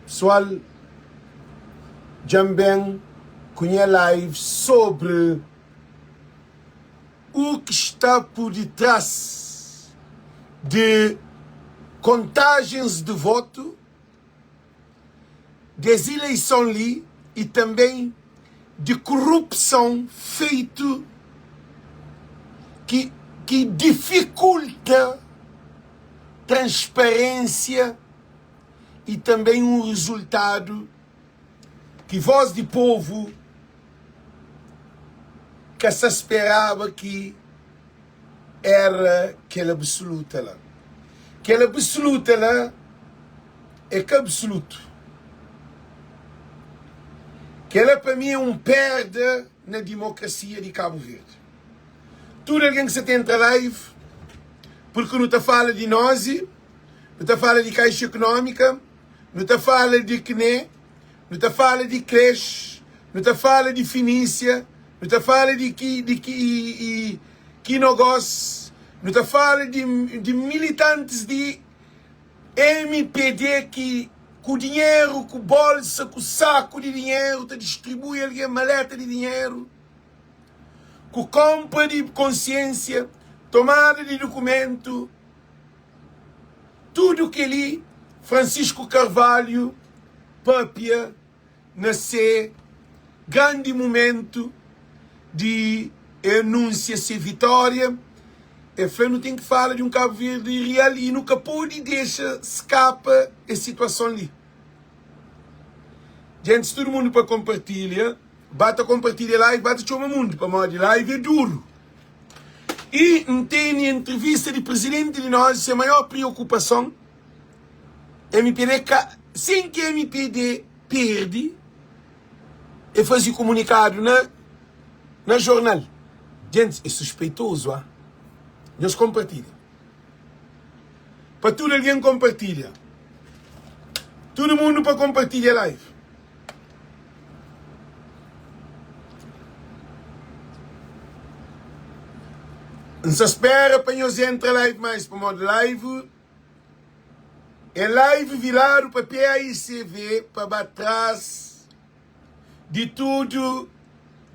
Pessoal, dja-m ben ku nha live sobre o que está por detrás de contagens de voto des ileison li e também de corrupção feito ki ki dificulta transparência e também um resultado ki voz di povo ka sa speraba ki era kel absoluta la. Kel absoluta la é ka absolutu. Kela pa mi é un perda na dimokrasia di Kabu Verdi. Tudu algen ki sa ta entra live, purki nu ta fala di nozi, nu ta fala di Kaixa Ekonómika, nu ta fala di CNE, nu ta fala di creche, nu ta fala di Finísia, nu ta fala di ki di ki i Kinogós, nu ta fala di di militantis di MPD ki ku dinheru, ku bolsa, ku saku di dinheru ta distribui algen maleta di dinheru, ku konpra di konsiensia, tomada di dukumentu. Tudu kel-li Francisco Carvalho pâpia na se grandi mumentu di e anúnsia se vitória. E fla nu ten ki fala di un Kabu Verdi real i nu ka pode dexa skapa es situason li. Djentis tudu mundu pa konpartilha, ba ta konpartilha live, ba ta txoma mundu pamodi live é duru. I N tene entrevista di presidenti di nos, se maior preokupason, mpd ka, sen ki mpd perde, e faze kumunikadu na na jornal. Djentis, e suspeitozu, a. Nhos konpartilha. Pa tudu algen konpartilha. Tudu mundu pa konpartilha live. N sa spera pa nhos entra live mais pamodi live é live viradu pa PAICV pa ba tras di tudu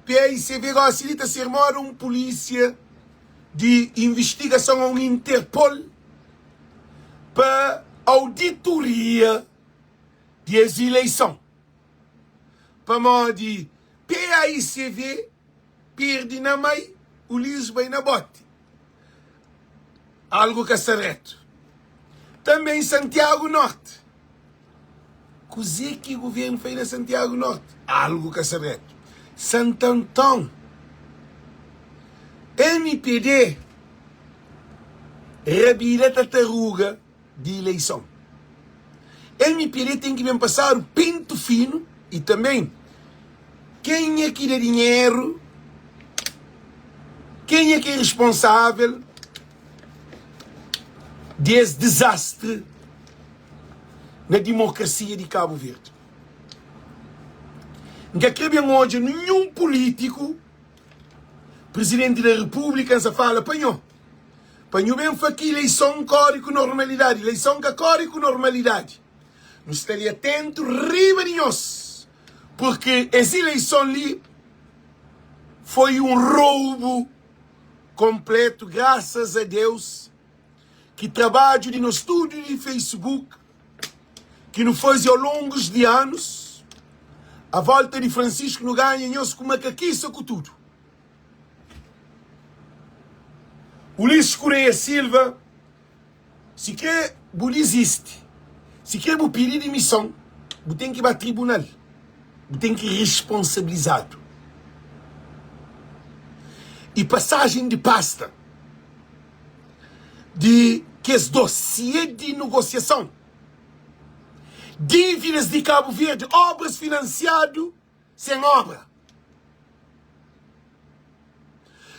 PAICV gosi li ta ser moda un pulísia di invistigason ou un Interpol pa auditoria di es ileison pamodi PAICV perde na mai Ulisses bai na bote algo ka sta reto também Santiago Norte kuze ki governo fai na Santiago Norte algo ka sta reto Santanton MPD rabida tataruga di ileison. Mpd ten ki ben pasadu pintu finu y tanben kenha ki da dinheru, kenha ki é responsavel di es dizastri na dimokrasia di Kabu Verdi. N ka kre ben odja ninhun pulitiku, Presidenti da Repúblika, N sa fala pa nho. Pa nhu ben fla ki ileison kóre ku normalidadi. Ileison ka kóre ku normalidadi. Nu sta li atentu riba di nhos, purki es ileison li foi un roubu konpletu. Grasas a Deus ki trabadju di nos tudu di Facebook ki nu faze au longus di anus, a volta di Francisco nu ganha nhos ku makakisa ku tudu. Ulisses Correia Silva, Si kre bu dizisti, si kre bu pidi dimison, bu ten ki ba tribunal, bu ten ki responsabilizadu. I pasajen di pasta di kes dosie di negosiason, dívidas di Kabu Verdi, obras finansiadu sen obra.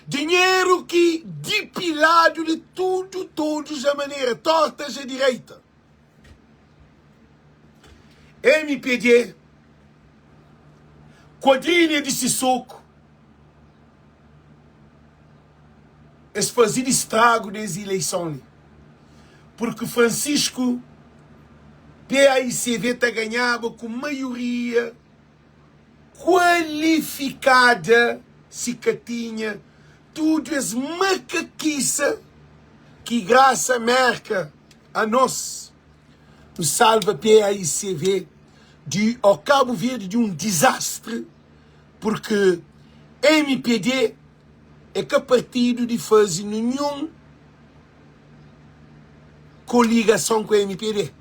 Dinheru ki dipiladu di tudu todos a manera, tortas a direita. Mpd, kuadrilha di Sissoco, es faze di stragu des ileison li, purki Francisco. PAICV ta ganhaba ku maioria kualifikada si ka tinha tudu es makakisa ki grasa Merka a nos nu salva PAICV di o Kabu Verdi di un dizastri purki mpd é ka partidu di faze ninhun koligason ku mpd.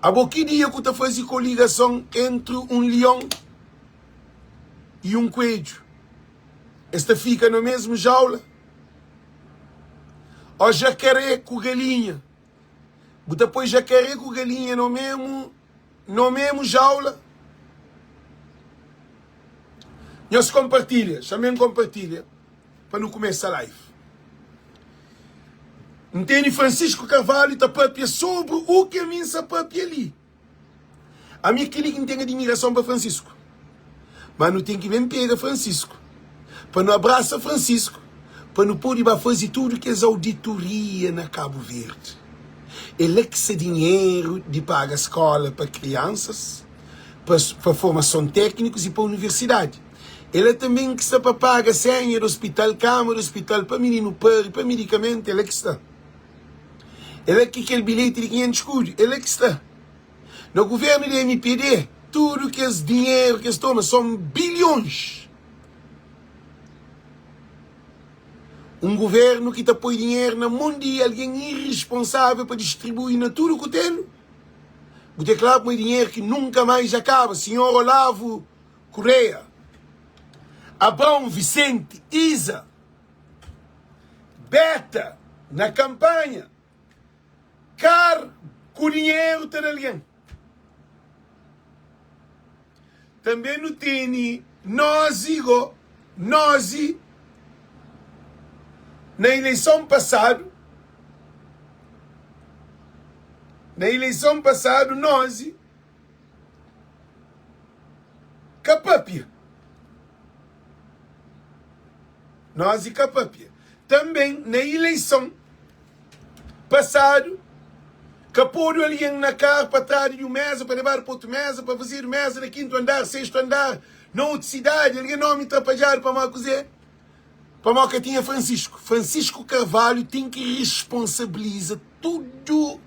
Abo ki dia ku ta faze koligason entri un lion i un kuedju? Es ta fika na mesmu jaula? Ó jakaré ku galinha, bu ta poi jakaré ku galinha na mesmu na mesmu jaula? Nhos konpartilha, xamen konpartilha pa nu kumesa live. N tene Francisco Carvalho ta papia sobri u ki ami N sa papia li. Ami é keli ki N ten adimirason pa Francisco. Ma nu ten ki ben pega Francisco pa nu abrasa Francisco pa nu pode ba faze tudu kes auditoria na Cabo Verde. É la ki sta dinheru di paga skola pa kriansas, pa pa formason teknikus i pa universidadi. É la tanben ki sta pa paga senha di ospital, kama di ospital, pa mininu pari, pa midikamentu, é la ki sta. É la ki kel bilheti di 500 skudu, é la ki sta. Na guvernu di mpd, tudu kes dinheru ki es toma son bilhons. Un guvernu ki ta poi dinheru na mon di algen irresponsável pa distribui na tudu kutelu. Bu ta klaru ma é dinheru ki nunka mais akaba. Sinhor Olavo Correia, Abraão Vicente, Isa, Beta, na kampanha, kar ku dinheru ta da algen. Tanbe nu tene nozi go, nozi na ileison pasadu, na ileison pasadu nozi ka papia. Nozi ka papia. Tanbe na ileison pasadu ka podu algen na kar pa tradu di un meza pa lebadu pa otu meza pa fazedu meza na kintu andar sestu andar na otu sidadi algen nomi trapadjadu pamodi kuze pamodi ka tinha Francisco Francisco Carvalho ten ki responsabiliza tudu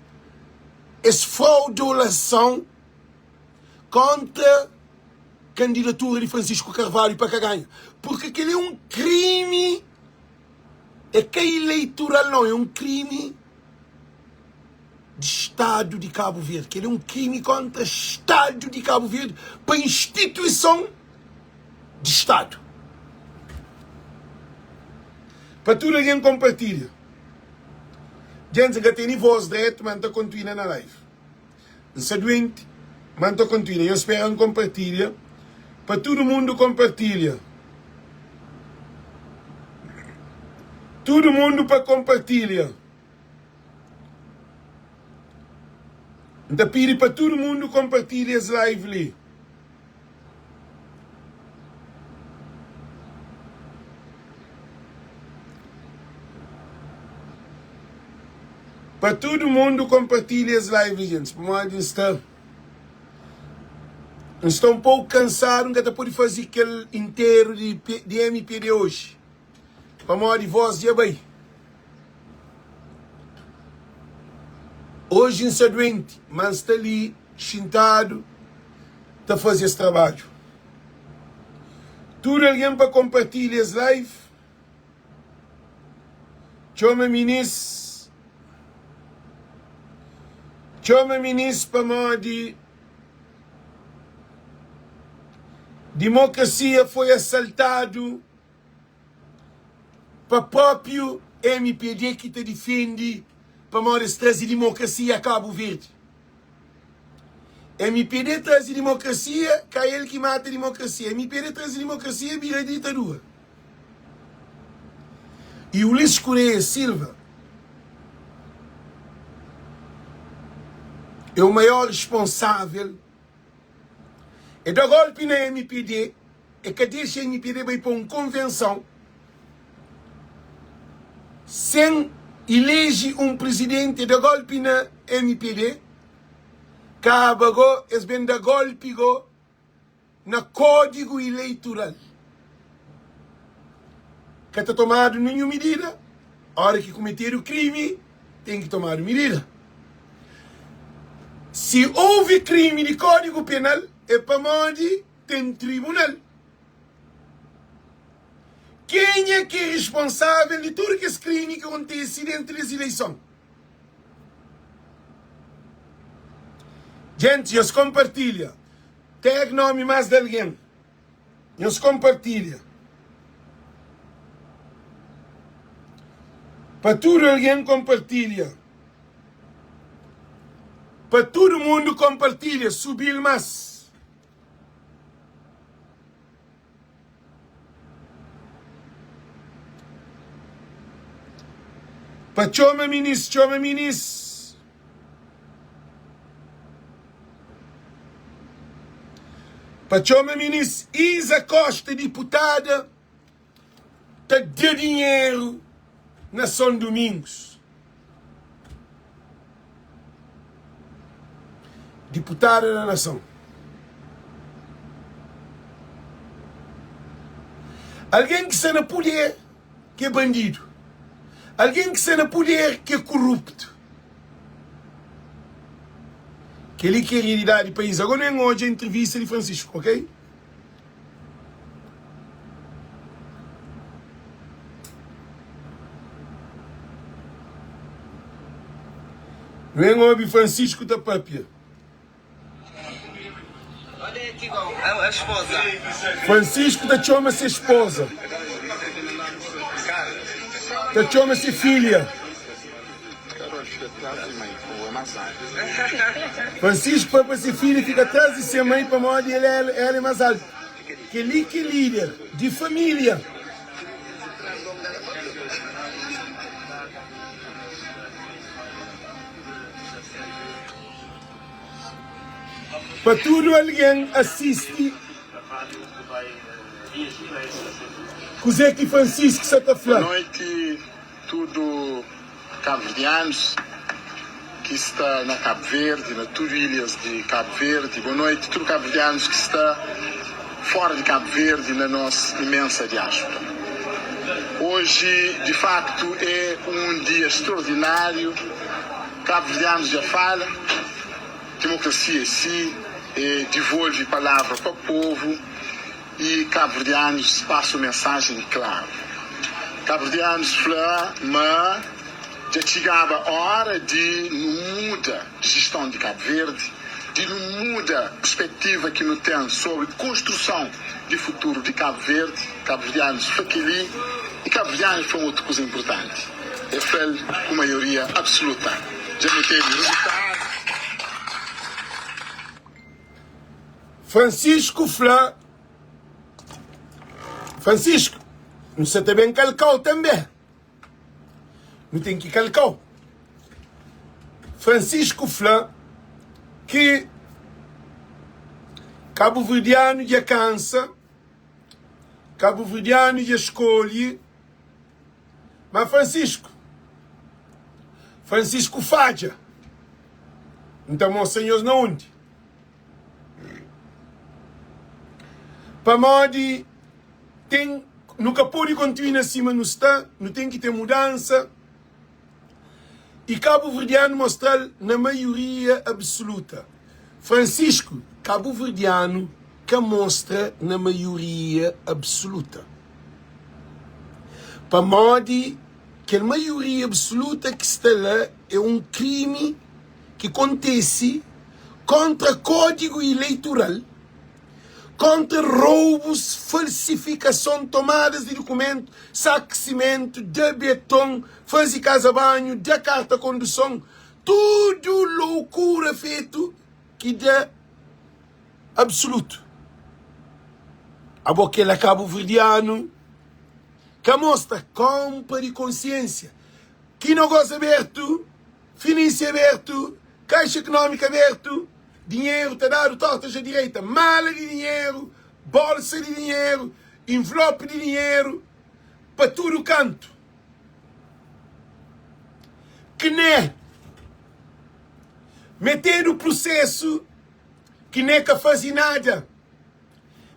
es fraudulason kontra kandidatura di Francisco Carvalho pa ka ganha porque kel é un krimi É ka ileitural não, é um krimi di Stadu di Kabu Verdi. Kel é um krimi kontra Stadu di Kabu Verdi pa instituison di Stadu. Pa tudu algen konpartilha. Djents, N ka tene voz dretu, ma N ta kontuina na live. N sta duenti, ma N ta kontinua. Nhos spera N konpartilha pa tudu mundu konpartilha. Tudu mundu pa konpartilha. N ta pidi pa tudu mundu konpartilha es live li. Pa tudu mundu konpartilha es live li gentis pamodi N sta N sta un poku kansadu N ka ta pode faze kel interu di di mpd oji pamodi voz dja bai Oji N sta duenti ma N sta li xintadu ta faze es trabadju Tudu algen pa konpartilha es live. Txoma minis Txoma minis pamodi Dimokrasia foi asaltadu pa propiu mpd ki ta difendi pamodi es traze dimokrasia a Kabu Verdi. Mpd traze dimokrasia, ka el ki mata dimokrasia. Mpd traze dimokrasia bira ditadura. E Ulisses Correia Silva é o maior responsável. É da golpe na MPD, é ka dexa MPD bai pa um convenção sem elege um presidente, é da golpe na MPD. Kaba go, es ben da golpi go na kódigu ileitural. Ka ta tomadu ninhun midida. Óra ki kumetedu krimi, ten ki tomadu midida. Si ouvi krimi di kódigu penal, é pamodi ten tribunal. Kenha ki é responsável di tudu kes krimi ki kontise dentu des ileison? Gente, nhos konpartilha. Tag nomi más di algen. Nhos konpartilha. Pa tudu algen konpartilha. Pa tudu mundu konpartilha. Subi-l más. Pa txoma minis, txoma minis. Pa txoma minis, Isa Costa diputada ta da dinheru na São Domingos. Diputada da nação. Algen ki sta na puder ki é bandidu. Algen ki sta na puder ki é koruptu. Kel-li ki é realidadi di país. Agora nu ben odja entrevista di Francisco, ok? Nu ben obi Francisco ta papia. Francisco ta txoma se esposa, ta txoma se filha. Francisco fla pa se filha fika tras di se mãe pamodi el ela é más altu. Kel-li ki é líder di família. Pa tudu algen asisti kuzê ki Francisco sa ta fla. Boa noite tudo cabo-verdianos ki sta na Cabo Verde, na tudo ilhas de Cabo Verde. Boa noite tudo cabo-verdianos ki sta fora de Cabo Verde na nos imensa diáspora. Hoje, de facto, é um dia extraordinário. Cabo-verdianos dja fala, democracia é si, é devolve palavra pa povo. E Kabuverdianus pasa un mensajen klaru. Kabuverdianus fla ma dja txigaba óra di nu muda jiston di Kabu Verdi, di nu muda perspetiva ki nu ten sobri konstruson di futuru di Kabu Verdi. Kabuverdianus fla kel-li i Kabuverdianus fla un otu kuza inpurtanti, el fla-l ku maioria absoluta. Dja nu tene rezultadu. Francisco fla, Francisco, nu sa ta ben kalkau tanbe. Nu ten ki kalkau. Francisco fla ki Kabuverdianu dja kansa, Kabuverdianu dja skolhe, ma Francisco, Francisco fadja. N ta mostra nhos na undi. Pamodi ten, nu ka pode kontinua sima nu sta, nu ten ki ten mudansa. I kabuverdianu mostra-l na maioria absoluta. Francisco, kabuverdianu ka mostra na maioria absoluta. Pamodi kel maioria absoluta ki sta la é un krimi ki kontise kóntra kódigu ileitural, kóntra roubus, falsifikason, tomadas di dukumentu, saki simentu, da beton, faze kaza banhu, da karta konduson, tudu loukura fetu ki da absolutu. Abo kel la kabuverdianu ka mostra kónpa di konsiénsia ki nogósiu abertu. Finisi abertu, kaixa ekonómika abertu, dinheru ta dadu torta ja direita, mala di dinheru, bolsa di dinheru, envelopi di dinheru pa tudu kantu. Kne! Metedu prusesu ki ne ka fazi nada.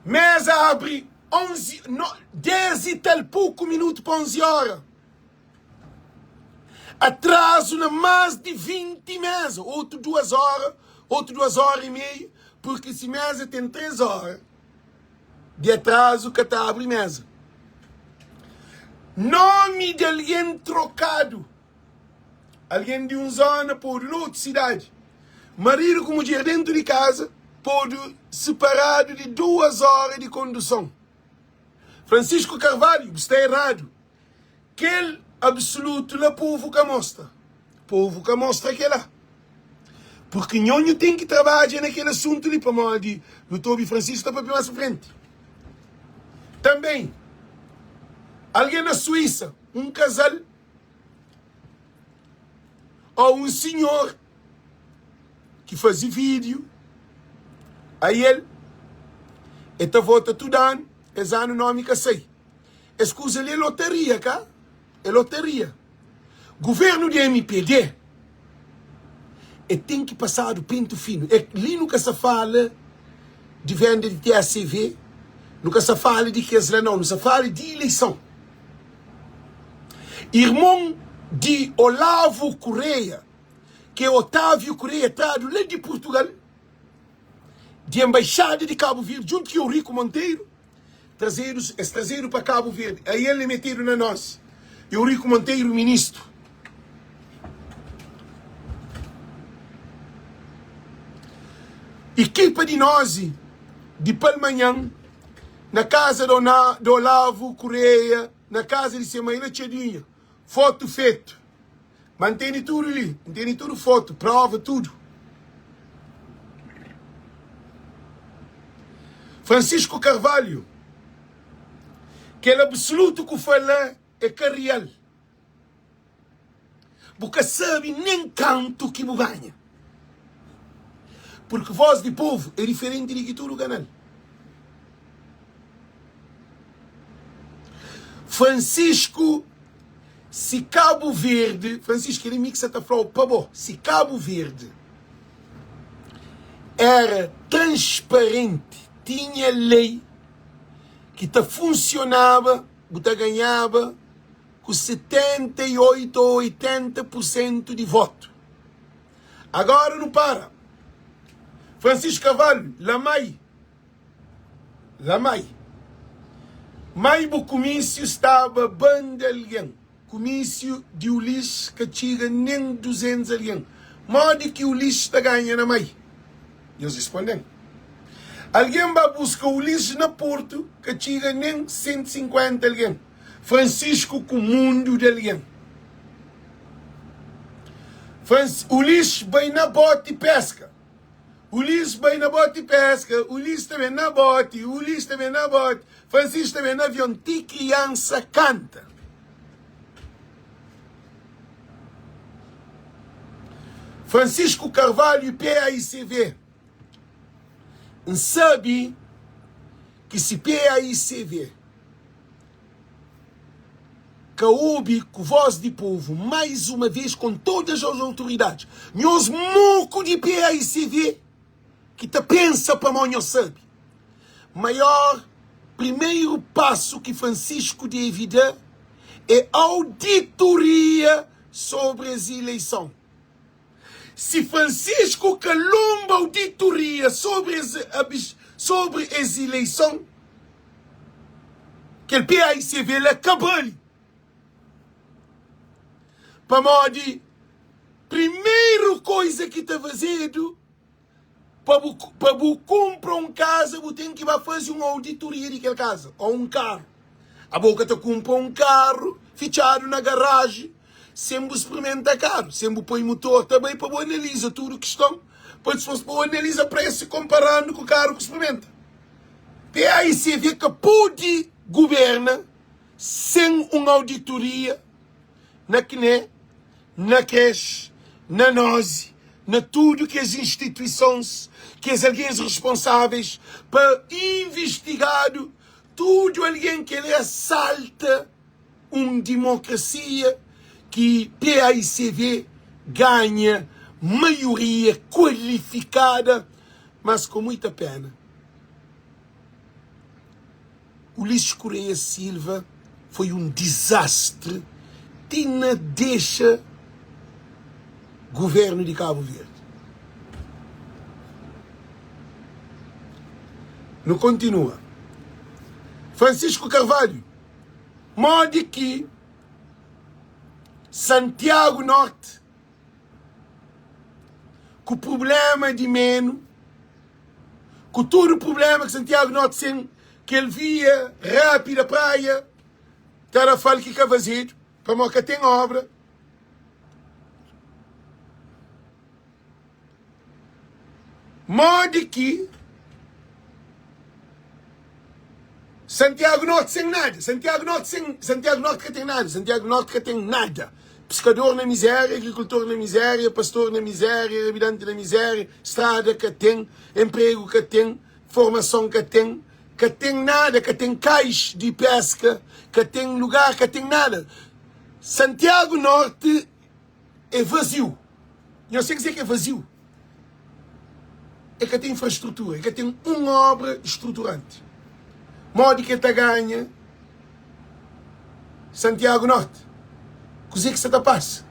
Meza abri 11, no, 10 i tal poku minutu pa 11 ora. Atrazu na más di 20 meza, otu duas ora, otu duas ora i meia, purki si meza ten 3 ora di atrazu ka ta abri meza. Nomi di algen trokadu. Algen di un zona podu na otu sidadi. Maridu ku mudjer dentu di kaza podu siparadu di duas ora di konduson. Francisco Carvalho, bu sta eradu. Kel absolutu la povu ka mostra. Povu ka mostra kela. Purki nho nhu ten ki trabadja na kel asuntu li pamodi nu ta obi Francisco ta papia mas pa frenti. Tanben, algen na Suísa, un kazal ô un sinhor ki faze vídiu, ael el ta vota tudu anu, es anu nómi ka sai. Es kuza li é lotaria, ka? É lotaria. Governo di MPD é ten ki pasadu pento fino. É li nu ka sa fala di venda di TACV, nu ka sa fala di kes la não, nu sa fala di eleição. Irmon di Olavo Correia, ki é Otávio Correia, tradu la di Portugal, di embaixada di Cabo Verde, djuntu ki Eurico Monteiro, Trazedus, es trazedu pa Kabu Verdi, aí el é metedu na nos. Eurico Monteiro, ministru. Ekipa di Nozi di palmanhan na kaza di Olavo Correia, na kaza di se mai na Txadinha. Fotu fetu. Ma N tene tudu li, N tene tudu fotu, prova, tudu. Francisco Carvalho, Kel absolutu ku fala é ka real. Bu ka sabe nen kantu ki bu ganha. Purki voz di povu é diferenti di ki tudu kanal. Francisco Si Cabo Verde, Francisco kel mi ki sa ta flau pa bo, si Cabo Verde era transparente, tinha lei ki ta funcionaba, bu ta ganhaba ku 78 ou 80 por cento di voto. Agora nu para. Francisco Carvalho, Lamai. La mai. Mai bu kumísiu staba banda algen. Kumísiu di Ulis ka txiga nen 200 algen. Modi ki Ulis ta ganha na mai? Nhos risponde-m. Algen ba buska Ulis na Portu, ka txiga nen 150 algen. Fransisku ku mundu di algen. Frans, Ulis bai na boti peska. Ulis bai na boti peska, Ulis ta ben na boti, Ulis ta ben na boti, Francisco ta ben na avion, ti kriansa kanta. Francisco Carvalho e PAICV. N sabe ki si PAICV ka obi ku voz di povo mais uma vez com todas as autoridades nhos moku di PAICV ki ta pensa pamo nhos sabe maior primeiro passo ki Francisco deve da é auditoria sobre es eleição. Si Francisco ka lonba auditoria sobri es sobri es ileison, kel PAICV la ka bali. Pamodi primeru koiza ki ta fazedu Pa bu pa bu kunpra un kaza bu ten ki ba faze un auditoria di kel kaza ô un karu. Abo ka ta kunpra un karu fitxadu na garaji sen bu sprimenta karu, sen bu poi mutor ta bai pa bu analiza tudu kiston pa dipôs pa bu analiza presu konparandu ku karu ku sprimenta. PAICV ka pode guberna sen un auditoria na CNE, na creche, na nozi, na tudu kes instituisons, kes algens responsáveis pa investigadu tudu algen ki el asalta un dimokrasia ki PAICV ganha. maioria kualifikada, mas ku muita pena. Ulisses Correia Silva foi um dizastre ti na dexa governo di Cabo Verde. Nu kontinua. Francisco Carvalho, modi ki Santiago Norte ku problema di menu Ku tudu prublema ki Santiago Norte sen kel via rápida praia Tarrafal ki ka fazedu pamodi ka ten obra. Modi ki Santiago Norte sen nada, Santiago Norte sen, Santiago Norte ka ten nada, Santiago Norte ka ten nada. Piskador na mizéria, agrikultor na mizéria, pastor na mizéria, rabidanti na mizéria, strada ka ten, enpregu ka ten, formason ka ten, ka ten nada, ka ten kais di peska, ka ten lugar, ka ten nada. Santiago Norte é vaziu. Nhos ten ki ser ki é vaziu. É ka ten infrastrutura, é ka ten un obra estruturante. Modi ki el ta ganha Santiago Norte? Kuzê ki sta ta pasa?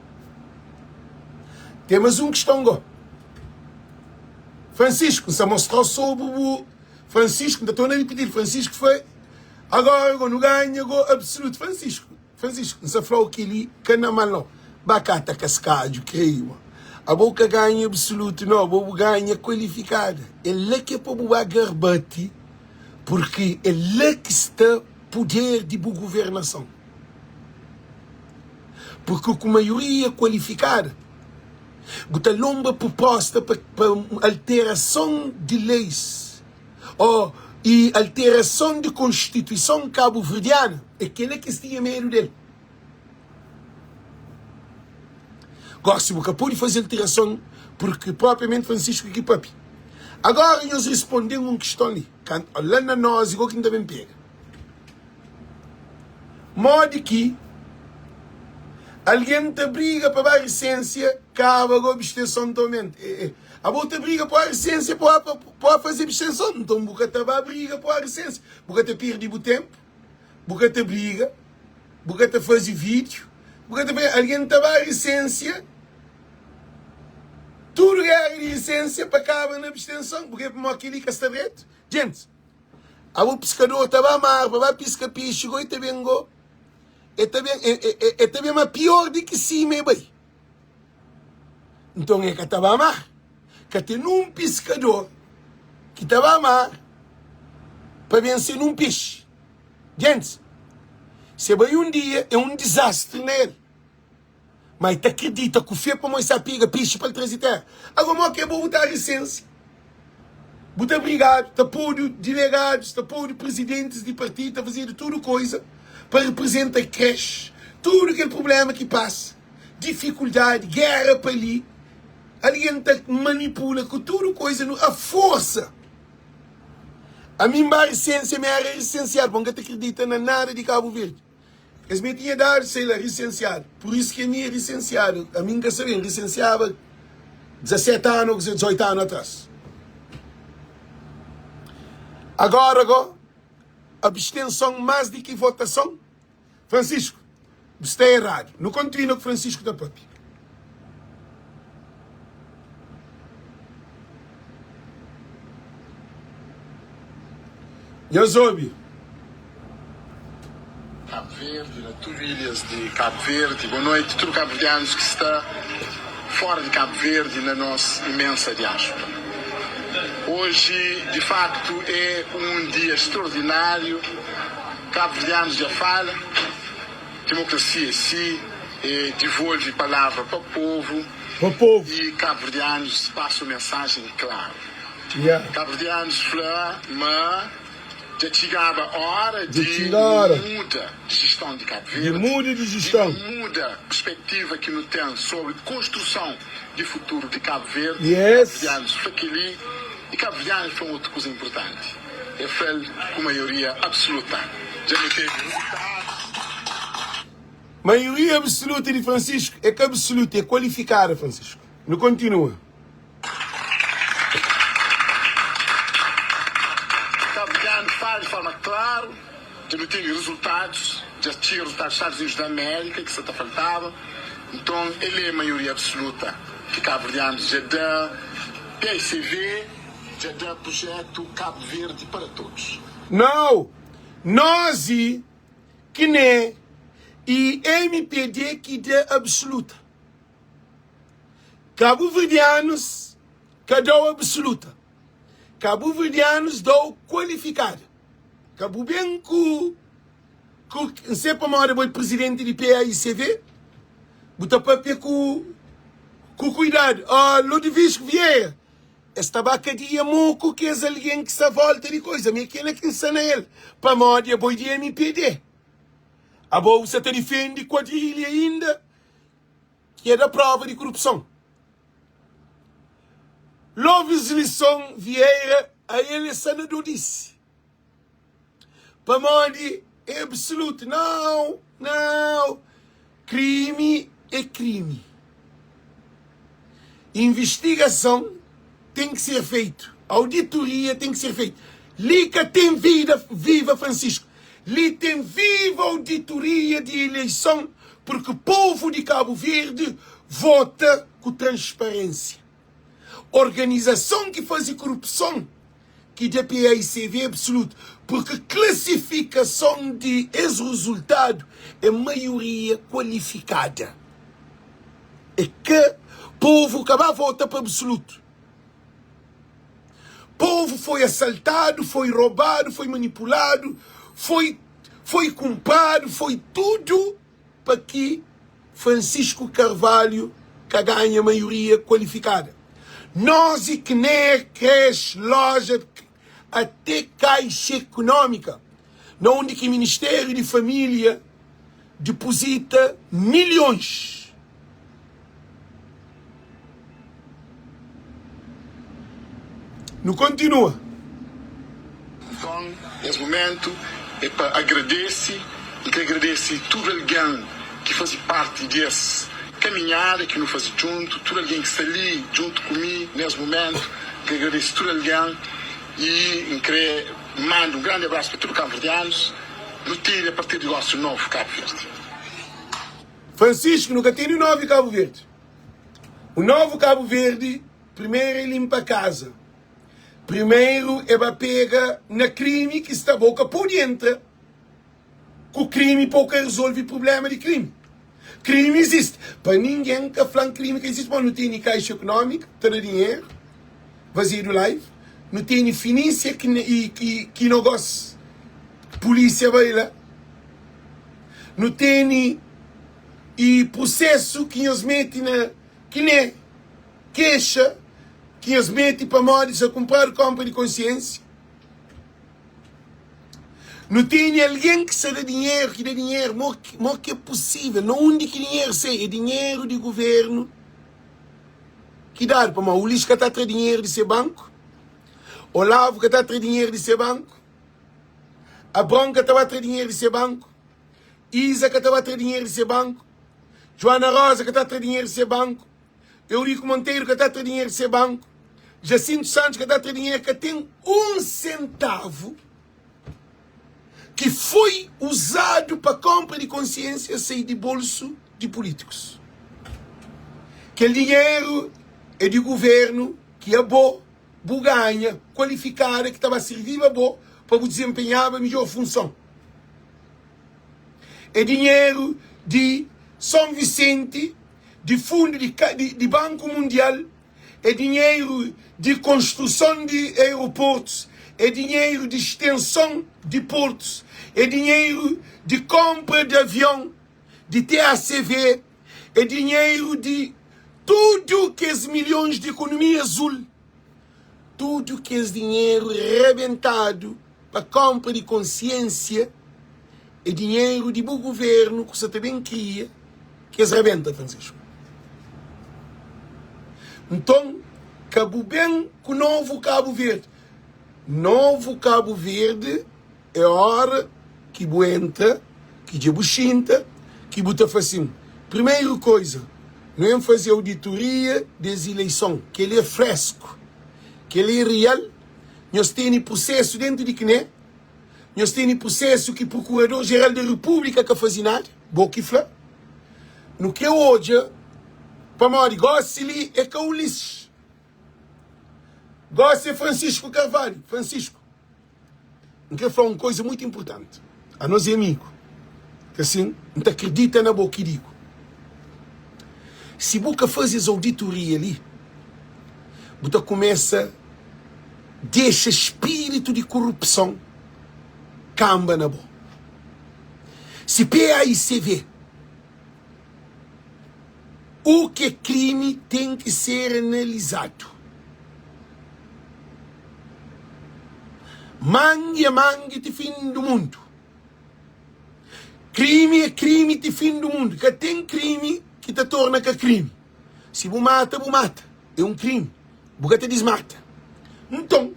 Ten mas un kiston go. Francisco, N sta mostra-u sobri bu Francisco, N ta torna ripiti-l, Francisco foi agora go nu ganha go absoluto. Francisco, Francisco, N sta fla-u kel-li ka na mal nau. Ba kata kaskadju, kreiu ma abo ka ganha absoluto nau, abo bu ganha kualifikada. É la ki é pa bu ba garbati, purki é la ki sta puder di bu guvernason. Purki ku maioria kualifikada, bu ta lonba pruposta pa alterason di leis ô i alterason di konstituison kabuverdiana. É kel-la ki es tinha medu del. Gosi bu ka pode faze alterason purki propriamenti Francisco ki papia. Agora nhos risponde-m un kiston li, kantu la na nozi go ki N ta ben pega. Modi ki algen ta briga pa ba risensia kaba go abstenson ta aumenta? Abo ta briga pa risensia pa ba faze abstenson, nton bu ka ta ba briga pa risensia, bu ka ta pirdi bu tenpu, bu ka ta briga, bu ka ta faze vídiu, bu ka ta faze, algen ta ba risensia tudu géra di risensia pa kaba na abstenson, bu kre pamodi kel-li ka sta dretu? Djentis. Abo piskador ta ba mar pa ba piska pexi go e ta ben go e ta ben e ta ben ma pior di ki sima e bai. Nton e ka ta ba mar. Ka ten nun piskador ki ta ba mar pa ben sen nun pexi. Gentis, se bai un dia é un dizastri na el. Ma e ta kridita ku fe pamodi e sa pega pexi pa el traze tera. Agora mo ke bo bu ta resensia, bu ta brigadu, ta podu dilegadus, ta podu presidentis di partidu, ta fazedu tudu koisa pa representa krex, tudu kel problema ki pasa, difikuldadi, gera pa li, algen ta manipula ku tudu koisa a forsa. Ami N ba resensia, mi era resensiadu, pa N ka ta kridita na nada di Kabu Verdi. Es mi tinha dadu, sei la, risensiadu. Pur isu ki ami é risensiadu. Ami N ka sabe, N risensiaba 17 anu ô 18 anu atras. Agora go, abstenson más di ki votason? Francisco, bu sta eradu. Nu kontinua ku Francisco ta papia. Nhos obi. Cabo Verde, na tudu ilhas di Cabo Verde. Boa noite tudu cabo-verdianos ki sta fora di Cabo Verde na nos imensa diáspora. Hoje, di facto, é um dia extraordinário. Cabo-verdianos dja fala, democracia é si, é divolve palavra pa povo. Pa povo. E cabo-verdianos passa um mensagem claro. Yeah. Cabo-verdianos fla ma dja txigaba ora Dja di txiga ora. muda gestão di Cabo Di Verde, muda di di gestão. muda perspectiva ki nu ten sobri construção di futuro di Cabo Verde. Yes. Cabo-verdianos fla kel-li e cabo-verdianos fla un otu kuza importanti, e fla-l ku maioria absoluta. Dja nu tevi resultadu. Maioria absoluta di Francisco é ka absoluta, é kualifikada, Francisco. Nu kontinua. Kabuverdianu fala di forma klaru, dja nu tene rezultadus, dja txiga rezultadus Stadus Unidus di Amérika ki sa ta faltaba, nton el é maioria absoluta ki kabuverdianus dja da paicv, dja da projetu Kabu Verdi para todos. Nau, nos i kne i mpd ki da absoluta. Kabuverdianus ka dau absoluta. Kabuverdianus dau kualifikada. Ka bu ben ku ku N se pamodi abo é presidenti di PAICV, bu ta papia ku ku kuidadu. Oh, Lodovisco Vieira, es ta ba kadia mo ku kes algen ki sta volta di koisa. Mi é kela ki N sta na el, pamodi abo é di mpd. Abo bu sa ta difende kuadrilha inda. ki é da prova di kurupson. Lovis Lison Vieira a el é sanador disi. Pamodi é absoluto nau, nau, krimi é krimi. Investigason ten ki ser feitu, auditoria ten ki ser feitu. Li ka ten vida viva Francisco, li ten viva auditoria di eleison porque povo di Cabo Verde vota ku transparência. Organizason ki faze korupson ki da paicv absoluto porque klasifikason di es rezultadu é maioria kualifikada. É ka povo ka ba vota pa absoluto. Povo foi assaltado, foi roubado, foi manipulado, foi foi comprado, foi tudo pa ki Francisco Carvalho ka ganha maioria qualificada. Nós e CNER, creche, loja, até caixa económica, na onde ki Ministério de Família deposita milhões. Nu kontinua. Nton, nes mumentu é pa agradese. N kre agradese tudu algen ki faze parti di es kaminhada ki nu faze djuntu, tudu algen ki sta li djuntu ku mi nes mumentu. N kre agradese tudu algen i N kre manda un grandi abrasu pa tudu kabuverdianus. Nu tene a partir di gosi un novu Kabu Verdi. Francisco, nu ka tene un novu Kabu Verdi. Un novu Kabu Verdi, primeru é limpa kaza. Primeru é ba pega na krimi ki sta bo ka pode entra ku krimi pa bu ka resolve problema di krimi. Krimi izisti. Pa ningen ka fla-m krimi ka izisti, pamodi nu tene kaixa ekonómika ta da dinheru, vazedu live, nu tene finísia ki ki nogós pulísia bai la, nu tene i prusesu ki nhos mete na ki ne kexa ki nhos mete pamodi sa kunpradu konpra di konsiensia. Nu tene algen ki sa da dinheru, ki da dinheru, mo mo ki é pusível? Na undi ki dinheru sai? É dinheru di guvernu ki dadu, pamodi Ulis ka ta tra dinheru di se banku, Olavu ka ta tra dinheru di se banku, Abraon ka ta ba tra dinheru di se banku, Iza ka ta ba tra dinheru di se banku, Joana Rosa ka ta tra dinheru di se banku, Eurico Monteiro ka ta tra dinheru di se banku, Jacinto Santos ka ta tra dinheru, ka ten un sentavu ki foi uzadu pa konpra di konsiensia sai di bolsu di pulitikus. Kel dinheru é di guvernu ki abo bu ganha kualifikada ki ta ba sirviba bo pa bu dizenpenhaba midjor funson. É dinheru di Son Visenti, di fundu di, di, di Banku Mundial, é dinheru di konstruson di aeroportus, é dinheru di stenson di portus, é dinheru di konpra di avion, di TACV, é dinheru di tudu kes milhons di ekonomia azul, tudu kes dinheru rabentadu pa konpra di konsiensia, é dinheru di bu guvernu ku sa ta ben kria ki es rabenta, Francisco. Nton, ka bu ben ku novu Kabu Verdi. Novu Kabu Verdi é ora ki bu entra, ki dja bu xinta, ki bu ta fla sin, primeru koiza. Nu en faze auditoria des ileison. Kel-li é fresku. Kel-li é real. Nhos tene prusesu dentu di kne. Nhos tene prusesu ki Prokurador Jeral di Repúblika ka faze nada. Bo ki fla. Nu kre odja pamodi gosi li é ka Ulisses. Gosi é Francisco Carvalho. Francisco. N kre fla un koiza mutu inpurtanti. Anos é amigu. Ka sin? N ta kridita na bo ki digu. Si bu ka faze es auditoria li, bu ta kumesa dexa spiritu di korupson kanba na bo. Si PAICV. U ki é krimi ten ki ser analizadu. Mangi é mangi ti fin du mundu. Krimi é krimi ti fin du mundu. Ka ten krimi ki ta torna ka krimi. Si bu mata, bu mata. É un krimi. Bu ka ta dismata. Nton,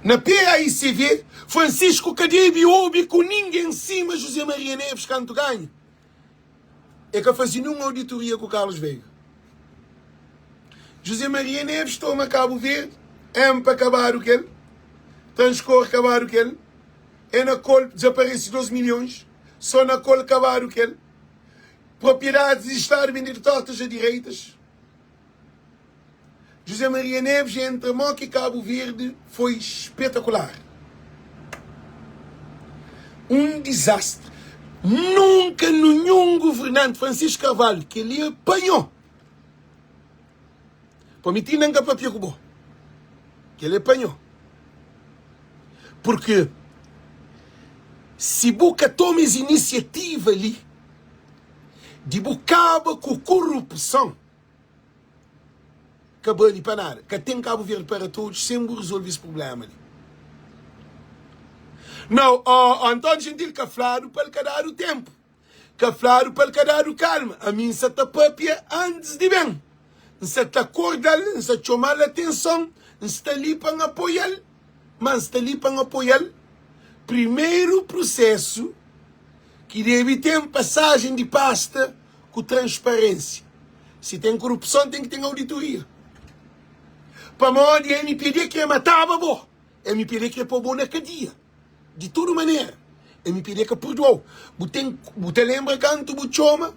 na PAICV, Francisco ka debe obi ku ningen sima José Maria Neves kantu ganha. E ka faze nun auditoria ku Carlos Veiga. José Maria Neves toma Cabo Verde, EMPA kabadu kel, Transcor kabadu kel, Enacol dezaparese 2 milhons, Sonacol kabadu kel, propriedadis di Estadu bendidu tortas a direitas. José Maria Neves entra mo ki Cabo Verde foi espetacular. Um desastre. Nunca nenhum governante, Francisco Carvalho, que ele apanhou. Pa mi ti nem ka papia ku bo. Que ele apanhou. Porque se bu ka toma es iniciativa li di bu kaba ku corrupção, Ka bali pa nada. Ka ten Cabo Verde para todos sem bu resolve es problema li. Nau, oh, António Gentil ka fladu pa el ka dadu tempu. Ka fladu pa el ka dadu kalma. Ami N sa ta papia antis di ben. N sa ta kordal, N sa txomal atenson, N sta li pa N apoial, ma N sta li pa N apoial primeru prusesu ki debe ten pasajen di pasta ku transparênsia. Si ten korupson ten ki ten auditoria. Pamodi mpd kre mataba bo, mpd kre po bo na kadia di tudu manera. Mpd ka perdoau. Bu ten bu ta lembra kantu bu txoma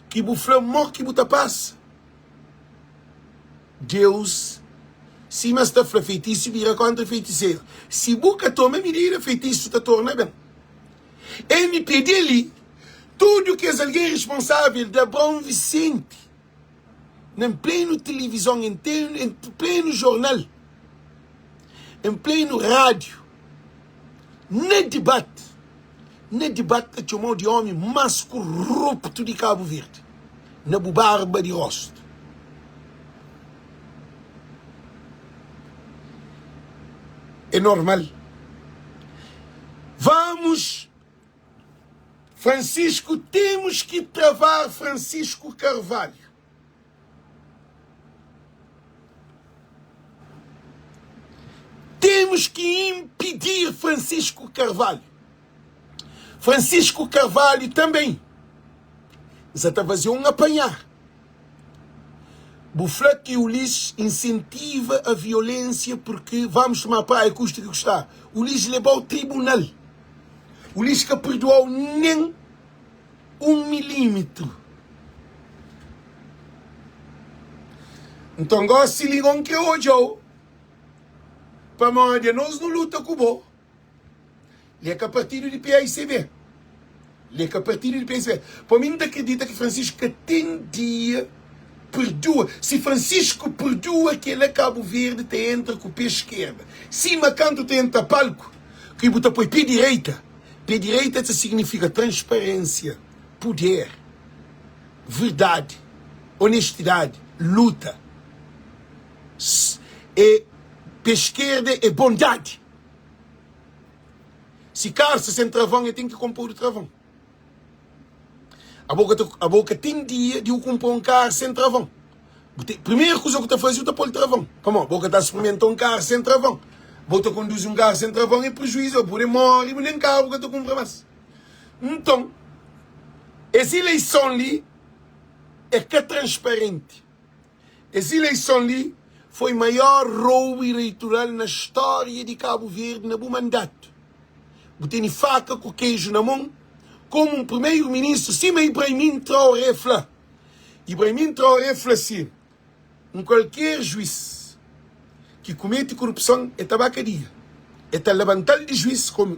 ki bu fla mo ki bu ta pasa? Deus sima sta fla feitisu bira kontra feitiseru. Si bu ka toma midida feitisu ta torna ben. Mpd li Tudu kes algen responsável di Abraão Vicente na plenu tilivizon, en plenu jornal, en plenu rádiu, na dibati, na dibati ta txomau di omi más koruptu di Kabu Verdi, na bu barba di rostu. É normal. Vamos Francisco temos que travar Francisco Carvalho. Temos que impedir Francisco Carvalho. Francisco Carvalho também. Za ta faze um apanhar. Bu fla ki Ulisses incentiva a violência porque vamos tomar praia custa que custar. Ulisses lebau tribunal. Ulisses ka perdoau nem um milímetro. Nton gosi ligon kre odjau pamodi anos nu luta ku bo. Li é ka partidu di PAICB. Li é ka partidu di PAICB. Pa mi, N ta kridita ki Francisco ka ten dia perdua. Si Francisco perdua kela, Kabu Verdi ta entra ku pé skerda. Sima kantu ta entra palku ki bu ta poi pé direita. Pé direita ta signifika transparênsia, puder, verdadi, onestidadi, luta. E pé skerda é bondadi. Si karsa sen travon, e ten ki konpodu travon. Abo ka ta, abo ka ten dia di u kunpra un kar sen travon. Bu ten, primeru kuza ku ta faze, u ta pol travon. Pamó? Bo ka ta sprimenta un kar sen travon. Bo ta konduzi un kar sen travon e prejuizu, bo pode mori, bu nen karu bu ka ta kunpra mas. Nton, es ileison li. é ka transparenti. Es ileison li foi maior roubu ileitural na stória di Kabu Verdi na bu mandatu. Bu tene faka ku keju na mon komu un primeru ministru sima Ibraimin Traoré fla. Ibraimin Traoré fla si un kualker juiz ki kumete korupson e ta ba kadia. E ta labanta-l di juiz komu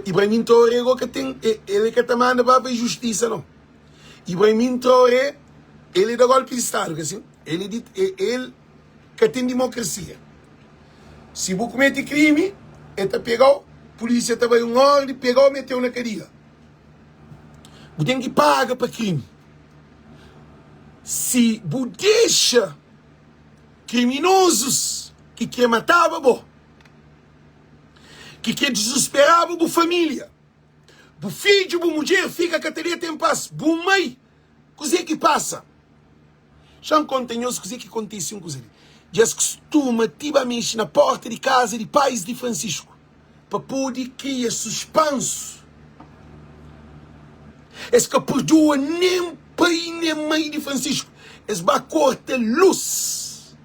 Ibraimin Traoré go ka ten el e ka ta manda ba pa justisa no. Ibraimin Traoré el é da golpi di stadu ka sin? El é di el ka ten dimokrasia. Si bu kumete krimi e ta pegau, pulisia ta bai un ordi pegau meteu na kadia. Bu ten ki paga pa krimi. Si bu dexa kriminozus ki kre mataba bo, ki kre dizusperaba bu familia, Bu fidju, bu mudjer fika ka ta deta en pas. Bu mai, kuzê ki pasa? Xa N konta nhos kuzê ki kontise un kuza li. Dja es kustuma ti ba mexe na porta di kaza di pais di Francisco pa pode kria suspansu. Es ka purdua nen pai nen mai di Francisco. Es ba korta lus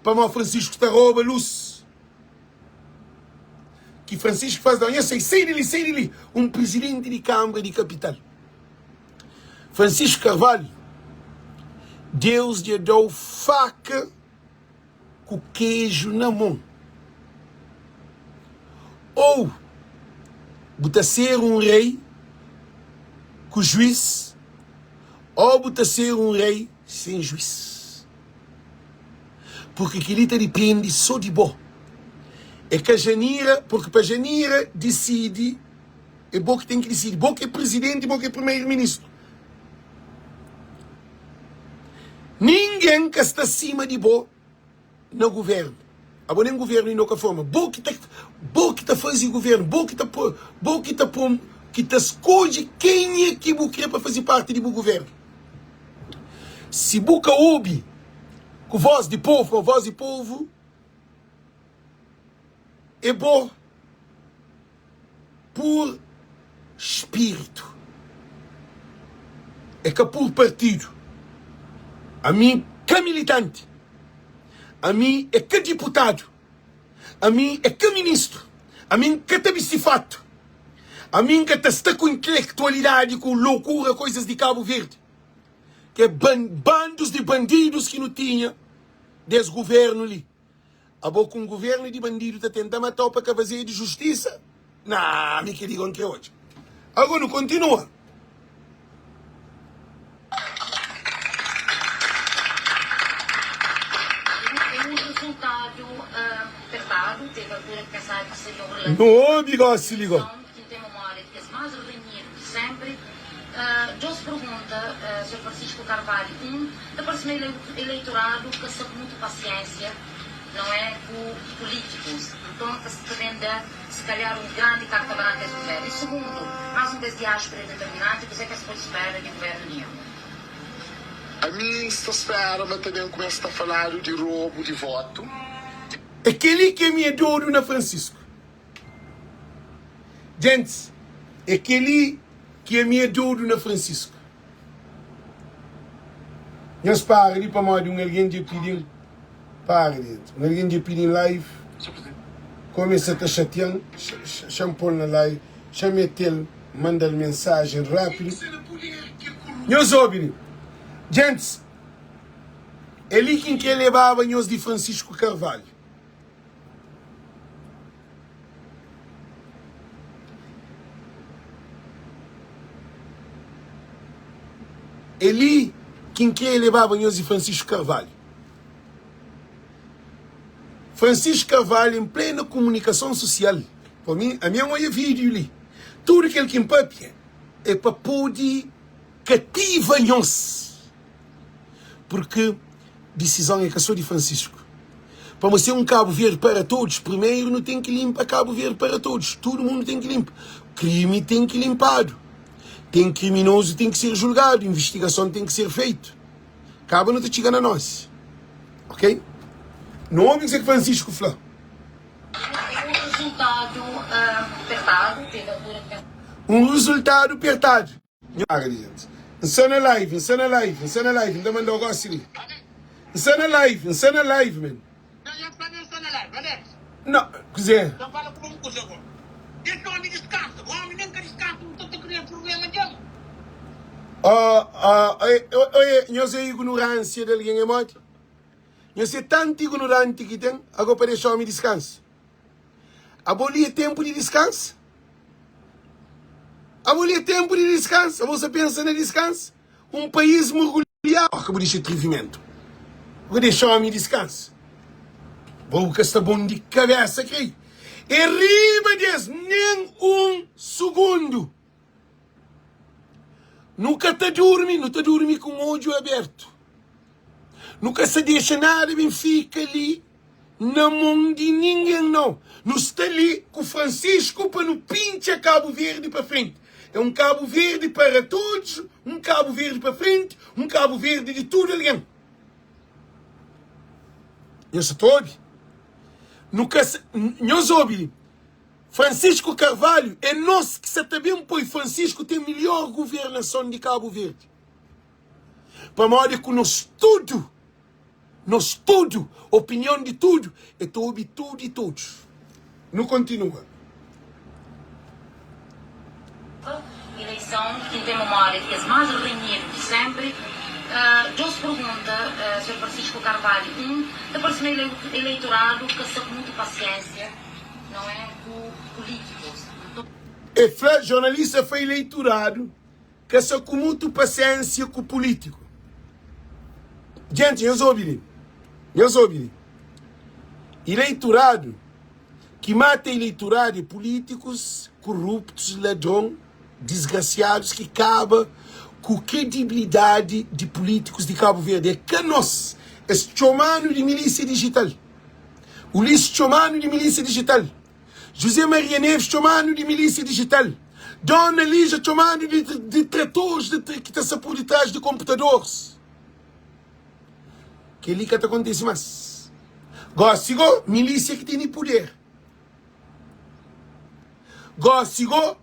pamodi Francisco ta roba lus. Ki Francisco faz da nha sai, sai di li, sai di li. Un presidenti di Câmara di Capital. Francisco Carvalho, Deus dja dau faca ku queijo na mon. Ou bu ta ser un rei ku juiz, ou bu ta ser un rei sem juiz. Purki kel-li ta dipende sô di bo. É ka Janira, purki pa Janira disidi, é bo ki ten ki disidi. Bo ki é prizidenti, bo ki é primeru-ministru. Ningen ka sta sima di bo na guvérnu. Abo nen guvérnu inda ka forma. Bo ki ta, bo ki ta faze guvérnu, bo ki ta, bo ki ta pô, ki ta skodje kenha ki bu krê pa faze parti di bu guvérnu. Si bu ka obi ku vós di povu, ma vós di povu é bo pur spiritu, é ka pur partidu. Ami ka militanti, ami é ka diputadu, ami é ka ministru, ami N ka ta bisti fatu, ami N ka ta sta ku intelektualidadi, ku lokura, koizas di Kabu Verdi. Ke bandus di bandidus ki nu tinha des guvernu li. Abo ku un guvernu di bandidu ta tenta matau pa ka fazedu justisa? Naa, mi kel-li go N kre odja. Ago nu kontinua. Nu obi gosi li go. Dôs pergunta, Sr. Francisco Carvalho. Un, ta parse ma eleitoradu ka sta ku mutu pasiénsia, nau é, ku pulítikus. Nton, ta sta ben da, si kalhar, un grandi karta branka es guvérnu. I sugundu, más un bes diáspora é determinanti, kuzê ki es pode spera di guvérnu di Nhô? Ami N sta spera ma ta ben kumesa ta faladu di robu di votu. É kel-li ki ami é dodu na Francisco. Gentis, é kel-li ki ami é dodu na Francisco. Nhos para di pamodi un algen dja pidi-m para di un algen dja pidi-m live kome sa ta xatia-m xa-m pô-l na live xa-m mete-l manda-l mensajen rápidu nhos obi li gentis é li ki N krê lebaba nhos di Francisco Carvalho. É li ki N krê lebaba nhos di Francisco Carvalho. Francisco Carvalho em plena komunikason susial, pa mi, ami N odja vídiu li, tudu kel ki N papia é pa pode kativa nhos. Porque disizon é ka só di Francisco. Pamo se um Cabo Verde para todos, primeiro nu tem ki limpa Cabo Verde para todos. Tudo mundo tem ki limpa. Crime tem ki limpado. Tem criminoso tem ki ser julgado, investigação tem ki ser feito. Kaba nu ta txiga na nós. Ok? Nu obi kuzê ki Francisco fla. Um resultado pertado. Um resultado pertado. N sta na live, N sta na live, N sta na live, N ta manda-u gosi li. N sta na live, N sta na live, man. No, kuzê? Oh, oh, oi, oi, nhos é ignorância de alguém é modi? Nhos é tanto ignorante ki ten, agora pa deixa homem descansa. Abo li é tempo di diskansa? Abo li é tempo di diskansa? Abo sa pensa na diskansa? Um país mergulhado. Oh, ka bu dixa atrivimentu. Bu ka dexa omi diskansa. Bo bu ka sta bom di kabesa krei. É riba des nen um sugundu. Nu ka ta durmi, nu ta durmi ku un odju abertu. Nu ka sa dexa nada ben fika li na mon di ningen nau. Nu sta li ku Francisco pa nu pintxa Cabo Verde pa frenti. É un Cabo Verde para todos, un Cabo Verde pa frenti, un Cabo Verde di tudu algen. Nhos sa ta obi? Nu ka sa, nhos obi li. Francisco Carvalho, é nos ki sa ta ben poi Francisco ten melhor governason di Cabo Verde. Pamodi ku nos tudu Nos tudu, opinion di tudu, e ta obi tudu i todos. Nu kontinua. Ileison ki N ten memória di kes más renhidu di sénpri. Dos pergunta, Sr. Francisco Carvalho. Un, ta parse ma eleitoradu ka sta ku mutu pasiénsia, não é, ku pulítikus. Nton. E fla, jornalista fla eleitoradu Ka sa ku mutu pasiensia ku pulitiku. Jenti, nhos obi li. Nhos obi li. Ileituradu, ki mata ileituradu é pulitikus kuruptus, ladron, disgrasiadus ki kaba ku kredibilidadi di pulitikus di Kabu Verdi. É ka nos. Es txoma-nu di milisia dijital. Ulisses txoma-nu di milisia dijital. José Maria Neves txomadu di milísia dijital, Dona Lígia txomadu di detratores di ki ta sta pur ditrás di konputadores. Kel-li ka ta kontise más. Gósi gó, milísia ki tene puder. Gósi gó,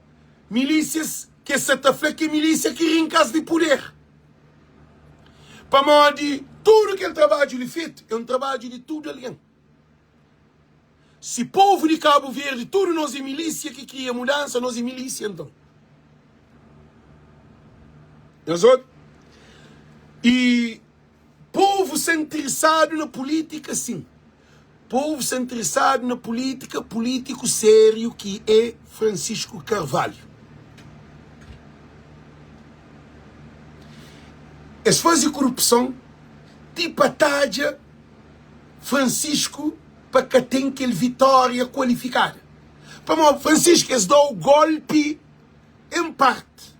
milísias ki es sa ta fla ki é milísia ki rinka-s di puder. Pamodi tudu kel trabadju li fetu é un trabadju di tudu algen. Si povu di Kabu Verdi tudu nos é milísia ki kria mudansa, nos é milísia nton. Nhos obi? E povu sa interesadu na pulítika sin. Povu sa interesadu na pulítika, pulítiku sériu ki é Francisco Carvalho. Es faze korupson ti pa tadja Francisco pa ka ten kel vitória kualifikada. Pamodi Francisco es da-u golpi en parti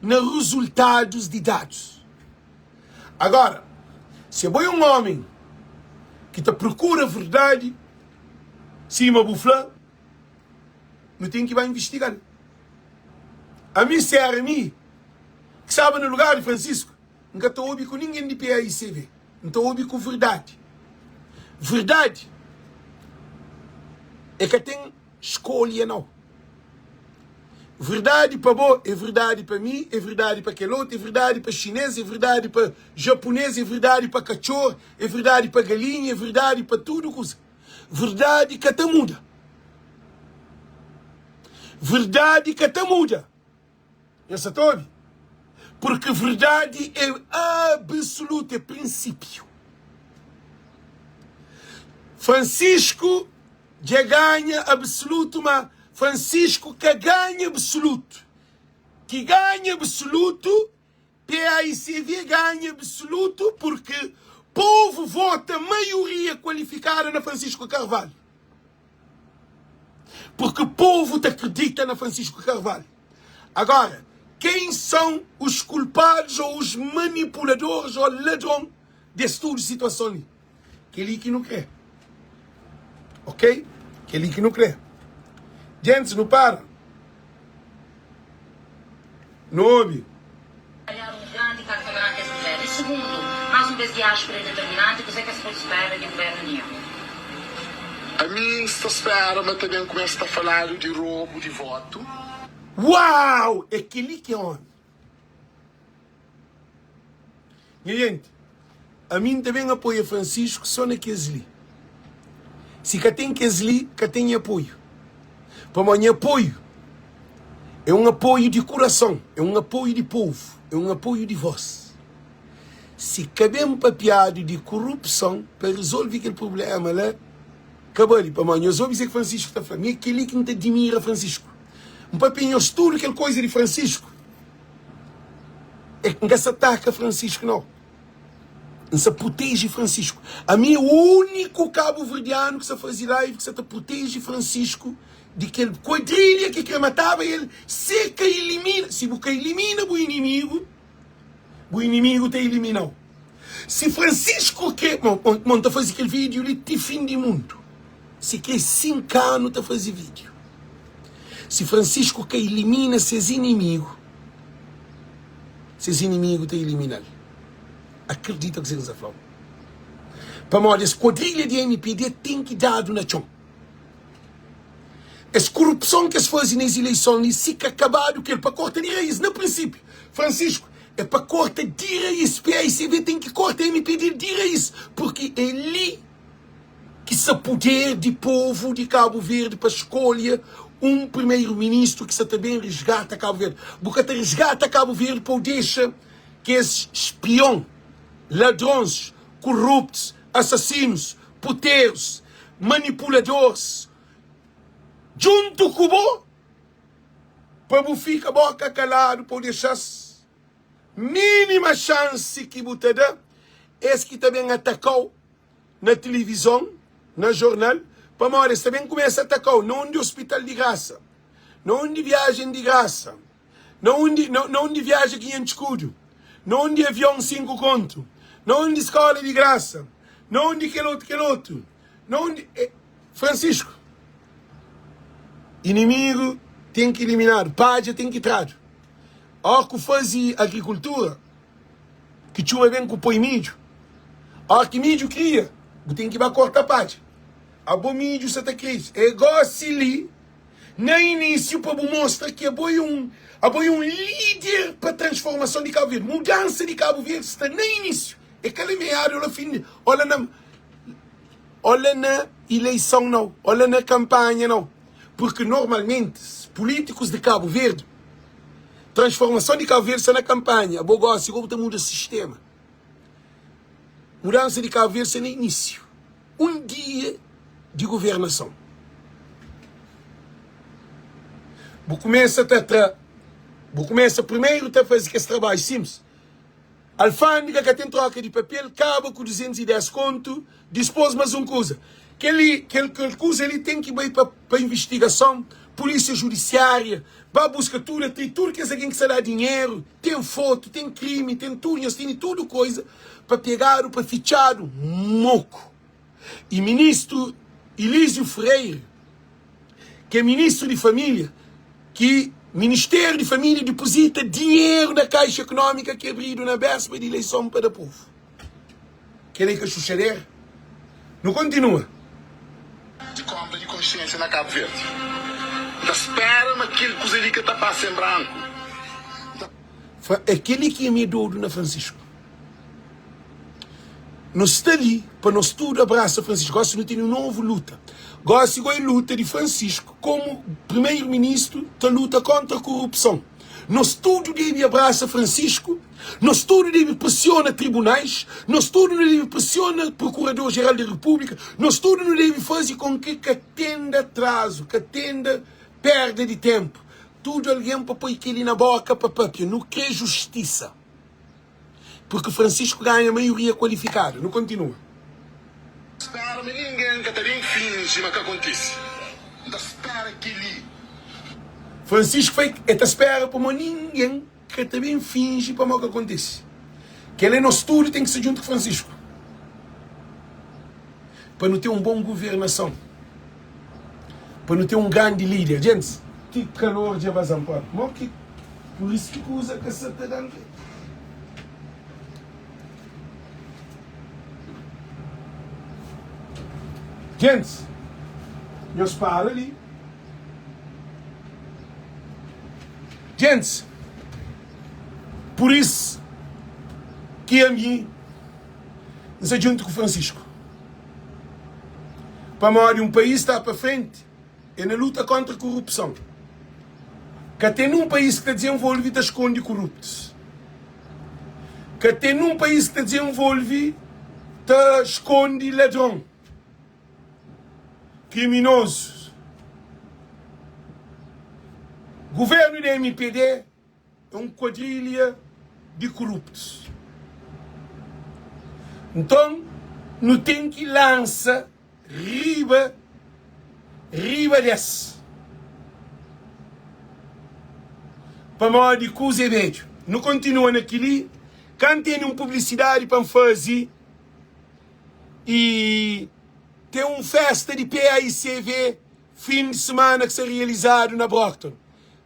na rezultadus di dadus. Agora, si abo é un omi ki ta prokura verdadi, sima bu fla, nu ten ki ba investiga-l. Ami, si era mi ki staba na lugar di Francisco, N ka ta obi ku ningen di PAICV. N ta obi ku verdadi. Verdadi e ka ten skolha nau. Verdadi pa bo é verdadi pa mi, é verdadi pa kel otu, é verdadi pa xinês, é verdadi pa japunês, é verdadi pa katxor, é verdadi pa galinha, é verdadi pa tudu kuza. Verdadi ka ta muda. Verdadi ka ta muda. Nhos sa ta obi? Purki verdadi é absolutu, é prinsípiu. Francisco dja ganha absolutu, ma Francisco ka ganha absolutu. Ki ganha absolutu, PAICV ganha absolutu purki povu vota maioria kualifikada na Francisco Carvalho. Porque povo ta acredita na Francisco Carvalho. Agora, quem são os culpados ou os manipuladores ou ladrão desse tudo situação li? Kel-li ki nu krê. Ok? Kel-li ki nu krê. Gents, nu para. Nu obi. Olhar un grandi karta branka es governu. Y sugundu, más un bes diáspora é determinanti, kuzê ki es pode spera di governu di Nhô? Ami N sta spera ma ta ben kumesa ta faladu di robu di votu. Uau! É kel-li ki é ómi. Nha jenti, ami N ta ben apoia Francisco so na kes li. Si ka ten kes li, ka ten nha apoiu. Pamodi nha apoiu é un apoiu di kurason, é un apoiu di povu, é un apoiu di vós. Si ka ben papiadu di kurupson pa rizolve kel prubléma la, ka bali. Pamodi nhos obi kuzê ki Francisco ta fla. Mi é kel-li ki N ta dimira Francisco. N papia nhos tudu kel koza di Francisco. É, N ka sa taka Francisco nau. N sa proteje Francisco. Ami é úniku kabuverdianu ki sa faze live ki sa ta proteje Francisco di kel kuadrilha ki kre mataba el se ka ilimina. Si bu ka ilimina bu inimigu, bu inimigu ta iliminau. Si Francisco kre, mo, mo, N ta faze kel vídeo li ti fin di mundu. Si kre 5 anu ta faze vídeo. Si Francisco ka ilimina ses inimigu, ses inimigu ta ilimina-l. Akredita kuzê ki N sta fla-u. Pamodi es kuadrilha di mpd ten ki dadu na txon. Es korupson ki es faze na es ileison li, si ka kabadu ku el pa korta di rais, na prinsipiu, Francisco, é pa korta di rais. PAICV ten ki korta mpd di rais, purki é li ki sa puder di povu di Kabu Verdi pa skolha un primeru ministru ki sa ta ben risgata Kabu Verdi. Bu ka ta risgata Kabu Verdi pa u dexa kes spion, ladrons, kuruptus, asasinus, puterus, manipuladors djuntu ku bo pa bu fika boka kaladu pa u dexa-s minima xansi ki bu ta da es ki ta ben ataka-u na tilivizon, na jornal, pamodi es ta ben kumesa ataka-u na undi ospital di grasa, na undi viajen di grasa, na undi, na, na undi viaja 500 skudu, na undi avion 5 kontu, na undi skola di grasa, na undi kel otu, kel otu, na undi. E, Francisco, inimigu ten ki iliminadu, padja ten ki tradu. Ó ku faze agrikultura, ki txuba ben ku poi midju. Óra ki midju kria, bu ten ki ba korta padja. Abo midju sa ta kria. É gósi li, na inísiu, pa bu mostra ki abo é un, abo é un líder pa transformason di Kabu Verdi. Mudansa di Kabu Verdi sta na inísiu. É ka la meadu, la fin di, ô la na, ô la na ileison nau, ô la na kanpanha nau. Purki normalmenti, pulítikus di Kabu Verdi, Transformason di Kabu Verdi sta na kanpanha, abo gosi go bu ta muda sistema. Mudansa di Kabu Verdi sta na inisiu. Un dia di guvernason. Bu kumesa ta tra, bu kumesa primeru ta fazi kes trabadju simplis. Alfândega ka ten troka di papel, kaba ku 210 kontu, dispôs mas un kuza. Kel-li, kel, kel kuza li ten ki bai pa, pa invistigason, pulísia judisiária, ba buska tudu atri, tudu kes algen ki sta da dinheru, ten fotu, ten krimi, ten tudu, nhos tene tudu koza pa pegadu, pa fitxadu moku. I ministru Elísio Freire, ki é ministru di família, ki Ministériu di Família dipozita dinheru na Kaixa Ekonómika ki abridu na béspa di ileison pa da povu. Kel-li é ka xuxadera? Nu kontinua. Di konta di konsiensia na Kabu Verdi. N ta spera ma kel kuza li ka ta pasa en branku. N ta. Fra, é kel-li ki ami é dodu na Francisco. Nu sta li pa nos tudu abrasa Francisco. Gosi nu tene un novu luta. Gosi go é luta di Francisco komu primeru ministru ta luta kontra korupson. Nos tudu debe abrasa Francisco, nos tudu debe presiona tribunais, nos tudu nu debe presiona Prokurador Jeral di Repúblika, nos tudu nu debe faze kon ki ka tenda atrazu, ka tenda perda di tenpu. Tudu algen pa poi keli na boka pa papia. Nu kre justisa. Purki Francisco ganha maioria kualifikadu. Nu kontinua. Spera ma ningen ka ta ben finji ma ka kontise. N ta spera kel-li. Francisco fla el ta spera pamo ningen ka ta ben finji pamo ka kontise. Kel-li nos tudu ten ki sta djuntu ku Francisco pa nu ten un bon guvernason, pa nu ten un grandi lider. Djentis, ki kalor dja baza-m propi. Mo ki pur isu ki kuza ka sa ta da-m. Gentis, nhos para li. Gentis, pur isu. Ki ami N sta djuntu ku Francisco. Pamodi un país sta pa frenti é na luta kontra korupson. Ka ten nun país ki ta dizenvolve ta skonde koruptus. Ka ten nun país ki ta dizenvolve ta skonde ladron, kriminozus. Guvernu di mpd é un kuadrilha di koruptus. Nton, nu ten ki lansa riba riba des. Pamodi kuza é bedju. Nu kontinua na kili. Ka N tene un publisidadi pa N faze i ten un festa di PAICV fin di semana ki sta realizadu na Brockton.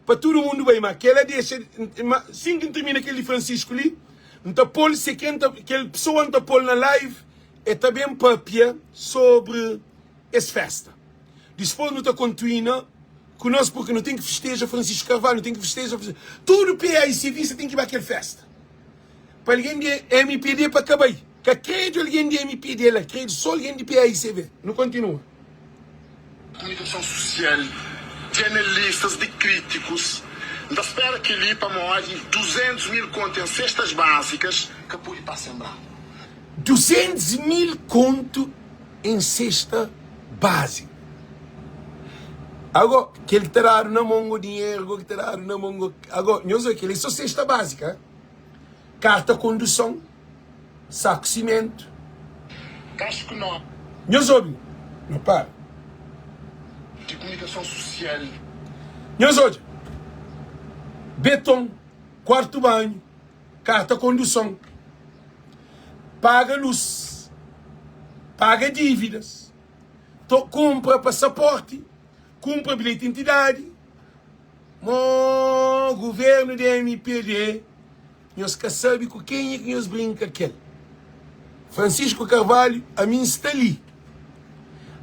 Pa tudu mundu bai ma kela dexa ma sin ki N tirmina kel di Francisco li N ta pol se ken ta kel pessoa N ta pol na live e ta ben papia sobre es festa dispos nu ta kontuina ku nos porque nu ten ki festeja Francisco Carvalho nu ten ki festeja tudu PAICVista ten ki ba kel festa pa algen di MPD pa ka bai ka kredu algen di MPD la kredu so algen di PAICV nu kontinua. Komunikason susial, di analistas, di krítikus. N ta spera kel-li pamodi 200 mil kontu en sestas básikas ka pode pasa en branku. 200 mil kontu en sesta básiku. Ago, kel ki ta dadu na mon go dinheru go ki ta dadu na mon go. Ago, nhos odja, kel-li é so sesta básika. Karta konduson, saku simentu. Kaxu ku nó. Nhos obi, no para. Di komunikason susial. Nhos odja, beton, kuartu banhu, karta konduson, paga lus, paga dívidas, to kunpra pasaporti, kunpra bilheti intidadi. Mo governo di MPD nhos ka sabi ku kenha ki nhos brinka kel Francisco Carvalho ami nsta li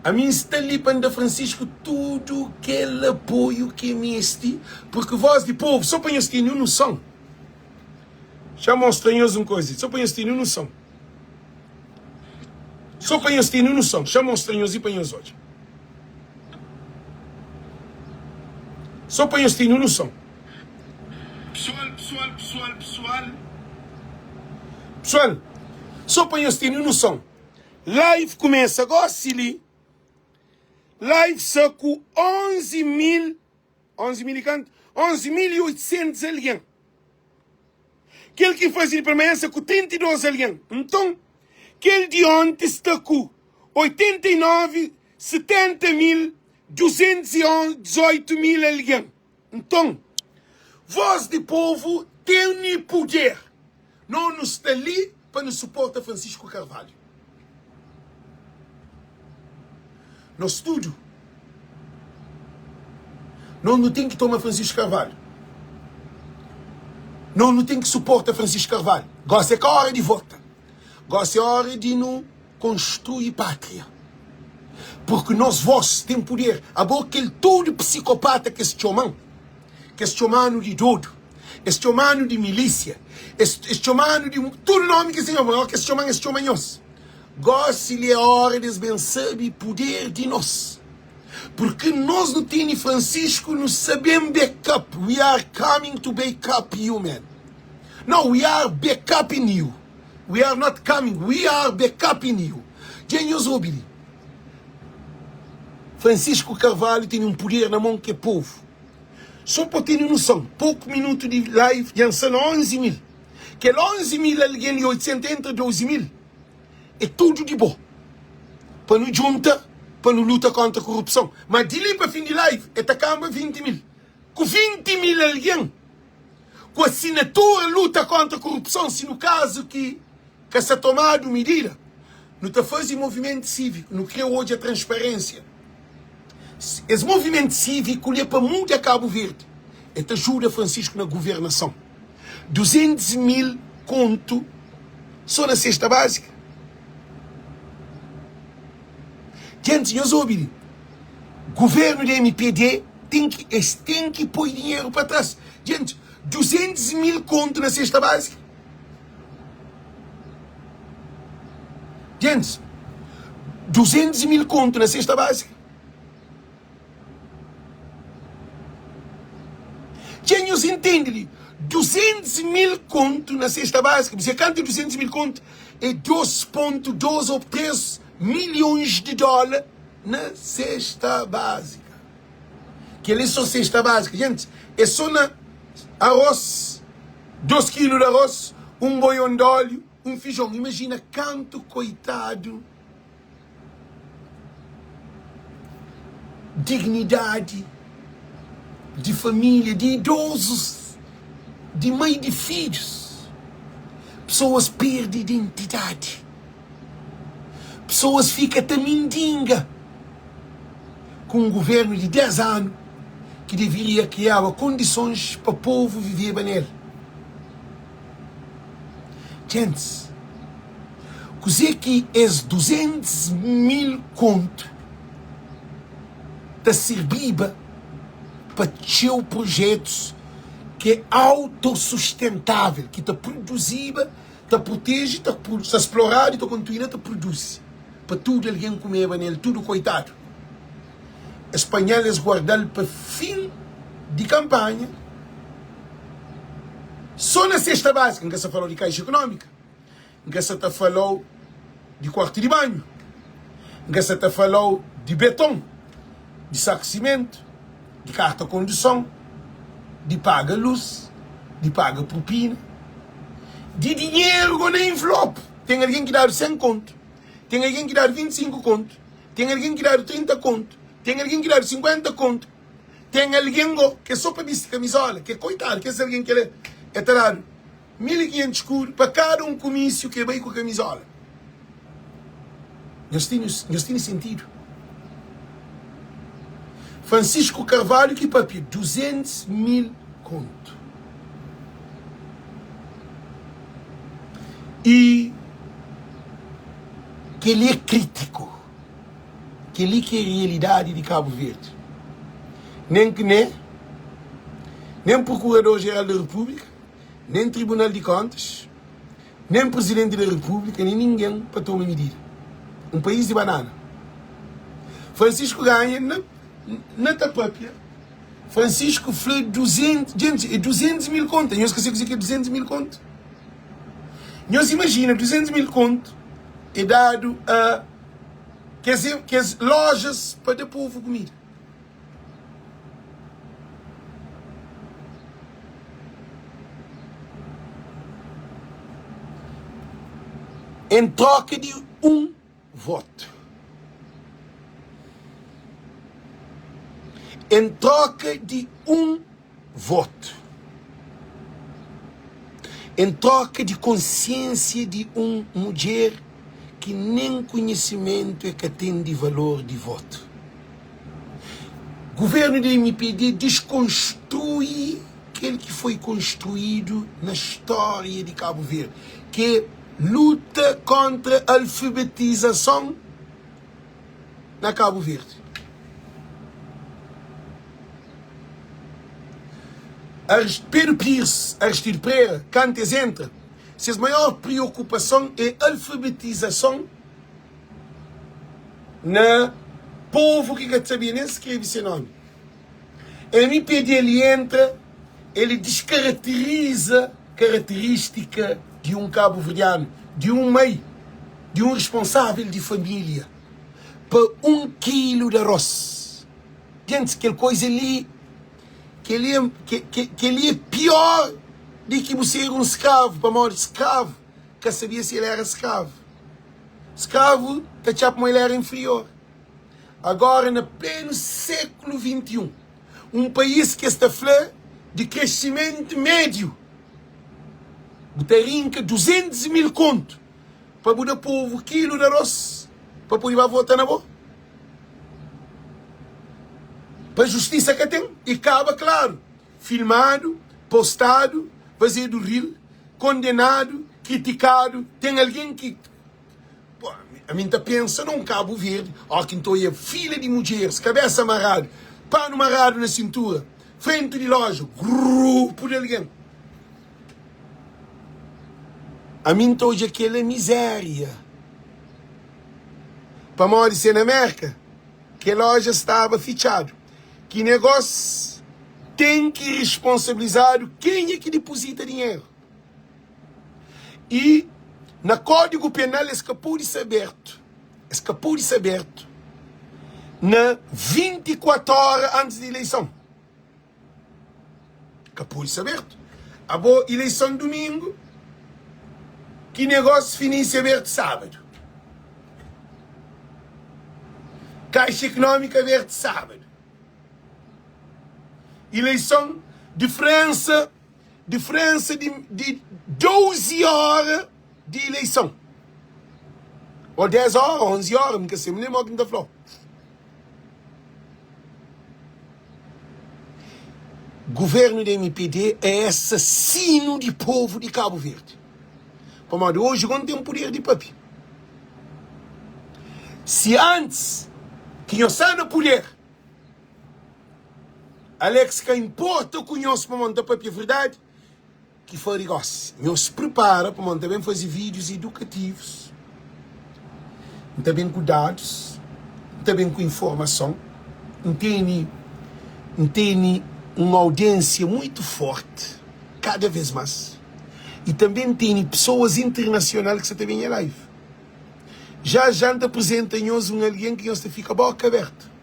ami nsta li pa nda Francisco tudo kel apoio ki mesti porque voz di povo so pa nhos tene un noção xa mostra nhos un coisa so pa nhos tene un noção so pa nhos tene un noção xa mostra nhos i pa nhos odja. Só pa nhos tene un noson. Pessoal, pessoal, pessoal, pessoal. Pessoal, só pa nhos tene un noson. Live kumesa gosi li. Live sa ku 11 mil, 11 mil i kantu? 11.800 algen. Kel ki faze di primeira sta ku 32 algen. Nton, kel di onti sta ku 89, 70 mil, 218 mil algen. Nton, vós di povu tene puder. No nu sta li pa nu suporta Francisco Carvalho. Nos tudu, nos nu ten ki toma Francisco Carvalho. Nos nu ten ki suporta Francisco Carvalho. Gosi é ka ora di vota. Gosi é ora di nu konstrui pátria. Porque nos vós ten puder. Abo kel tudu psikopata ki es txoman, ki es txomanu di dodu, es txomanu di milísia, es, es txomanu di tudu nomi ki es ten, ora ki es txoman, es txoma nhos. Gósi li é óra di es ben sabe puder di nos. Purki nos nu tene Francisco, nu sa ben back up. We are coming to back up you, man. No, we are back uping you. We are not coming, we are back uping you. Dja nhos obi li. Francisco Carvalho tene un puder na mon ki é povu. Só pa tene noson, poku minutu di live dja N sta na 11 mil. Kel 11 mil algen di 800 entra 12 mil é tudu di bo. Pa nu djunta pa nu luta kontra korupson. Ma di li pa fin di live e ta kanba 20 mil. Ku 20 mil algen ku asinatura luta kontra korupson si nu kazu ki ka sta tomadu midida nu ta fazi movimentu siviku nu kre odja transparensia. Es movimentu siviku li é pa muda Kabu Verdi e ta juda Francisco na governason. 200 mil kontu so na sesta bázika? Djenti, nhos obi li, guvernu di MPD ten ki, es ten ki poi dinheru pa tras. Djenti, 200 mil kontu na sesta bázika? Gentis, 200 mil kontu na sesta básika. Dja nhos intende li, 200 mil kontu na sesta básika, bu kantu é 200 mil kontu? É 2.2 ou 3 milhões de dólar na sesta básika. Kel é só sesta básika, gente, é só na arroz, 2 kilu di arroz, un boion di óleo, un fijon. Imajina kantu koitadu dignidadi di família, di idozus, di mai di fidjus. Pesoas perde identidadi. Pesoas fika ta mindinga ku un guvernu di 10 anu ki deveria kriaba kondisons pa povu viveba nel. Gentis, kuzê ki es 200 mil kontu ta sirbiba pa txeu projetus ki é autosustentável, ki ta produziba, ta proteje, ta ta sploradu i ta kontinua ta produzi pa tudu algen kumeba nel, tudu koitadu. Es panha-l, es guarda-l pa fin di kanpanha. Sô na sesta bázika, N ka sta fala-u di kaixa ikonómika, N ka sta ta fala-u di kuartu di banhu, N ka sta ta fala-u di beton, di saku simentu, di karta konduson, di paga lus, di paga propina, di dinheru go na envelope. Ten algen ki dadu 100 kontu, ten algen ki dadu 25 kontu, ten algen ki dadu 30 kontu, ten algen ki dadu 50 kontu, ten algen go ki é so pa bisti kamizola, ki é koitadu, kes algen ki el é ta dadu 1500 skudu pa kada un kumísiu ki el bai ku kamizola. Nhos tene, nhos tene sentidu? Francisco Carvalho ki papia 200 mil kontu. I kel-li é krítiku. Kel-li ki é realidadi di Kabu Verdi. Nen CNE, nen Prokurador-Jeral da Repúblika, nen Tribunal di Kontas, nen Prizidenti da Repúblika, nen ningen pa toma midida. Un país di banana. Francisco ganha na na ta papia. Francisco fla 200, gente, é 200 mil kontu. Nhos ka sabe kuzê ki é 200 mil kontu? Nhos imajina 200 mil kontu é dadu a kes, kes lojas pa da povu kumida. Em troka di un votu. Em troka di un votu. Em troka di konsiensia di un mudjer ki nen konhisimentu e ka ten di valor di votu. Guvernu di MPD diskonstrui kel ki foi konstruidu na stória di Kabu Verdi, ki é luta kontra alfabetizason na Kabu Verdi. Pedro Pires, Aristides Pereira, kantu es entra, ses maior priokupason é alfabetizason na povu ki ka ta sabia nen skrebe se nomi. MPD li entra, ele descaracteriza característica di un kabuverdianu, di un mai, di un responsável di família, pa un kilu di arroz. Gentis, kel koiza li, kel li, kel li é pior di ki bu ser un skravu, pamodi skravu ka sabia si el era skravu. Skravu ta txá pamodi el era inferior. Agora na plenu sékulu 21, un país ki es ta fla di krescimentu médiu, bu ta rinka 200 mil kontu pa bu da povu kilu di arroz pa pode ba vota na bo? Pa justisa ka ten i kaba klaru, filmadu, postadu, fazedu ril, kondenadu, kritikadu, ten algen ki Ami N ta pensa na un Kabu Verdi, óki N ta oia fila di mudjeris, kabésa maradu, panu maradu na sintura, frentu di lója, grupu di algen. Ami N ta odja kel-la mizéria. Pamodi se na Merka ke loja staba fitxadu. Ki negós ten ki risponsabilizadu kenha ki dipozita dinheru. I na Kódigu Penal es ka pode sa abertu, es ka pode sa abertu na 24 óra antis di ileison. Ka pode sa abertu. Abo ileison dumingu, ki negósiu finisi abertu sábadu. Kaixa Ekonómika abertu sábadu. Ileison, diferensa. Diferensa di di 12 óra di ileison. Ô 10 óra, 11 óra, N ka sabe nen modi ki N ta fla-u. Governu di mpd é asasinu di povu di Kabu Verdi. Pamodi oji go N ten puder di papia. Si antis ki nho sta na puder, Alex ka importa ku nhos pamodi nta papia verdade ki fari gosi nhos prepara pamodi nta ben fazi videos educativos nta ben ku dados nta ben ku informason nteni nteni um audiência muito forte cada vez mas e também nteni pessoas internacional ki sa ta ben nha live já já nta apresenta nhos um alguém ki nhos ta fica boca aberto.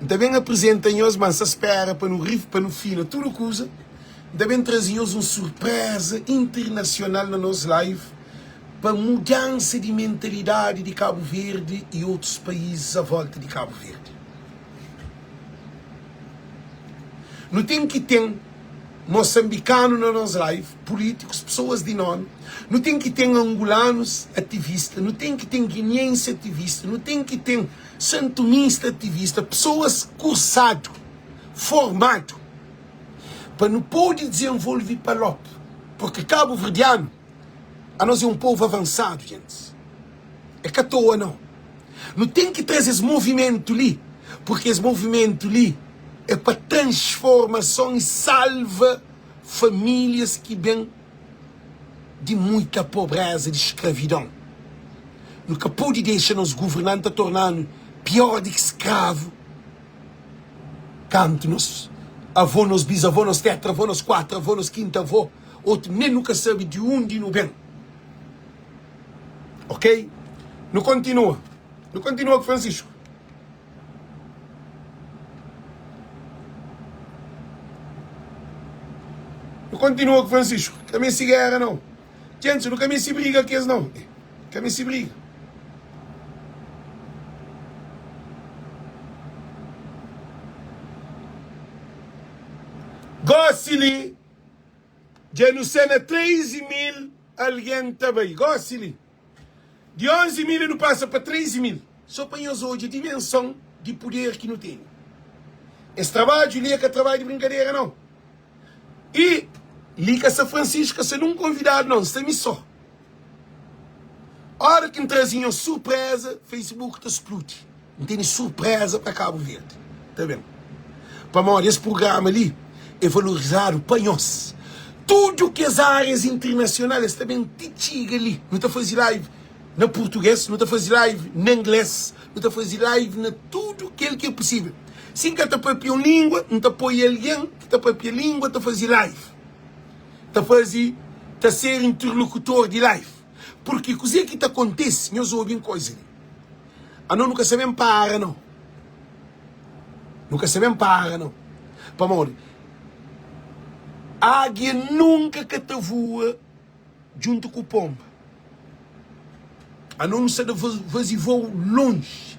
N ta ben aprizenta nhos, ma N sta spera pa nu ri, pa nu fina tudu kuza. N ta ben traze nhos un surpreza internasional na nos live pa mudansa di mentalidadi di Kabu Verdi y otus paízis a volta di Kabu Verdi. Nu ten ki ten mosanbikanu na nos live, pulítikus, pesoas di nomi, nu ten ki ten angulanus ativista, nu ten ki ten giniensi ativista, nu ten ki ten santumista ativista, pesoas kursadu, formadu, pa nu pode dizenvolve Palop, porque kabuverdianu, anos é un povu avansadu, gentis. É ka toa nau. Nu ten ki traze es movimentu li, porque es movimentu li é pa transformason y salva famílias ki ben di muita pobreza, di skravidon. Nu ka pode dexa nos governanti ta torna-nu pior di ki skravu kantu nos avô, nos bisavô, nos tetravô, nos kuatravô, nos kintavô, otu nen nu ka sabe di undi nu ben. Ok? Nu kontinua. Nu kontinua ku Francisco. Nu kontinua ku Francisco. Ka meste géra, nau. Djents, nu ka meste briga ku es, nau. Ka meste briga. Gósi li. Dja nu sta na 13 mil algen ta bai gosi li. Di 11 mil nu pasa pa 13 mil. So pa nhos odja dimenson di puder ki nu tene. Es trabadju li é ka trabadju di brinkadera nau. I li ka sta Francisco, ka sta nun konvidadu nau, N sta mi so. Ora ki N traze nhos surpreza, Facebook ta spludi. N tene surpreza pa Kabu Verdi. Ta ben. Pamodi es prugrama li é valorizadu pa nhos. Tudu kes árias internasional es ta ben ti txiga li. Nu ta faze live na purtuges, nu ta faze live na ingles, nu ta faze live na tudu kel ki é pusível. Si N ka ta papia un língua, N ta poi algen ki ta papia língua ta faze live. Ta faze, ta ser interlokutor di live. Purki kuzê ki ta kontise, nhos obi un koza li. Anos nu ka sa ben para nau. Nu ka sa ben para nau. Pamodi águia nunka ka ta voa djuntu ku ponba. Anos nu sa ta faze vou lonji.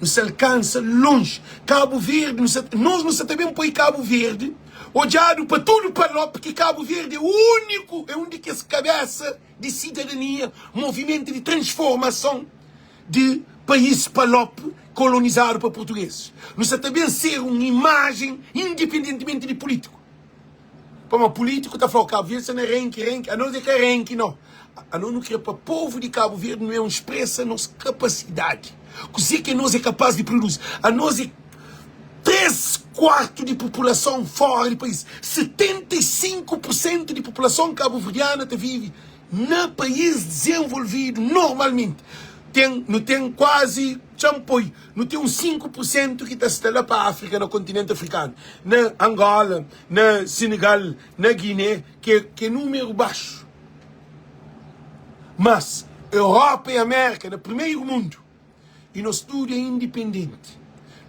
Nu sa alkansa lonji. Kabu Verdi, nu sa, nos nu sa ta ben poi Kabu Verdi odjadu pa tudu palop ki Kabu Verdi é úniku, é un di kes kabesa di sidadania, movimentu di transformason di país palop kolonizadu pa purtugueses. Nu sa ta ben ser un imajen independentimenti di pulítiku. Pamodi pulítiku ta fla, Kabu Verdi sta na renki, renki. Anos é ka renki, nau. Anos nu kre pa povu di Kabu Verdi nu é un spresa nos kapasidadi. Kuzê ki anos é kapaz di produzi. Anos é 3 kuartu di populason fora di país. 75 pur sentu di populason kabuverdiana ta vive. Na país dizenvolvidu, normalmenti ten, nu ten kuazi, txa-m poi, nu ten uns 5 pur sentu ki ta sta la pa Áfrika, na kontinenti afrikanu, na Angola, na Senegal, na Guiné, ki é númeru baxu. Mas Europa e Amérika, na primeru mundu, i nos tudu é indipendenti.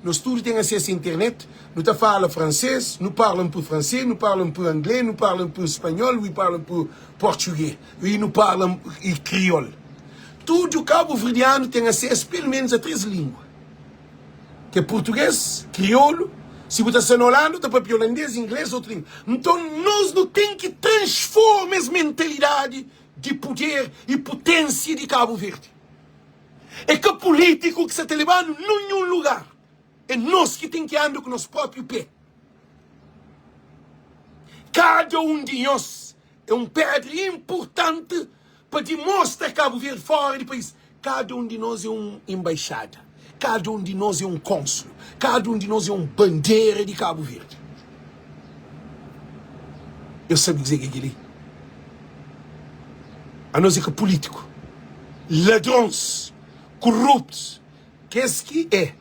Nos tudu ten asesu a internet, nu ta fala fransês, nu parla un peu fransês, nu parla un peu anglês, nu parla un peu spanhol, we parla un peu português i nu parla i kriol. Tudu kabuverdianu ten asesu pelu menus a 3 lingua, ki é purtugês, kriolu, si bu ta sta na Holanda bu ta papia holandês, inglês, otu lingua. Nton nos nu ten ki transforma es mentalidadi di puder i putensia di Kabu Verdi. É ka pulítiku ki sa ta leba-nu nunhun lugar. É nos ki ten ki anda ku nos própriu pé. Kada un di nhos é un pedra inpurtanti pa dimostra Kabu Verdi fora di país. Kada un di nos é un enbaixada. Kada un di nos é un kónsulu. Kada un di nos é un bandera di Kabu Verdi. Nhos sabe kuzê ki é kel-li? Anos é ka pulítiku. Ladrons, kuruptus, kes ki é.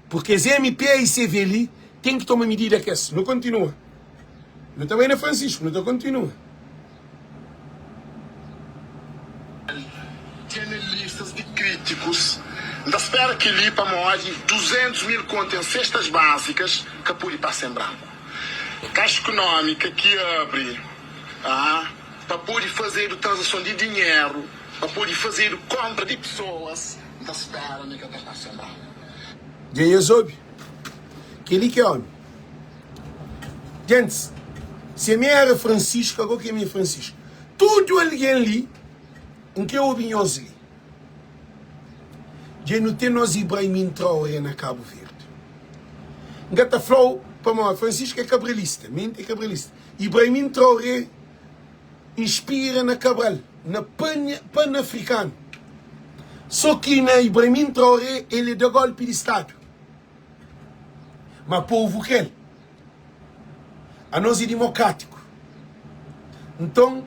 Purki es MP i CV li ten ki toma midida kes. Nu kontinua. Nu ta bai na Francisco, nu ta kontinua. Di analistas di kritikus, N ta spera kel-li pamodi 200 mil konta en sestas básikas ka pode pasa en branku. Kaixa ikunómika ki abri pa pode fazedu transason di dinheru, pa pode fazedu konpra di pesoas, N ta spera ma e ka ta pasa en branku. Dja nhos obi? Kel-li ki é ómi. Gentis, si ami éra Francisco, agó ki ami é Francisco. Tudu algen li, N krê obi nhos li. Dja nu ten nos Ibraimin Traoré na Kabu Verdi. N ka ta fla-u pamodi Francisco é kabralista, menti é kabralista. Ibraimin Traoré inspira na Cabral, na pan-afrikanu. Sô ki na Ibraimin Traoré el é da golpi di stadu. Ma povu krê-l. Anos é dimokrátiku. Nton,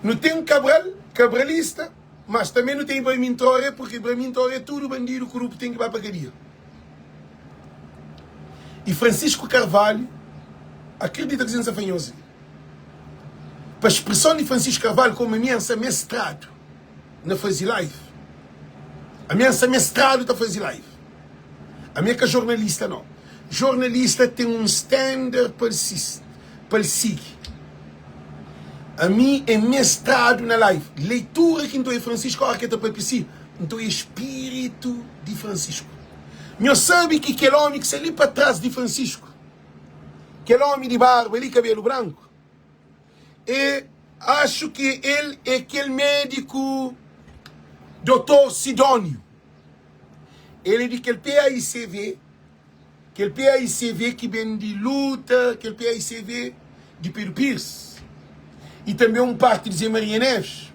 nu ten Cabral, kabralista, mas tanbe nu ten Ibraimin Traoré, purki Ibraimin Traoré tudu bandidu kuruptu ten ki ba pa kadia. I Francisco Carvalho akredita ki N sa fla nhos li. Pa spreson di Francisco Carvalho komu ami N sa mestradu na fazi live. Ami N sa mestradu ta fazi live. Ami é ka jornalista nau. Jornalista ten un standard pa el pa el sigi. Ami é mestradu na live. Leitura ki N ta oia Francisco ora ki el ta papia si, N ta oia spiritu di Francisco. Nhos sabe ki kel omi ki sta li pa tras di Francisco, kel omi di barba li, kabelu branku, e axu ki el é kel médiku Dotor Sidónio. El é di kel PAICV, kel PAICV ki ben di luta, kel PAICV di Pedro Pires i tanbe un parti di Zé Maria Neves.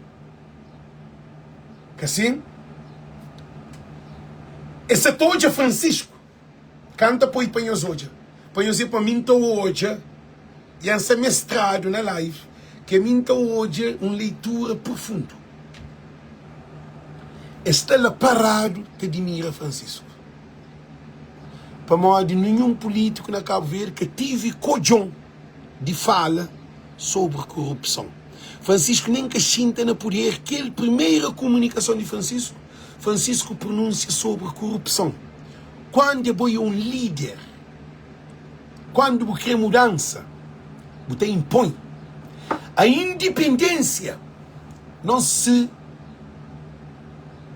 Ka sin? Es sa ta odja Francisco. Kanta poi pa nhos odja. Pa nhos e pa mi nta odja i N sta mestradu na live ke mi nta odja un leitura profundu. Es sta la paradu ta dimira Francisco. Pamodi ninhun pulitiku na Kabu Verdi ka tivi kodjon di fala sobri korupson. Francisco nen ka xinta na puder kel primeira komunikason di Francisco, Francisco pronunsia sobri korupson. Kuandu abo é un lider, kuandu bu kre mudansa, bu ta inpoi. A indipendênsia não se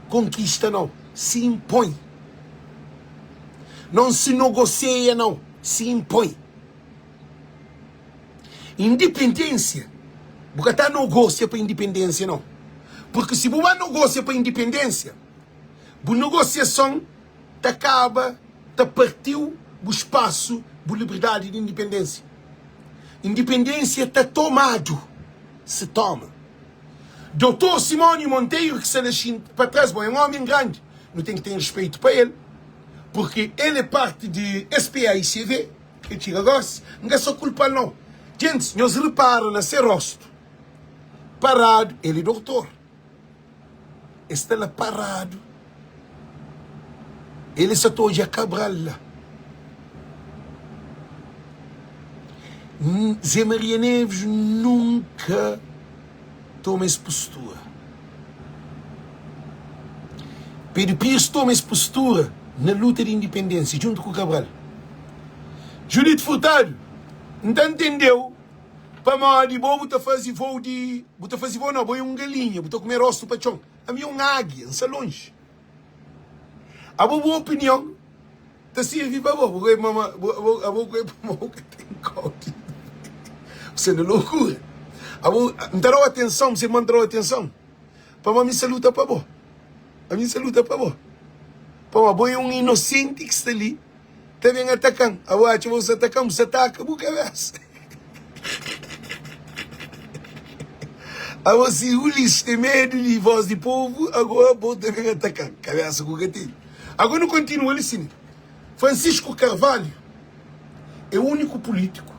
konkista não, se inpoi. Não se nogoseia não, se inpoi. Indipendênsia, bu ka ta nogosia pa indipendênsia não. Porque si bu ba nogosia pa indipendênsia, bu negosiason ta kaba ta partiu bu spasu, bu liberdadi di indipendênsia. Indipendênsia ta tomadu, se toma. Doutor Simónio Monteiro ki sta la xinti pa tras, bon, é un ómi grandi, nu ten ki ten respeito pa el, porque el é parti di SPAICV, ki txiga gosi, N ka sa kulpa-l nau. Gentis, nhos repara na se rostu. paradu, el é dotor, el sta la paradu, el sa ta odja Cabral la. Zé Maria Neves nunka toma es postura. Pedro Pires toma es postura na luta di indipendênsia djuntu ku Cabral. Judite Furtado, N ta ntende-u pamodi bo bu ta faze vou di, bu ta faze vou nau, bo é un galinha, bu ta kume rostu pa txon. Ami é un águia, N sta lonji. Abo bu opinion Ta sirvi pa bo, bo mama, bo, bo, abo ku pa mo ka ten kau ki Você na loucura. Abo, N ta dau atenção, você irmã ta dau atenção. Pamodi mi sa luta pa bo. Ami sa luta pa bo. Pamodi abo é un inosenti ki sta li ta ben atakan. Abo atxa ma bu sa atakan, bu sa ataka bu kabesa. Abo si Ulisses ten medu di voz di povu, agora bo ta ben atakan. Kabesa ku ka tene. Agora nu kontinua li sin. Francisco Carvalho é úniku pulítiku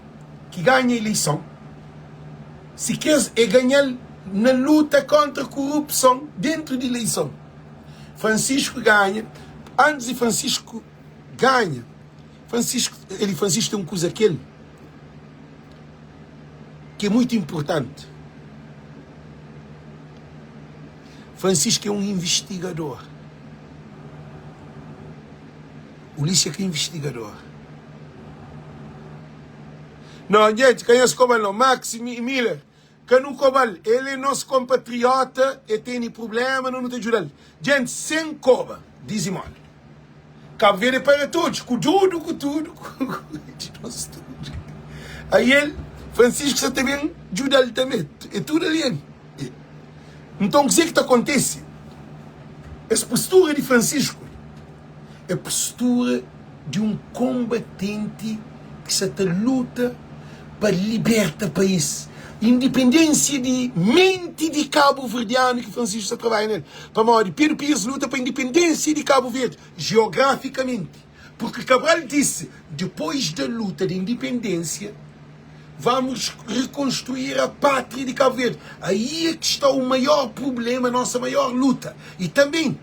ki ganha ileison, si kes é ganhal na luta kontra kurupson dentru di ileison. Francisco ganha, antis di Francisco ganha, Francisco, ele Francisco tem um kuza kel ki é muito importante. Francisco é um investigador. Ulisses é ka investigador. Não, gente, ka nhos koba-l não. Max Miller, ka nu koba-l. El é nos kompatriota, el tene problema, no nu ta djuda-l. Gente, sen koba, dizimola. Cabo Verde é para todos, ku dudu, ku tudu, ku di nos tudu. Aí el, Francisco sa ta ben djuda-l tanbe. É tudu algen. Nton, kuzê ki ta kontise? Es postura di Francisco é postura di un konbatenti ki sa ta luta pa liberta país. Indipendênsia di menti di kabuverdianu ki Francisco sa trabadja nel. Pamodi Pedro Pires luta pa indipendênsia di Kabu Verdi, geografikamenti. Porque Cabral disse, depois da luta de independência, vamos reconstruir a pátria de Cabo Verde. Aí é que está o maior problema, a nossa maior luta. E também,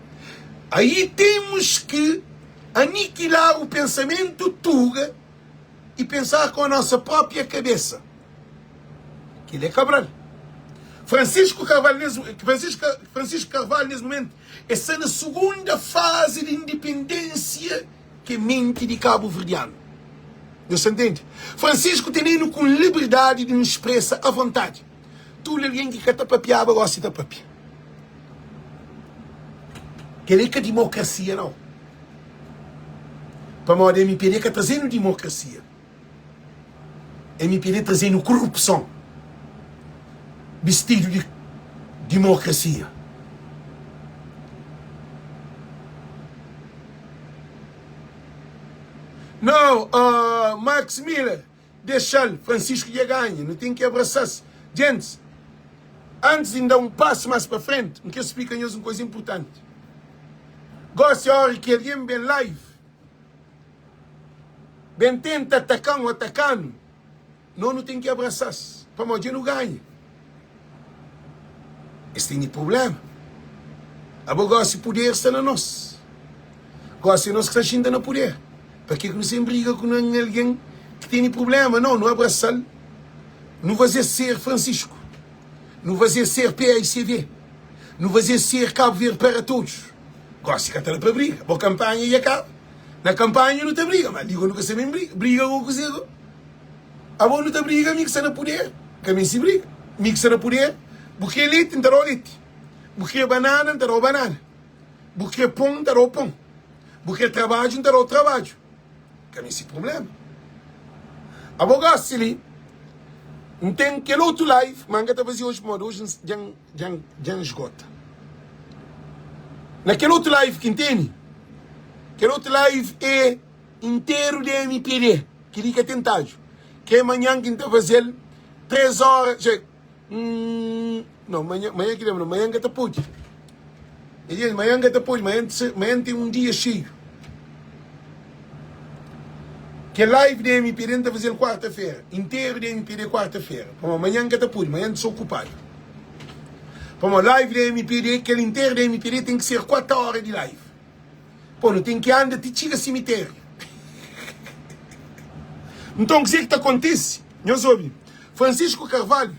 aí temos que aniquilar o pensamento tuga e pensar com a nossa própria cabeça. Que ele é Cabral. Francisco Carvalho, nesse, Francisco, Francisco Carvalho, nesse momento, está na segunda fase de independência que é mente de cabo-verdiano. Nhos ta ntende? Francisco tenenu ku liberdadi di nu spresa a vontadi. Tudu algen ki ka ta papiaba gosi ta papia. Kel-li ka dimokrasia nau. Pamodi MPD ka traze-nu dimokrasia. MPD traze-nu korupson bistidu di dimokrasia. Nau, uh, Max Miller, dexa-l, Francisco dja ganha, nu ten ki abrasa-s. Gentis, antis di N da un pasu más pa frenti, N kre splika nhos un kuza inpurtanti. Gósi, óra ki algen ben live, ben tenta ataka-m ô ataka-nu, Nos nu ten ki abrasa-s pamodi dja nu ganha. Es tene prubléma. Abo gósi puder sta na nos. Gósi é nos ki sta xinta na puder. Pa ke ki nu sen briga ku un algen ki tene prubléma? Nau, nu abrasa-l. Nu faze-s ser Francisco. Nu faze-s ser PAICV. Nu faze-s ser Cabo Verde para todos. Gósi ka ta da pa briga. Bo kanpanha dja kaba. Na kanpanha nu ta briga, ma li go nu ka sta ben briga. Briga go kuzê go? Abo nu ta briga mi ki sta na puder ka meste briga mi ki sta na puder bu kre leti n ta dau leti bu kre banana n ta dau banana bu kre pon n ta dau pon bu kre trabadju n ta dau trabadju ka meste problema abo gosi li n ten kel otu live ma n ka ta faze oji pamodi oji djan djan djan esgota na kel otu live ki n tene kel otu live é interu di MPD. Kel-li ka ten tadju. Ke manhan ki N ta faze-l 3 óra. Dja, N, no, manhan, manhan ki lembra, manhan N ka ta pode. Entende? Manhan N ka ta pode, manhan, manhan ten un dia xeiu. Kel live di MPD N ta faze-l kuarta-fera. Interu di MPD kuarta-fera. Pamodi manhan N ka ta pode, manhan N ta sta okupadu. Pamodi live di MPD, kel interu di MPD ten ki ser 4 ora di live. Po, nu ten ki anda ti txiga simiteriu. Nton, kuzê ki ta kontise? Nhos obi, Francisco Carvalho,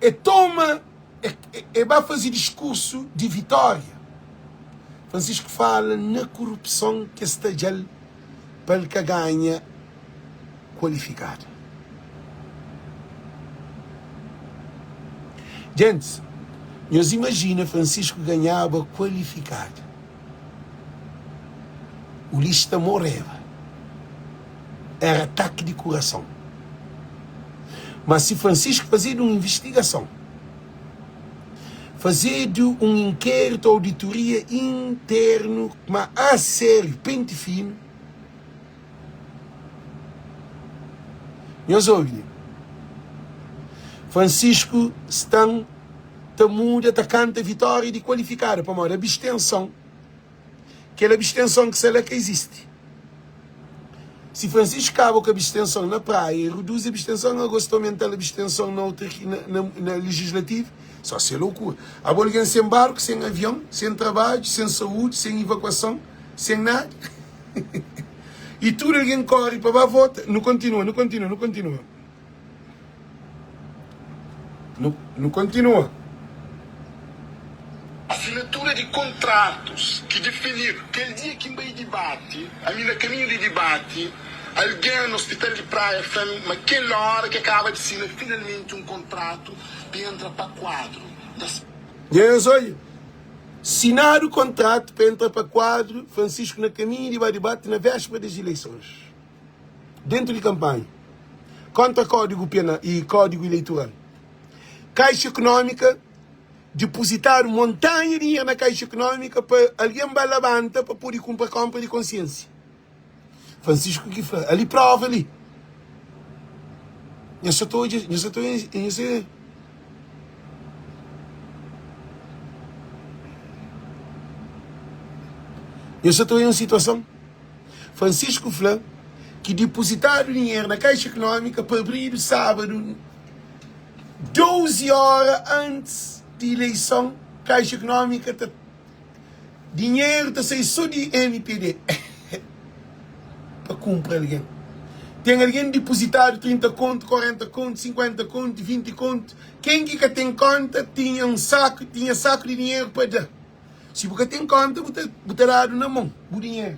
e toma, e, e ba faze diskursu di vitória. Francisco fala na korupson ki es ta dja-l pa el ka ganha kualifikada. Gentis, nhos imajina Francisco ganhaba kualifikada. Ulisses ta moreba. Era ataki di kurason. Ma si Francisco fazedu un invistigason, fazedu un inkéritu, auditoria internu, ma a sériu, penti finu, Nhos obi li. Francisco stan ta muda, ta kanta vitória di kualifikadu pamodi abstenson, kel abstenson ki sta la ka izisti. Si Francisco kaba ku abstenson na Praia e reduzi abstenson, agosto ta aumental abstenson na autarkia, na, na, na legislativo, só se é loucura. Abo algen sen barku, sen avion, sen trabadju, sen saúde, sen evakuason, sen nada. I tudu algen kóre pa ba vota. Nu kontinua, nu kontinua, nu kontinua. Nu, nu kontinua. Asinatura di kontratus ki difinidu. Kel dia ki N bai dibati, ami na kaminhu di dibati, algen na ospital di Praia fla-m ma kel óra ki e kaba di sina finalmenti un kontratu pa entra pa kuadru. N ta. Nhos odja. Sinadu kontratu pa entra pa kuadru, Francisco na kaminhu di ba dibati na véspera des ileisons, dentu di kanpanha, kontra kódigu penal i kódigu ileitural. Kaixa Ekonómika, dipuzitadu montanha dinheru na Kaixa Ekonómika pa algen ba labanta pa pode kunpra konpra di konsiensia. Francisco ki fla, ali prova li. Nha sa ta odja, nha sa ta odja, nha sa Nha sa ta odja un situason. Francisco fla ki dipozitadu dinheru na Caixa Económica pa abridu sábadu 12 hora antis di ileison, Caixa Económica ta Dinheru ta sai so di mpd pa kunpra algen. Ten algen dipuzitadu 30 kontu, 40 kontu, 50 kontu, 20 kontu. Ken ki ka ten konta tinha un saku, tinha saku di dinheru pa da. Si bu ka ten konta bu ta bu ta dadu na mon bu dinheru.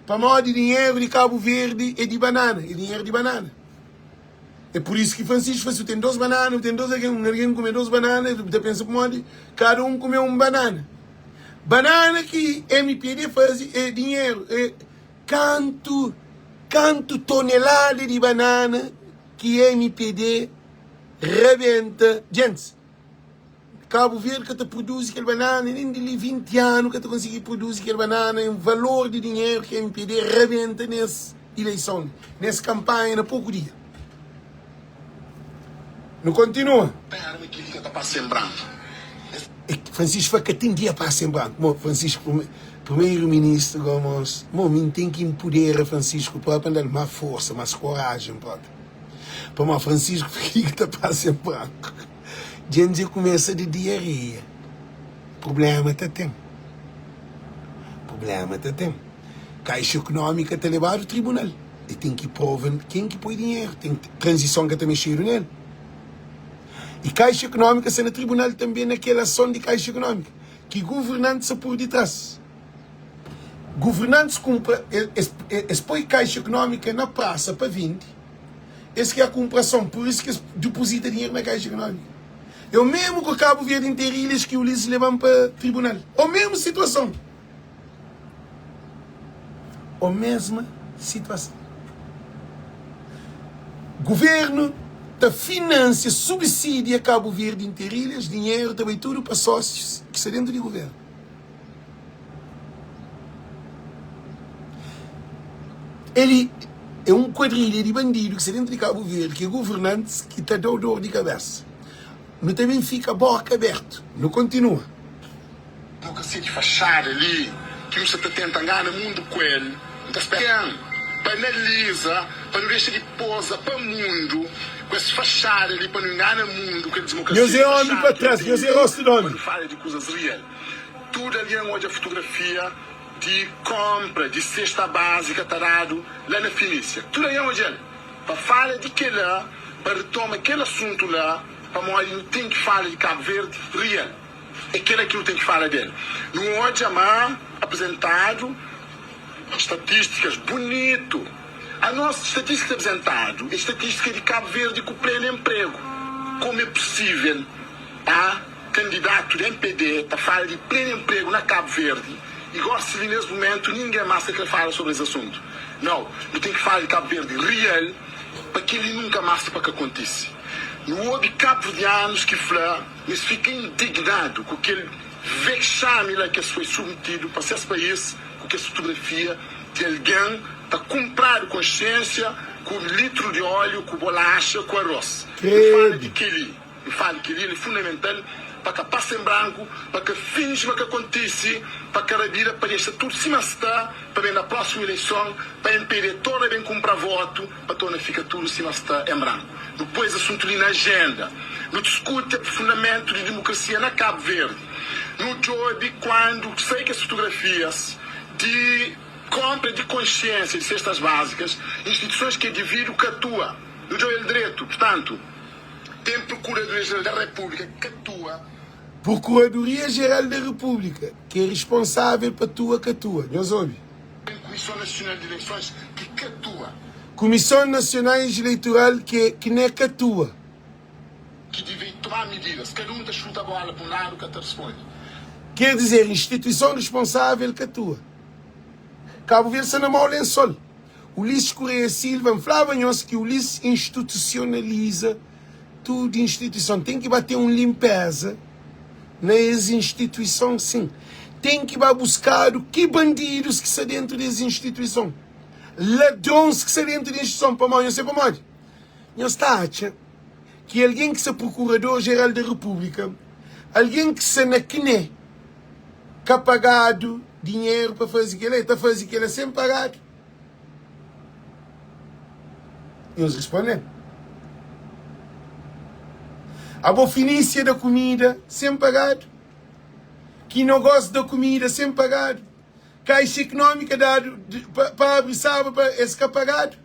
Pamodi dinheru di Kabu Verdi é di banana, é dinheru di banana. É pur isu ki Francisco fla, si bu ten dos banana, bu ten dos algen, un algen kume dos banana, bu ta pensa pamodi kada un kume un banana. Banana ki mpd faze é dinheru, é kantu kantu tonelada di banana ki mpd rabenta. Djentis, Kabu Verdi ka ta produzi kel banana, nen di li 20 anu ka ta konsigi produzi kel banana en valor di dinheru ki mpd rabenta nes ileison li, nes kanpanha na poku dia. Nu kontinua. Pera ma kel-li ka ta pasa en branku. Francisco fla ka ten dia pasa en branku. Mo Francisco primeiro ministro go mos, mo mi n ten ki inpudera Francisco propi, n da-l ma forsa, mas korajen propi. Pamodi Francisco fla kel-li ka ta pasa en branku. Dja N dja kumesa di diareia. Prubléma ta ten. Prubléma ta ten. Kaixa Ekonómika ta lebadu tribunal. E ten ki prova ken ki poi dinheru. Ten tranzison ka ta mexedu nel. I Kaixa Ekonómika sta na tribunal tanbe na kel ason di Kaixa Ekonómika ki guvernantis sta pur di tras. Guvernantis kunpra, es poi Kaixa Ekonómika na prasa pa vende. Es ki a kunpra ason, pur isu ki es dipozita dinheru na Kaixa Ekonómika. É o mesmu ku Kabu Verdi Interilhas ki Ulisses leba-m pa tribunal. O mesmu situason. O mesma situason. Guvernu ta finansia, subsidia Kabu Verdi Interilhas, dinheru ta bai tudu pa sósius ki sta dentu di guvernu. El é un kuadrilha di bandidu ki sta dentu di Kabu Verdi, ki é guvernantis ki ta da-u dor di kabésa. Nu ta ben fika bóka abertu. Nu kontinua. Nu ka sigi faxada li ki nu sa ta tenta ngana mundu ku el. N ta spera ten pa analiza, pa nu dexa di poza pa mundu. Ku es faxada li pa nu ingana mundu kel Nhos dimokrasia é di omi faxada pa ki nu tras, ten nhos é li rostu di pa omi. nu fala di kuzas rial. Tudu algen odja fotografia di konpra di sesta bazika ta dadu la na Finísia. Tudu algen odja-l. Pa fala di kela, pa ritoma kel asuntu la, pamodi nu ten ki fala di Kabu Verdi rial. É kela ki nu ten ki fala del. Nu odja ma aprizentadu statístikas bunitu. Anos, statístika ki aprizentadu é statístika di Kabu Verdi ku plenu enpregu. Komu é pusível a kandidatu di mpd ta fala di plenu enpregu na Kabu Verdi y gosi li nes mumentu ningen mas ka kre fala sobri es asuntu? Nau, nu ten ki fala di Kabu Verdi rial pa kel-li nunka mas pa ka kontise. Nu obi kabuverdianus ki fla ma es fika indignadu ku kel vexami la ki es foi submetidu pa ses país ku kes fotografia di algen ta kunpradu konsiensia ku litru di óliu, ku bolaxa, ku arôs. Nu fala Kredu. di kel-li. Nu fala di kel-li, el é fundamental pa ka pasa en branku, pa ka finji ma ka kontise, pa ka rabida, pa dexa tudu sima sta, pa ben na prósimu ileison, pa mpd torna ben kunpra votu, pa torna fika tudu sima sta en branku. Nu poi es asuntu li na ajenda. Nu diskuti aprofundamentu di demokrasia na Kabu Verdi. Nu djobe kuandu sai kes fotografias di konpra di konsiensia di sestas bazikas, instituisons ki é devidu ka atua. Nu djobe-l dretu. Purtantu, ten Prokuradoria-Jeral da Repúblika ki atua. Prokuradoria-Jeral da Repúblika ki é responsável pa atua ka atua. Nhos obi. Ten Kumison Nasional di Ileisons ki ka atua. Kumison Nasionais Eleitoral ki ki ne ka atua. Ki deve tomá mididas. Kada un ta xuta bola pa un ladu ka ta responde. Ker dizer, instituison responsável ka atua. Kabu Verdi sta na mau lensol. Ulisses Correia Silva, N flaba nhos ki Ulisses institusionaliza tudu instituison. Ten ki ba ten un linpeza na es instituison, sin. Ten ki ba buskadu ki bandidus ki sta dentu di es instituison, ladrons ki sta dentu di instituison. Pamodi? Nhos sabe pamodi? Nhos ta atxa ki algen ki sta Prokurador-Jeral di Repúblika, algen ki sta na CNE, ka pagadu dinheru pa faze kel-la, el ta faze kel-la sen pagadu? Nhos responde-m, Abo Finísia da kumida sen pagadu, ki nogósiu da kumida sen pagadu, kaixa ikunómika dadu pa abri sábadu pa es ka pagadu.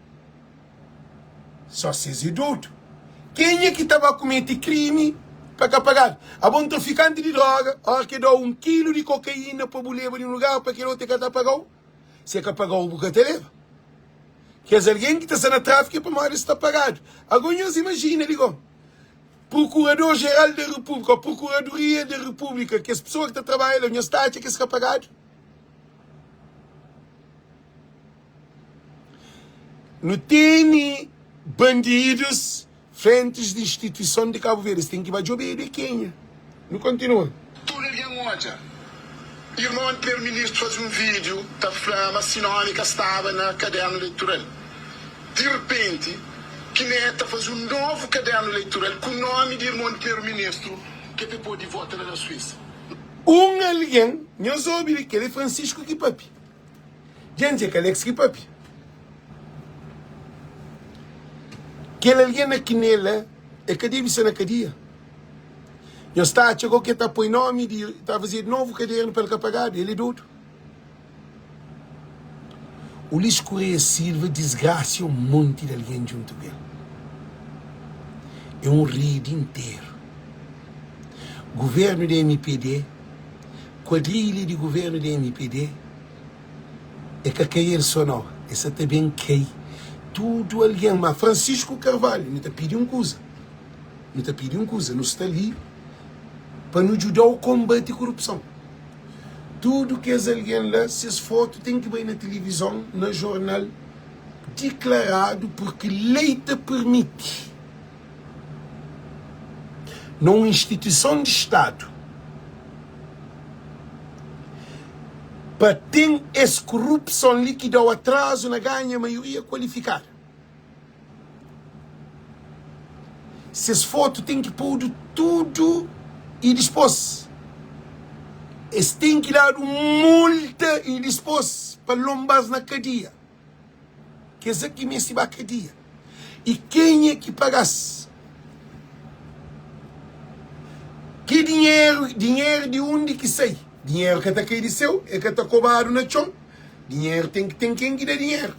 Só si es é dodu. Kenha ki ta ba kumete krimi pa ka pagadu? Abo un trafikanti di droga, óra ki e da-u un kilu di kokaína pa bu leba di un lugar pa kel otu e ka ta paga-u? Si e ka paga-u bu ka ta leba. Kes algen ki ta sta na tráfiku é pamodi es sta pagadu. Ago nhos imajina li go, Prokurador Jeral da Repúblika ô Prokuradoria da Repúblika, kes pesoa ki ta trabadja la, nhos ta atxa ki es ka pagadu? Nu tene bandidus frentis di instituison di Kabu Verdi. Es ten ki ba djobedu é kenha. Nu kontinua. Tudu algen odja. Irmon Primeru-Ministru faze un vídiu ta fla ma si nómi ka staba na kadernu eleitoral. Di repenti, Kiné ta faze un novu kadernu eleitoral ku nómi di irmon Primeru-Ministru ki é pa e pode vota la na Suísa. Un algen, nhos obi li, kel é Francisco ki papia. Djendje ka Alex ki papia. Kel algen na kinela e ka debe sta na kadia. Nhos ta atxa go ke ta poi nomi di ta fazedu novu kadernu pa el ka pagadu? El é dodu. Ulisses Correia Silva disgrasia un monti di algen djuntu ku el. É un redi interu. Guvernu di mpd. Kuadrilha di guvernu di mpd é ka kai el so nau, el sa ta ben kai tudu algen. Ma Francisco Carvalho, nu ta pidi un kuza, nu ta pidi un kuza, nu sta li pa nu djudau konbati korupson. Tudu kes algen la, ses fotu ten ki bai na tilivizon, na jornal, diklaradu purki lei ta pirmiti. Na un instituison di Stadu pa ten es kurupson li ki dau atrazu na ganha maioria kualifikada. Ses fotu ten ki podu tudu i dispos es ten ki dadu multa i dispos pa lonba-s na kadia. Kes ki meste ba kadia. I kenha ki paga-s? Ki dinheru? Dinheru di undi ki sai? Dinheru ka ta kai di séu, el ka ta kobadu na txon. Dinheru ten ki ten ken ki da dinheru.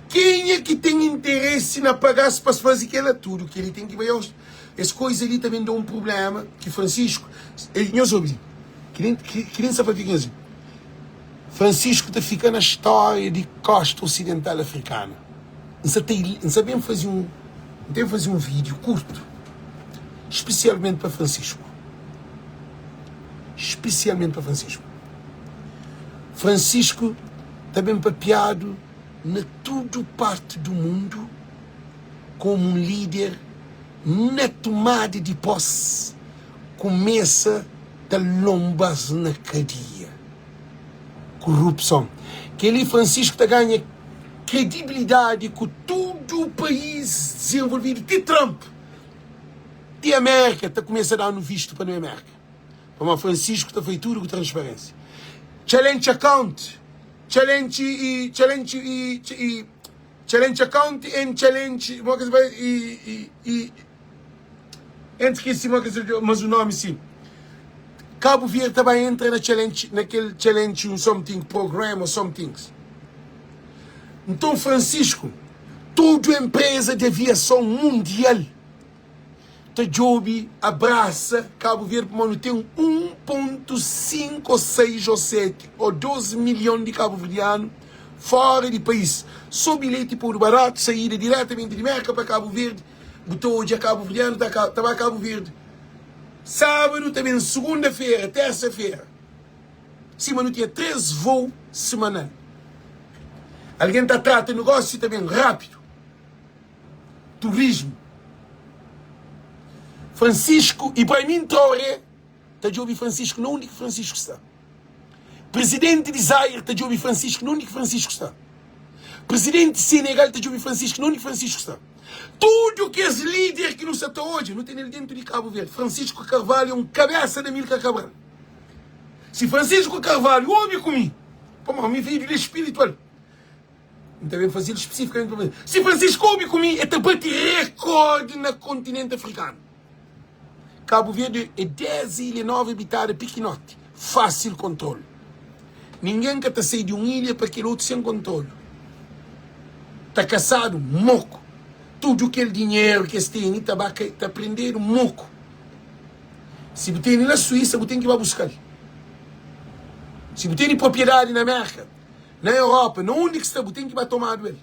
Kenha ki ten interesi na paga-s pa es faze kel-la? Tudu kel-li ten ki bai aos. Es koiza li ta ben da un prubléma ki Francisco, nhos obi li, ki nen ki nen sa papia ku nhos li. Francisco ta fika na stória di kósta osidental afrikana. N sa ta N sa ben faze un N ten faze un vídiu kurtu spesialmenti pa Francisco. Spesialmenti pa Francisco. Francisco ta ben papiadu na tudu parti du mundu komu un líder na tumada di pós kumesa ta lonba-s na kadia. Kurupson. Kel-li Francisco ta ganha kredibilidadi ku tudu país dizenvolvidu, ti Trump, ti Amérika ta kumesa da-nu vistu pa nu é Mérka. Pamodi Francisco ta fai tudu ku transparênsia. Challenge account, challenge i, challenge i, i, challenge account and challenge, mo ki bai i, i, i, N skese ma kes mas o nomi si. Cabo Verde ta bai entra na challenge na kel challenge un something program or somethings. Nton Francisco, tudu empresa di aviason mundial ta djobi abrasa Cabo Verde pamodi nu ten 1.5 ou 6 ou 7 ou 2 milhon di cabo-verdiano fora di país. So bilheti podu baratu, saída diretamenti di Merka pa Cabo Verde. Bu ta odja kabuverdianu ta ta ba Kabu Verdi sábadu ta ben sugunda-fera, tersa-fera. Sima nu tinha 3 voo semanal. Algen ta trata negósiu ta ben rápidu. Turismu. Francisco Ibrahim Traoré ta djobe Francisco na undi ki Francisco sta. Presidenti di Zaire ta djobe Francisco na undi ki Francisco sta. Presidenti Senegal ta djobe Francisco na undi ki Francisco sta. Tudu kes lider ki nu sa ta odja, nu tene-l dentu di Kabu Verdi. Francisco Carvalho é un kabesa di Amilcar Cabral. Si Francisco Carvalho obi ku mi, pamodi mi vídiu li é spiritual, N ta ben faze-l spesifikamenti pa Francisco. Si Francisco obi ku mi, el ta bati rekórdi na kontinenti afrikanu. Kabu Verdi é 10 ilha novu abitada pikinoti, fásil kontrolu. Ningen ka ta sai di un ilha pa kel otu sen kontrolu. Ta kasadu moku. Tudu kel dinheru ki es tene ta ba ta prendedu moku. Si bu tene na Suísa, bu ten ki ba buska-l. Si bu tene propriedadi na Merka, na Europa, na undi ki sta, bu ten ki ba tomadu el.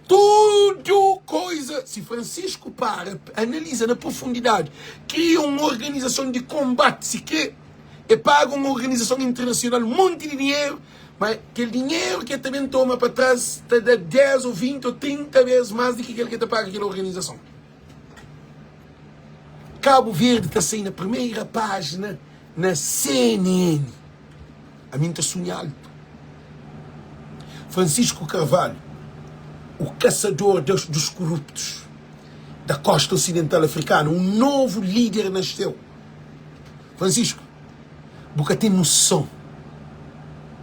Tudu koiza, si Francisco para, analiza na profundidadi, kria un organizason di konbati, si kre e paga un organizason internasional un monti di dinheru, ma kel dinheru ki e ta ben toma pa tras ta da 10 o 20 o 30 bes mas di ki kel ki e ta paga kel organizason. Kabu Verdi ta sai na primeira pajina na CNN. Ami N ta sunha altu. Francisco Carvalho, o caçador dos corruptos da costa ocidental africana, um novo líder nasceu. Francisco, bu ka ten noção,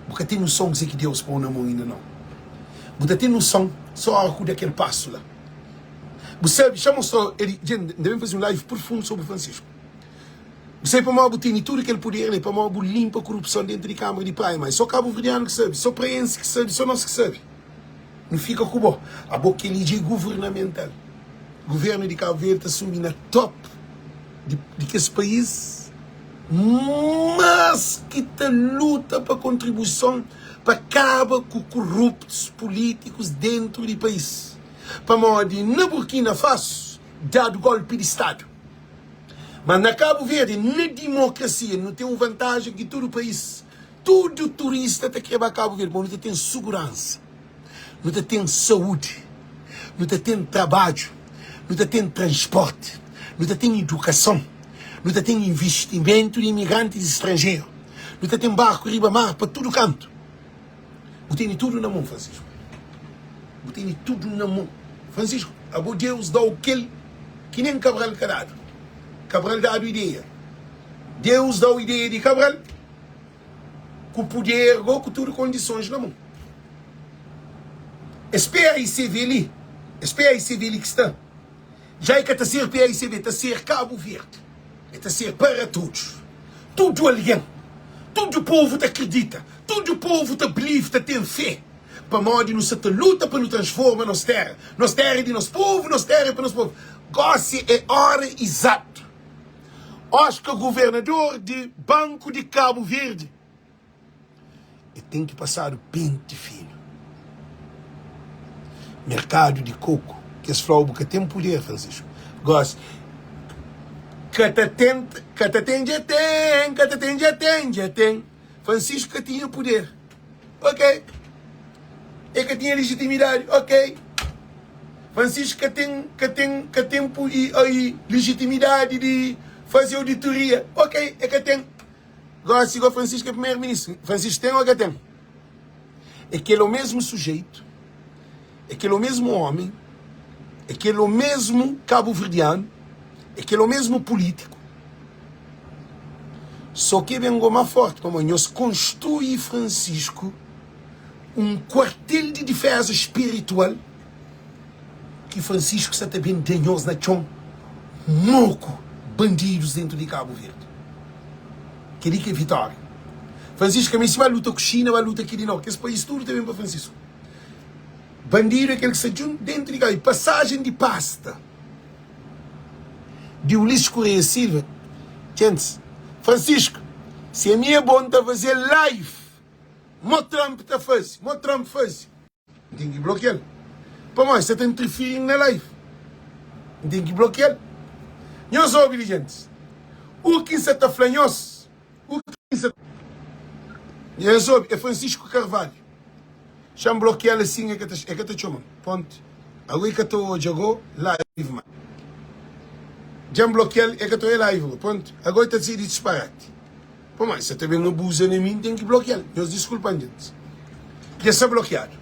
bu ka ten noção kuzê ki Deus pô na mão inda não. Bu ta ten noção só ora ku da kel passo lá. Bu sabe, xa mostrou, ele, gente, N ta ben faze um live profundo sobre Francisco. Bu sabe pamodi bu tene tudu kel puder li? Pamodi bu limpa kurupson dentu di Kamara di Praia. Ma é so kabuverdianu ki sabe, so praensi ki sabe, so nos ki sabe. Nu fika ku bo. Abo kel-li dja é guvernamental. Guvernu di Kabu Verdi ta subi na top di, di kes país más ki ta luta pa kontribuison pa kaba ku kuruptus pulítikus dentu di país. Pamodi na Burkina Faso dadu golpi di stadu. Mas na Kabu Verdi, na dimokrasia, nu ten un vantajen ki tudu país, tudu turista ta kre ba Kabu Verdi, pamodi nu ta ten suguransa, nu ta ten saúdi, nu ta ten trabadju, nu ta ten transporti, nu ta ten idukason, nu ta ten investimentu di imigrantis di stranjeru, nu ta ten barku riba mar pa tudu kantu. Bu tene tudu na mon, Francisco. Bu tene tudu na mon. Francisco, abo Deus dau kel ki nen Cabral ka dadu. Cabral dadu ideia. Deus dau ideia di Cabral ku puder go ku tudu kondisons na mon. Es PAICV li. Es paicv li ki sta dja e ka ta ser paicv, ta ser Cabo Verde. E ta ser para todos. Tudu algen, tudu povu ta kridita, tudu povu ta believe, ta ten fé. Pamodi nu sa ta luta pa nu transforma nos tera. Nos tera é di nos povu, nos tera é pa nos povu. Gosi é ora izatu. Oscar governador di Banku di Kabu Verdi e ten ki pasadu penti finu. Merkadu di koku ki es fla-u bu ka ten puder, Francisco. Gosi ka ta ten, ka ta ten dja ten, ka ta ten dja ten, dja ten. Francisco ka tinha puder. Ok. E ka tinha legitimidade. Ok. Francisco ka ten, ka ten, ka ten legitimidade di faze auditoria. Ok, e ka ten. Gosi go Francisco é primeiro ministro. Francisco tem ou ka tem? É kel o mesmo sujeito, é kel o mesmo homem, é kel o mesmo cabo-verdiano, é kel o mesmo político. Só ke ben go má forte, pamodi nhos konstrui Francisco un kuartel di difeza spiritual ki Francisco sa ta ben da nhos na txon moku bandidus dentu di Cabo Verde. Keli ki é vitória. Francisco ka meste ba luta ku China, ba luta keli nau. Kes país tudu ta ben pa Francisco. Bandidu é kel ki sta djuntu dentu di Cabo. E pasajen di pasta di Ulisses Correia Silva, Gents, Francisco, si ami é bo N ta faze live mo Trump ta faze, mo Trump faze. N ten ki blokia-l. Pamodi sa ta interfiri-m na live. N ten ki blokia-l. Nhos obi li, gentis. U ki N sa ta fla nhos, u ki N sa. Nhos obi, é Francisco Carvalho. Xa-m blokia-l asin, e ka ta, e ka ta txoma-m. Pontu. Ago e ka ta odja go live ma. Dja-m blokia-l, e ka ta odja live go. Pontu. Ago e ta disidi disparati. Pamodi sa ta ben abuza na mi, N ten ki blokia-l. Nhos diskulpa-m, gentis. Dja sta blokiadu.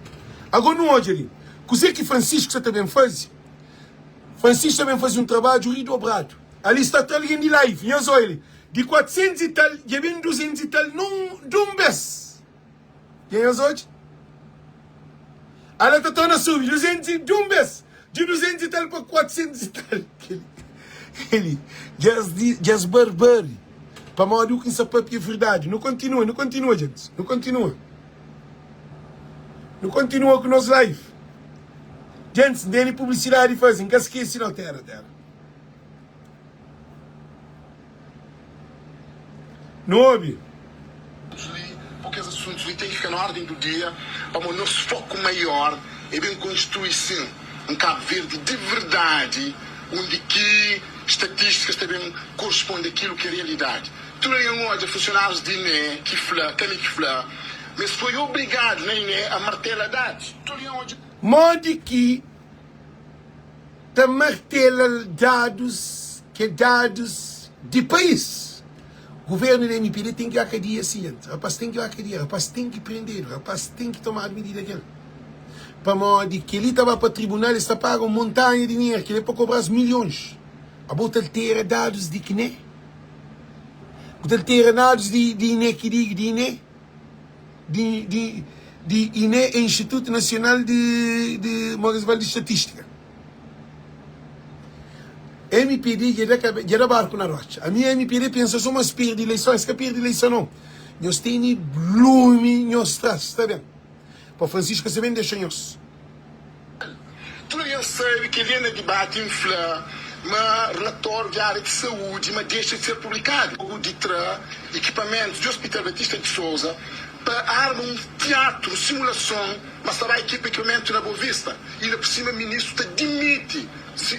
Ago nu odja li kuze ki Francisco sa ta ben faze. Francisco ta ben faze un trabadju ridobradu. Ali sta ta algen di live. Nhos odja li. Di 400 i tal, dja ben 200 i tal nun dun bes. Dja nhos odja? Ala ta torna subi 200 i dun bes. Di 200 i tal pa 400 i tal. Keli dja es barbari. Pamodi u ki N sa papia é verdadi. Nu kontinua, nu kontinua, gentis. Nu kontinua. Nu kontinua ku nos live. Gentis, N tene publisidadi faze. N ka skese nau. Tera, tera. Nu obi. Li, purki es asuntus li ten ki fika na orden du dia, pamodi nos foku maior é ben konstrui, sin, un Kabu Verdi di verdadi, undi ki statistikas ta ben korisponde akilu ki é realidadi. Tudu algen odja funsionárius di INE ki fla, ka mi ki fla, ma es foi obrigadu na INE a martela dadus. Tudu algen odja. Modi ki ta martela dadus ki é dadus di país. Governo di MPD ten ki ba kadia si antis. Rapaz ten ki ba kadia, rapaz ten ki prendedu, rapaz ten ki tomadu midida kel. Pamodi keli ta ba pa tribunal es ta paga un montanha di dinheru, keli é pa kobra-s milhons. Abo ta altera dadus di kine? Bu ta altera dadus di di ine ki di di ine? Di di di ine é Instituto Nacional di di mo ki se fala di Estatística. MPD dja da kabe dja da barku na rotxa. Ami MPD pensa so ma es perde ileison, es ka perde ileison nau. Nhos tene lumi nhos tras, sta ben. Pa Francisco ka sa ben dexa nhos. Tudu algen sabe kel-li na dibati N fla ma relatóriu di ária di saúdi ma dexa di ser publikadu. Logu di tra ikipamentus di Hospital Batista di Sousa pa arma un tiatru, simulason ma sta ba ekipa ekipamentu na Boavista. Inda pur sima ministru ta dimiti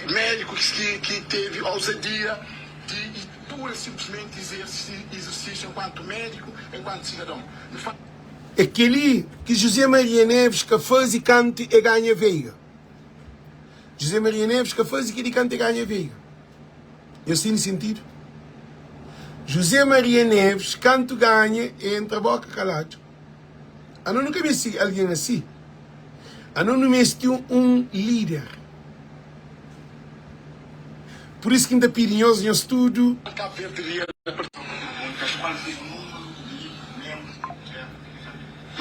médiku ki tevi ousadia di pura sinplismenti izersi izersísiu enkuantu médiku, enkuantu sidadon. É kel-li ki José Maria Neves ka faze kantu e ganha Veiga. José Maria Neves ka faze kel-li kantu e ganha Veiga. Nhos tene sentidu? José Maria Neves kantu ganha e entra boka kaladu. Ano nu ka meste algen asi. Ano nu meste un líder. Pur isu ki N ta pidi nhos, nhos tudu.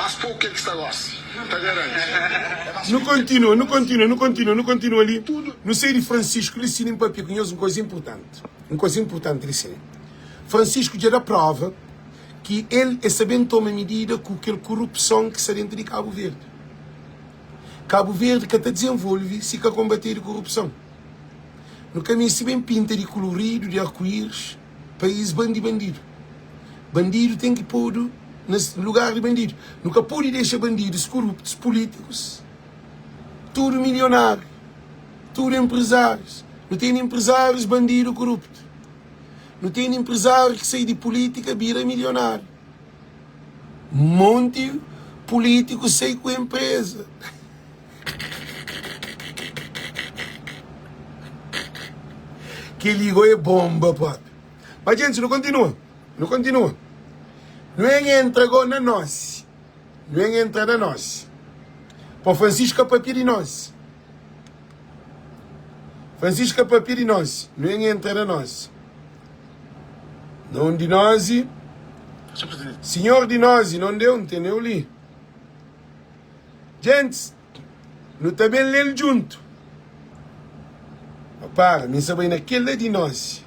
Más poku kel ki sta gósi, N ta garanti. É más Nu poku kel ki kontinua, sta nu gósi. kontinua, nu kontinua, nu kontinua li. Tudu. Nu sai di Francisco li sini N papia ku nhos un koza inpurtanti. Un koza inpurtanti li sini. Francisco dja da prova ki el e sa ben toma midida ku kel kurupson ki sta dentu di Kabu Verdi. Kabu Verdi ka ta dizenvolve si ka konbatedu kurupson. Nu ka meste ben pinta di kuluridu, di arku-iris, país ban di bandidu. Bandidu ten ki podu na lugar di bandidu. Nu ka pode dexa bandidus kuruptus, pulítikus, tudu milionáriu, tudu enprezárius. Nu tene enprezárius bandidu kuruptu. Nu tene enprezáriu ki sai di pulítika bira milionáriu. Monti pulítiku sai ku enpreza. Kel-li go é bonba propi. Ma djenti, nu kontinua, nu kontinua. Nu en entra go na nosi. Nu en entra na nosi. Po Francisco ka papia di nosi. Francisco ka papia di nosi. Nu en entra na nosi. Na un di nosi. Sinhor di nosi, non deu, N teneu li. Djentis, nu ta ben lê-l djuntu. Ma para, mi N sa bai na kel la di nosi.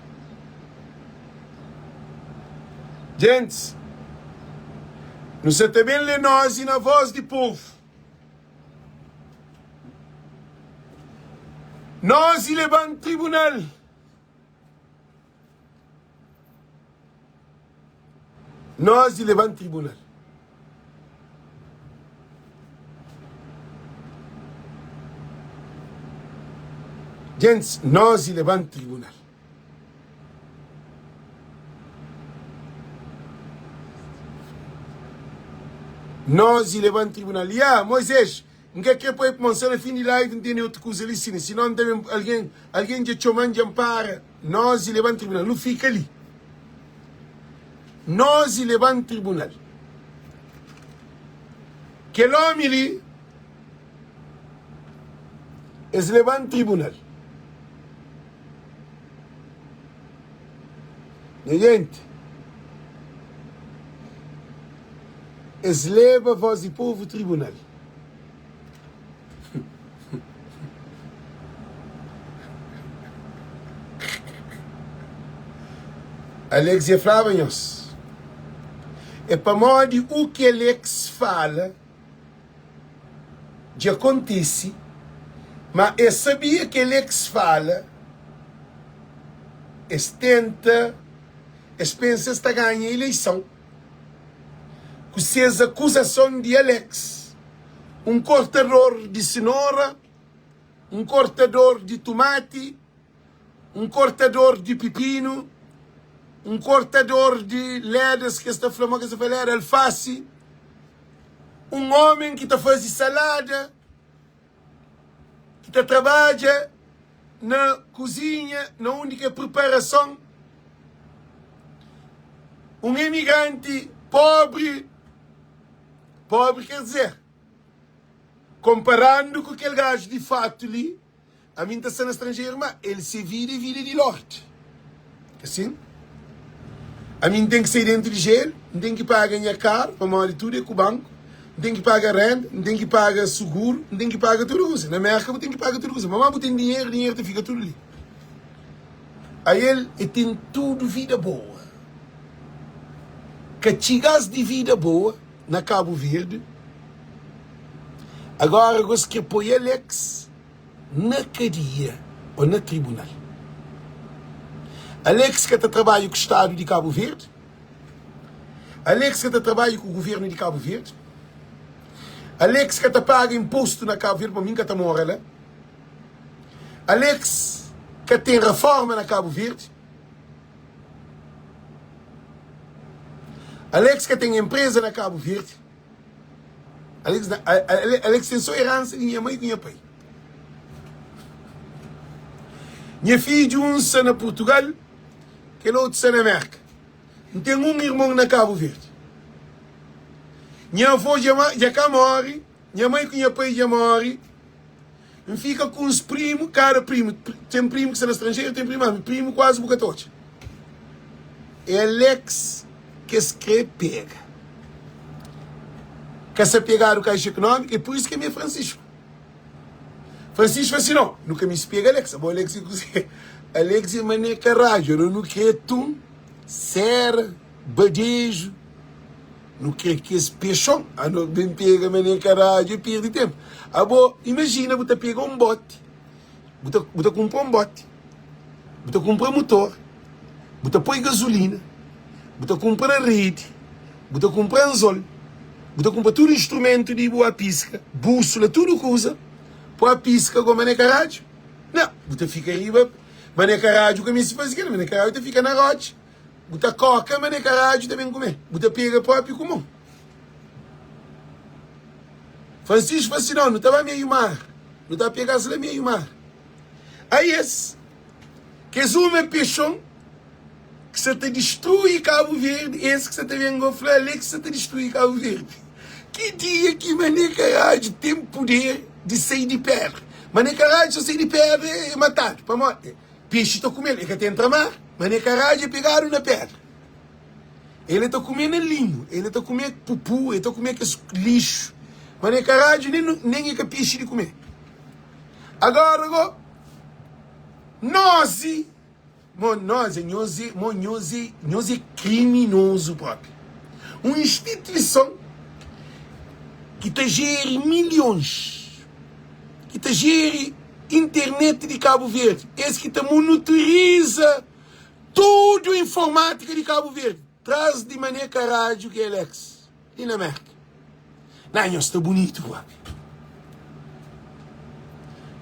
Djentis, nu sa ta ben lê nosi na vós di povu. Nosi leba-m tribunal. Nós di leba-m tribunal. Gentis, nós di leba-m tribunal. Nós di leba-m tribunal. Ya, Moisés, N ka kre poi pamodi sta na fin di live N tene otu kuza li sina sinon N ta ben algen algen dja txoman dja N para Nos i leba-m tribunal Nu fika li Nos i leba-m tribunal Kel omi li Es leba-m tribunal Nha jenti Es leba voz di povu tribunal. Alex dja flaba nhos. É pamodi u ki Alex fala dja kontisi, ma es sabia ki Alex fala, es tenta, es pensa es ta ganha ileison. ku ses akuzason di Alex, un kortador di sinora, un kortador di tumati, un kortador di pipinu, un kortador di ledas ki es ta fla, mo ki es ta fla leda, alfasi, un omen ki ta faze salada, ki ta trabadja na kuzinha na undi ki é priparason. Un imigranti pobri, pobri ker dizer, konparandu ku kel gaju di fatu li, Ami N ta sta na stranjeru, má el se vida é vida di lord. Asin, ami N ten ki sai dentu di jelu, N ten ki paga nha karu, pamodi tudu é ku banku, N ten ki paga renda, N ten ki paga suguru, N ten ki paga tudu kuza. Na Mérka bu ten ki paga tudu kuza. Má bu ten dinheru, dinheru ta fika tudu li. Ael e ten tudu vida boa. Ka txiga-s di vida boa na Kabu Verdi. Agora gos kre poi Alex na kadia ou na tribunal. Alex ka ta trabadja ku stadu di Kabu Verdi. Alex ka ta trabadja ku guvernu di Kabu Verdi. Alex ka ta paga impostu na Kabu Verdi, pa mi ka ta mora la. Alex ka ten reforma na Kabu Verdi. Alex ka ten empresa na Kabu Verdi. Alex, Alex ten só herança di nha mãe ku nha pai. Nha fidju un sta na Portugal, kel otu sta na Merka. N ten un irmon na Kabu Verdi. Nha avô dja, dja ka móre, nha mãe ku nha pai dja móre. N fika ku uns primu, kada primu, ten primu ki sta na stranjeru, ten primu, mas primu kuazi bu ka ta odja. É Alex ki es kre pega. Ka sa pegadu Caixa Económica, é por isso que mi é Francisco. Francisco fla si, não, nu ka meste pega Alex, abo Alex é kuzê? Alex é mané karadju, alo nu kre atum, sera, badeju, nu kre kes pexon, ano ben pega mané karadju é perdi tempu. Abo imajina bu ta pega un boti, Bu ta, bu ta kunpra un boti, bu ta kunpra mutor, bu ta poi gazulina, bu ta kunpra redi, bu ta kunpra anzol, bu ta kunpra tudu instrumentu di bu ba piska, búsula, tudu kuza, pa ba piska go mané karadju? Nau, bu ta fika riba mané karadju ka meste faze kel-la, mané karadju ta fika na rotxa, bu ta koka mané karadju ta ben kume, bu ta pega propi ku mon. Francisco fla si, Nau, nu ta ba meiu mar, nu ta pega-s la meiu mar. Ai es, kes uma pexon ki sa ta distrui Kabu Verdi, es ki sa ta ben go fla ale ki sa ta distrui Kabu Verdi. Ki dia ki Mané Karadju ten puder di sai di pedra? Mané Karadju sa sai di pedra e matadu, pamodi pexi ta kume-l, e ka ta entra mar. Mané Karadju e pegadu na pedra. El ta kume na limu, el ta kume pupu, el ta kume kes lixu. Ma ne karadju nen nen e ka pixi di kume. Agora go, nozi, mo nozi, nhos e, mo nhos e, nhos e kriminozu propi. Un instituison ki ta jeri milhons, ki ta jeri internet di Kabu Verdi, es ki ta monotoriza Tudu informátika di Kabu Verdi tras di Mané Karadju ki é Alex li na Merka. Na nhos sta bunitu propi.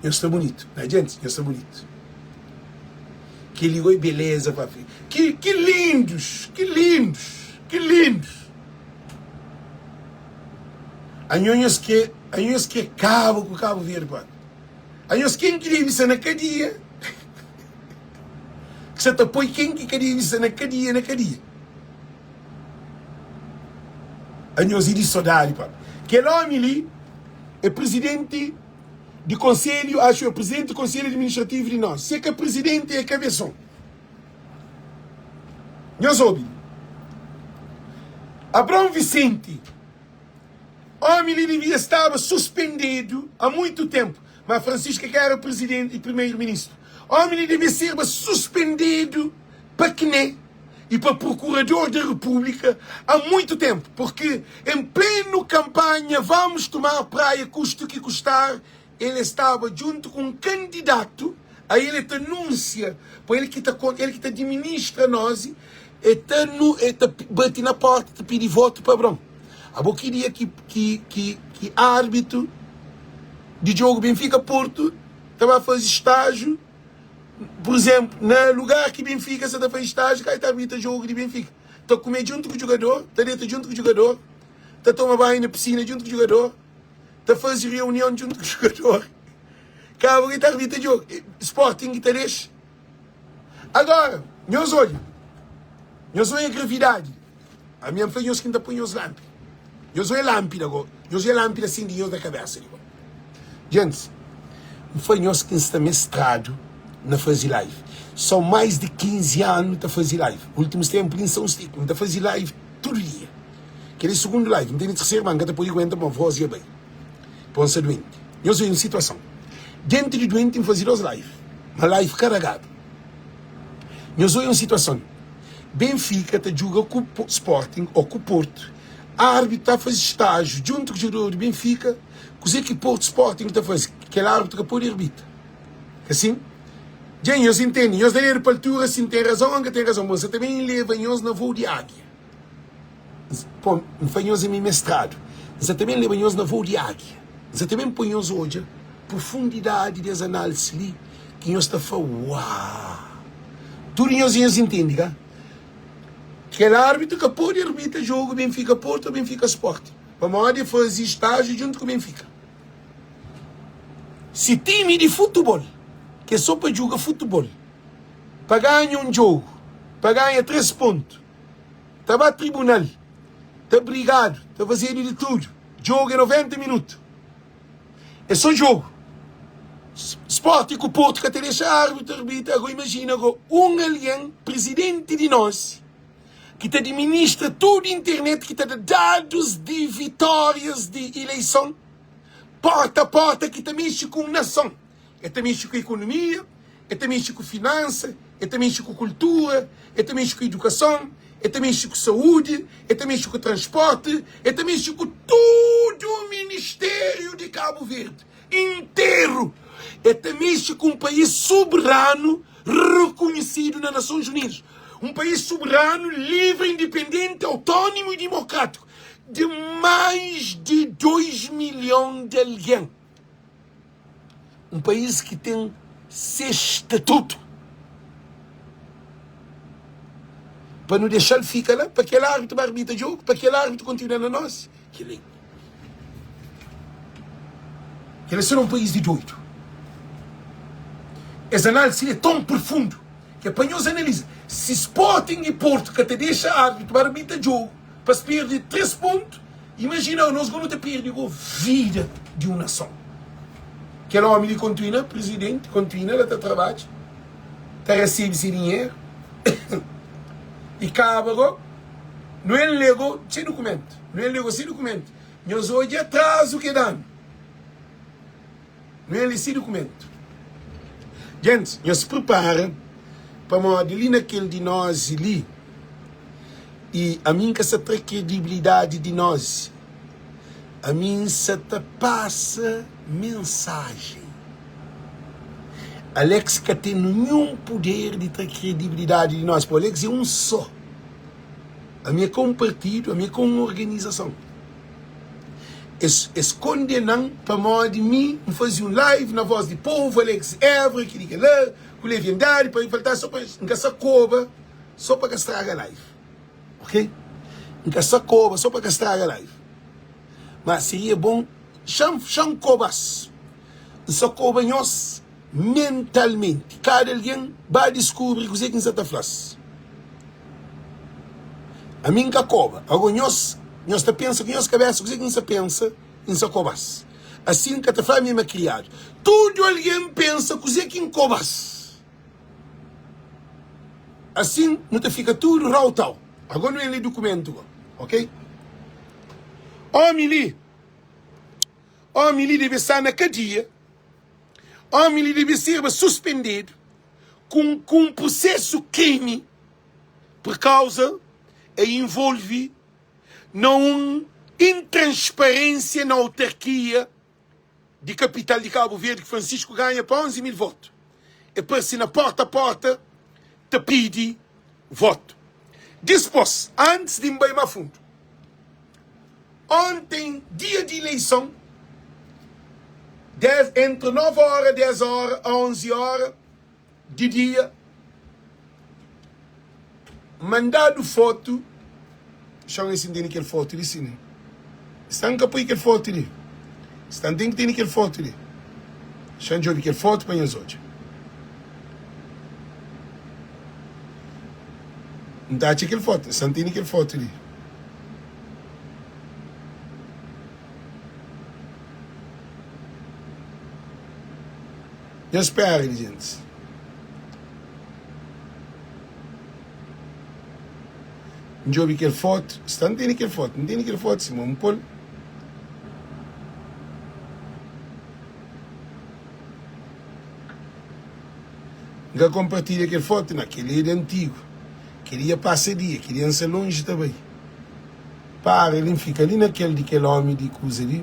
Nhos sta bunitu. Na djentis, nhos sta bunitu. Keli goi beleza propi. Ki ki lindus, ki lindus, ki lindus. Anho nhos ke, anho nhos ke kaba ku Kabu Verdi propi. Anhos ken ki debe sta na kadia ki sa ta poi ken ki ka debe sta na kadia na kadia. Anhos e di sodadi propi. Kel omi li e prizidenti di konselhu, axu e prizidenti di konselhu administrativu di nos. Si e ka prizidenti e kabeson. Nhos obi. Abraon Vicente. Omi li devia staba suspendedu a muitu tempu, ma Francisco é ki era presidenti i primeiro ministru. Omi li devia serba suspendedu pa CNE i pa procurador da República a muitu tempu, porque em pleno campanha vamos tomar praia custe o que custar, el estaba djuntu ku un kandidatu, aí el ta anunsia pa el ki ta el ki ta administra nos, el ta el ta bati na porta ta pidi votu pa Abraon. Abo ki dia ki ki ki ki arbitu di djogu Benfica Porto ta ba fazi stágiu, por exemplo, na lugar ki Benfica sa ta fazi stágiu, ka el ta arbitra djogu di Benfica, ta kume djuntu ku djugador, ta deta djuntu ku djugador, ta toma banhu na pisina djuntu ku djugador. ta faze reunion djuntu ku jogador kaba ki ta arbitra jogo Sporting ki ta dexa agora nhos odja nhos odja gravidadi ami N fla nhos ki N ta poi nhos lanpida nhos odja lanpida go nhos odja lanpida sindi nhos na kabesa di go gentis N fla nhos ki N sta mestradu na faze live so mais di 15 anu ta faze live ultimus tempu li N sta un stiku N ta faze live tudu dia. Kel é sugundu live, N tene terseru, ma N ka ta pode aguenta pamodi voz dja bai. Pon sta duenti. Nhos obi un situason. Denti di duenti N faze dos live, ma live karagadu. Nhos obi un situason. Benfica ta djuga ku Sporting ou ku Porto, árbitro ta faze stágiu djuntu ku jogador di Benfica, kuze ki Porto Sporting ta faze? Kel árbitro ka pode arbitra. Ka sin? Dja nhos intende? Nhos da dedu pa altura si N ten razon ou N ka ten razon. Bon, N sa ta ben leba nhos na vou di águia. Pô, N fla nhos é mi mestradu. N sa ta ben leba nhos na vou di águia. N sa ta ben poi nhos odja profundidadi des análisi li ki nhos ta fla, Uaa! Tudu nhos nhos intende, ka? Kel árbitu ka pode arbita jogu Benfica-Porto ou Benfica-Sporting, pamodi e faze stájiu djuntu ku Benfica. Si timi di futubol, ki é so pa djuga futubol, pa ganha un djogu, pa ganha 3 pontu, ta ba tribunal, ta brigadu, ta fazedu di tudu. Djogu é 90 minutu. É só djogu. Sporting ku Porto ka ta dexa árbitro arbitra. Agora imagina agora un algen, presidenti di nos. ki ta administra tudu internet ki ta da dadus di vitórias di ileison porta a porta ki ta mexe ku un nason. El ta mexe ku ekonomia, el ta mexe ku finansa, el ta mexe ku kultura, el ta mexe ku idukason, el ta mexe ku saúdi, el ta mexe ku transporti, el ta mexe ku tudu ministériu di Kabu Verdi interu. El ta mexe ku un país soberanu rekonhesidu na Nasons Unidus, un país soberanu, livri, indipendenti, autónimu i dimokrátiku di más di 2 milhon di algen. Un país ki ten se statutu. Pa nu dexa-l fika la, pa kel árbitru ba arbita djogu, pa kel árbitru kontinua na nos. Kel-li kel-li sera un país di doidu. Es análisi li é ton profundu ki é pa nhos analiza. Si Sporting i Porto ka ta dexa árbitru ba arbita djogu pa es perde 3 pontu, Imajina nos go nu ta perde go vida di un nason. Kel omi li kontinua prizidenti, kontinua la ta trabadja, ta resebe se dinheru i kaba go nu el lé go se dukumentu, nu el lé go se dukumentu. Nhos odja atrazu ke danu. Nu el si dukumentu. Gentis, nhos pripara, pamodi li na kel di nos li, i ami N ka sa tra kredibilidadi di nos, ami N sa ta pasa mensajen. Alex ka ten ninhun puder di tra kredibilidadi di nos, pamodi Alex é un só. Ami é ka un partidu, ami é ka un organizason. Es es kondena-m pamodi mi N faze un live na Voz di Povo, Alex Évora, kel-li kel-la, ku leviandadi, pa faltaba so pa N ka sa koba so pa ka straga live, ok? N ka sa koba so pa ka straga live. Ma seria bon xa-m xa-m koba-s. N sa koba nhos mentalmenti. Kada algen ba diskubri kuzê ki N sa ta fla-s. Ami N ka koba. Ago nhos, nhos ta pensa ku nhos kabésa kuzê ki N sa pensa i N sa koba-s. Asi N ka ta fla mi é makriadu. Tudu algen pensa kuzê ki N koba-s. Asin nu ta fika tudu rautau. Ago nu ben lé dukumentu go, ok? Ómi li, ómi li debe sta na kadia. Ómi li debe serba suspendedu ku ku un prusesu krimi pur kauza e involvi na un intransparensia na autarkia di kapital di Kabu Verdi ki Francisco ganha pa 11 mil votu. E parse na porta a porta ta pidi votu. Dispos, antis di N bai ma fundu, Onten, dia di ileison, des, entri 9 óra, 10 óra a 11 óra di dia, mandadu fotu, xa N si N tene kel fotu li si ne, sta N ka poi kel fotu li, sta N ten ki tene kel fotu li, xa N djobe kel fotu pa nhos odja. N ta atxa kel fotu, sta N tene kel fotu li. Nhos spera li gentis. N djobe kel fotu, sta N tene kel fotu, N tene kel fotu sima N pol. N ka konpartilha kel fotu na kel-li é di antigu. Kel-li dja pasa dia, kel-li N sta lonji ta bai. Para li, N fika li na kel di kel ómi di kuza li.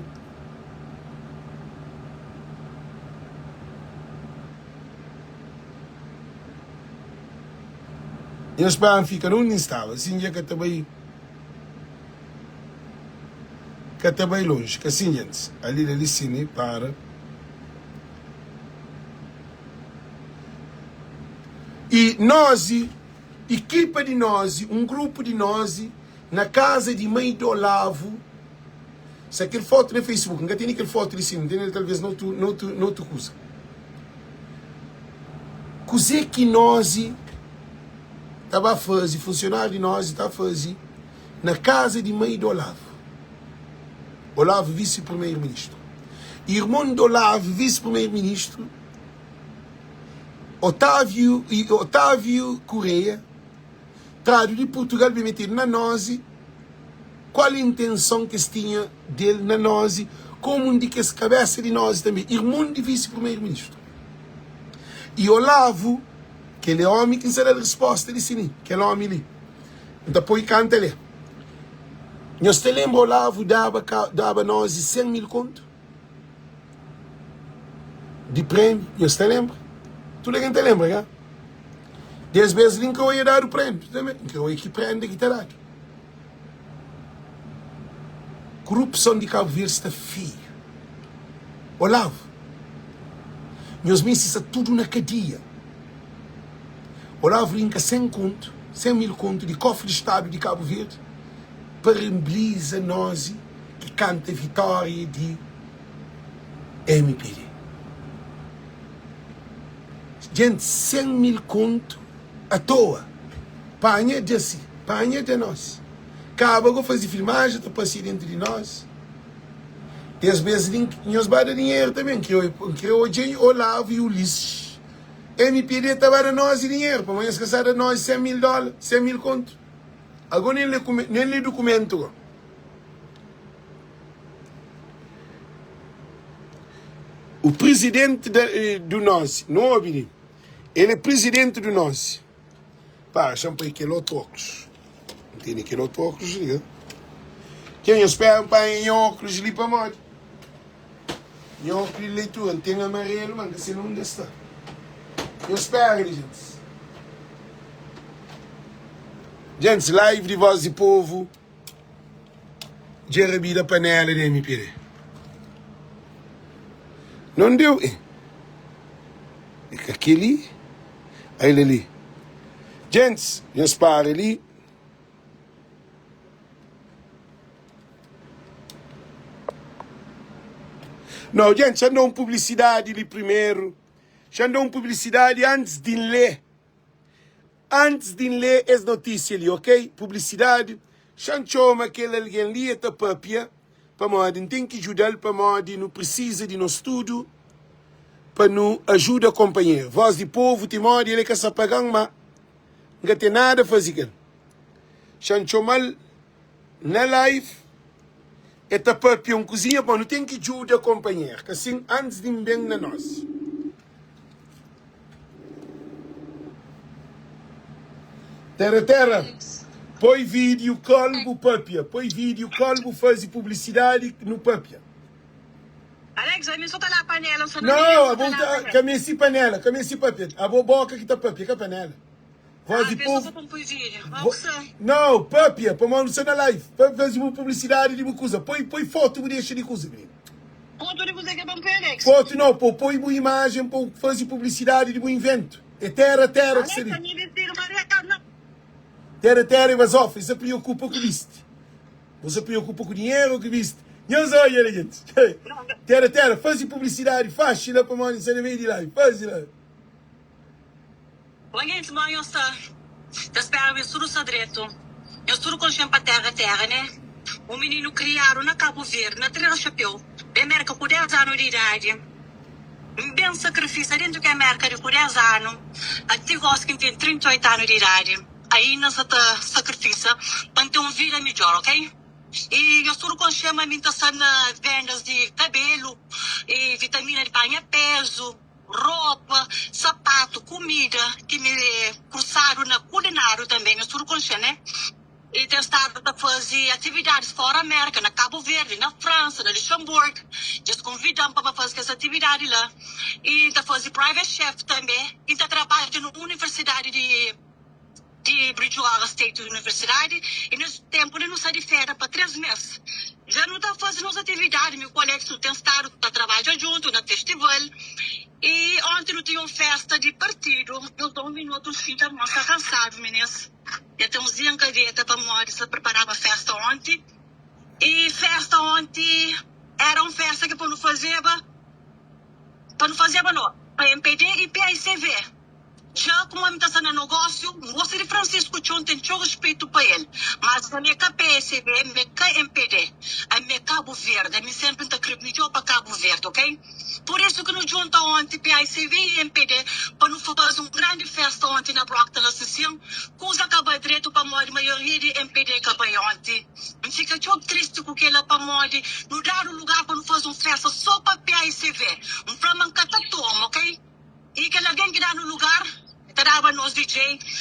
Nhos para, N fika na undi N staba. Asin dja ka ta bai, ka ta bai lonji. Ka sin, gentis? Ali la li sin, e para. I nozi, ikipa di nozi, un grupu di nozi na kaza di mai di Olavo. Sa kel fotu na Facebook, N ka tene kel fotu li sin, N tene-l talvez na otu, na otu, na otu kuza. Kuze ki nozi ta ba faze, funsionáriu di nozi ta faze na kaza di mai di Olavo? Olavo, visi-primeiro-ministru. Irmon di Olavo, visi-primeiro-ministru, Otávio, Otávio Correia. tradu di Purtugal ben metedu na Nozi, kual intenson ki es tinha del na Nozi komu un di kes kabesa di Nozi tanbe, irmon di visi primeru ministru. I Olavu, kel é omi ki N sa da-l risposta di si-li, kel omi li, N ta poi kanta el é. Nhos ta lenbra Olavu daba daba Nozi 100 mil kontu di prêmiu? Nhos ta lenbra? Tudu algen ta lenbra, ka? Des bes li N ka oia dadu prêmiu tanbe. N ka oia ki prenda ki ta dadu. Kurupson di Kabu Verdi sta feiu. Olavu, nhos meste sta tudu na kadia. Olavu rinka 100 kontu, 100 mil kontu di kofri di stadu di Kabu Verdi pa renbliza nozi ki kanta vitória di mpd. Djenti 100 mil kontu atoa. Panha dja si, panha dja nos. Kaba go fazi filmajen ta pasia dentu di nos. Des bes li nhos ba da dinheru tanbe. N kre odja Olavo i Ulisses. Mpd ta ba da nos dinheru pamodi es ka sa da nos 100 mil dola, 100 mil kontu. Ago nen le nen le dukumentu go. O presidente da, do NOS, no obi li, ele é presidente do NOS. Pá, xa-m poi kel otu óklus. N tene kel otu óklus li, eh? Ke nhos spera N panha nha óklus li pamodi? Nha óklus di leitura, N ten amarelu, ma N ka se na undi es sta. Nhos spera li, gentis. Gentis, live di Voz di Povu dja rabida panela di MPD. Não deu, eh? É ka kel-li? Ai-la li. Gentis, nhos para li. Não, gente, xa-m da un publisidadi li primeru. Xa-m da un publisidadi antis di N lé. Antis di N lé es notísia li, ok? Publisidadi. Xa-m txoma kel algen li, e ta pâpia, pamodi N ten ki djuda-l, pamodi nu prisiza di nos tudu pa nu ajuda konpanheru. Vós di povu, Timódi, el é ka sa paga-m, má N ka ten nada faze ku el. Xa-m txoma-l na live, e ta pâpia un kuzinha, pamodi nu ten ki djuda konpanheru. Ka sin, antis di N ben na nos. Tera tera poi video call bu papia poi video call bu fazi publicidade nu papia. Alex ami so ta la panela so na Não, abo ta ka mesti panela, ka mesti papia. Abo boca ki ta papia, ka panela. Voz di povo. Não, papia, pamodi nu sta na live. Pa fazi bu publicidade di bu kuza. Poi poi foto bu dexa di kuza, menino. Foto di kuze ke pa poi Alex? Foto não, pô, poi bu imagem pa fazi publicidade di bu invento. É terra terra ki sta li. Terra terra e bazofa, e sa preocupa ku bisti. Bu sa preocupa ku dinheiro ku bisti. Nhos odja li, gente. Terra terra, fazi publicidade faxi la pamodi nu sta na meio di live. Fazi la. Bom gentis mo nhos sta? Ta spera ma nhos tudu sta dretu. Nhos tudu konxen pa terra terra ne? Un mininu kriadu na Kabu Verdi na Trera Xapeu ben Merka ku 10 anu di idadi. N ben sakrifisa dentu ke Merka di ku 10 anu ati gosi ki N ten 38 anu di idadi ainda N sa ta sakrifisa pa N ten un vida midjor ok. I nhos tudu konxen ma mi N ta sta na vendas di kabelu i vitamina di panha pezu. Ropa, sapatu, kumida ki mi kursadu na kulinariu tanbe, nhos tudu konxe, ne? I ten stadu ta faze atividadis fora Merka, na Kabu Verdi, na Fransa, na Luxemburg. Dja-s konvida-m pa ba faze kes atividadi la. I N ta faze private chef tanbe. I N ta trabadja na universidadi di. di Bridgewater State Universidade i nes tempu li nu sta di fera pa 3 mes. Dja nu ta fazi nos atividadi, mi ku Alex nu ten stadu ta trabadja djuntu na festival i onti nu tinha un festa di partidu. Nhos da un minutu, N xinta ma sta kansadu minis. Dja ten uns dia N ka deta pamodi sta preparaba festa onti i festa onti era un festa ki pa nu fazeba pa nu fazeba no pa mpd i paicv. Dja ku ami ta sta na nogósiu, N gosta di Francisco txeu, N ten txeu ruspetu pa el. Mas ami é ka psb, mi é ka mpd, ami é Kabu Verdi, ami senpri N ta kre midjor pa Kabu Verdi, ok? Pur isu ki nu djunta onti paicv i mpd pa nu faze un grandi festa onti na Brockton la Sisin. Kuza ka bai dretu pamodi maioria di mpd ka bai onti. N fika txeu tristi ku kela pamodi nu dadu lugar pa nu faze un festa so pa paicv. N fla ma N ka ta toma, ok? I kel algen ki da-nu lugar, el ta daba nos DJ,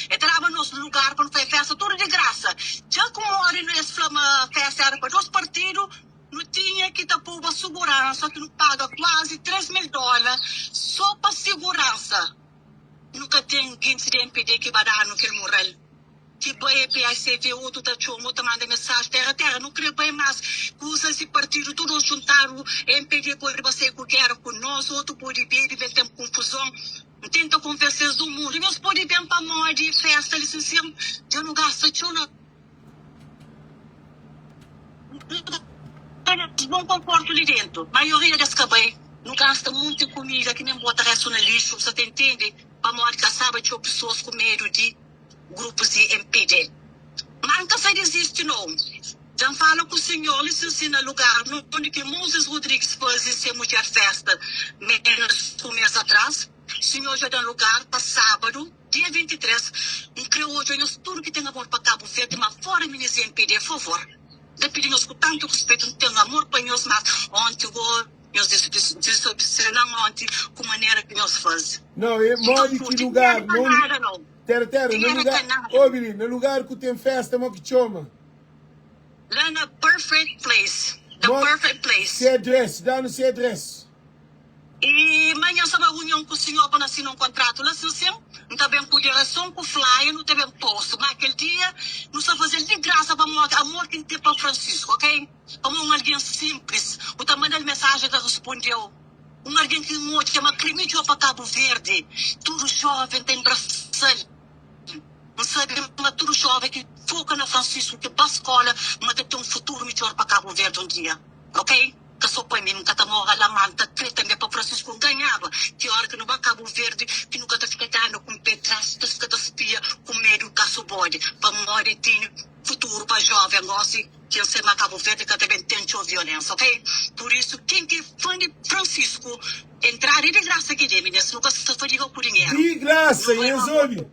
el ta daba nos lugar pa nu faze festa tudu di grasa. Dja ku modi es fla ma festa era pa dos partidu, Nu tinha ki ta poba suguransa ki nu paga kuazi 3 mil dóla sô pa siguransa. Nu ka ten gentis di mpd ki ba da-nu kel mural. Ki bai é PACV, otu ta txoma, otu ta manda mensaji, téra téra, nu krê bai más kuzas di partidu tudu nos djuntadu, mpd pode ba sai ku géra ku nos, otu pode bebe, ben ten konfuzon. N tenta konvense-s di un mundu, nhos pode ben pamodi fésta li sin sin, dja nu gasta txeu na. Nu ten bon konfortu li dentu. Maioria des ka bai. Nu gasta munti kumida ki nen bota restu na lixu. Bu sa ta intende pamodi ka staba txeu pesoas ku medu di grupus di mpd. Ma N ka sa dizisti nou. Dja N fala ku sinhor li sinsin na lugar nunde ki Moses Rodrigues faze se mudjer festa menus ku un mes atras. Sinhor dja da-m lugar pa sábadu. Dia 23, N kre odja nhos tudu ki ten amor pa Kabu Verdi, ma fora minis di mpd, favor, N ta pidi nhos ku tantu ruspetu, N ten amor pa nhos, mas onti go nhos desobsena-m onti ku manera ki nhos faze. Não, é N ka modi ki curti, lugar, dinheru ka noni, nada não, tera tera, na dinheru lugar, ka nada. obi li, na lugar ku ten festa mo ki txoma? La na Perfect Place, The Mo, Perfect Place. se adress, danu se adress. I manhan sta ba runion ku sinhor pa no asina un kontratu la. Sin sin, N ta ben ku direson ku flyer, nu ta ben postu. Ma kel dia nu sta faze-l di grasa pamodi amor ki N ten pa Francisco, ok? Pamodi un algen sinplis, bu ta manda-l mensajen el ta responde-u. Un algen ki N odja ma kre midjor pa Kabu Verdi, tudu joven ta enbrasa-l. N sabe ma tudu joven ki foka na Francisco, ki ba skola, ma ta ten un futuru midjor pa Kabu Verdi un dia, ok? Ka so pa mi, N ka ta mora la, ma N ta kre tanbe pa Francisco N ganhaba. Ki ora ki nu ba Kabu Verdi ki nu ka ta fika ta anda ku un pe tras, ta fika ta spia ku medu kasu bodi, pamodi tene futuru pa joven gosi ki N sai ma Kabu Verdi ka ta ben ten txeu violensa, ok? Pur isu ken ki é fan di Francisco entrada é di grasa ki debe nes, nu ka sta fadiga ku dinheru, Di grasa, nu bai nhos ma obi.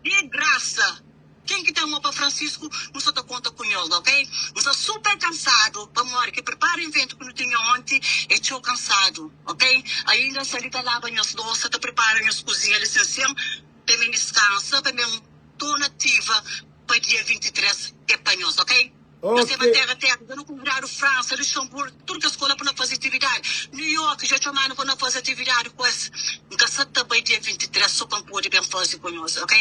Di grasa. Ken ki ten amor pa Francisco nu sa ta konta ku nhos ok. N sta super kansadu pamodi ki prepara inventu ki nu tinha onti é txeu kansadu ok. Ainda sta li ta laba nhos losa ta prepara nhos kuzinha li sen sen pa mi diskansa pa mi torna ativa pa dia 23 é pa nhos ok. Nhos seba Ok. terra terra dja nu kunvidadu França, Luxemburgo tudu kes kola pa nu fazi atividadi New York dja txomanu pa nu fazi atividadi ku es N ka sa ta bai dia 23 so pa N podi ben fazi ku nhos ok.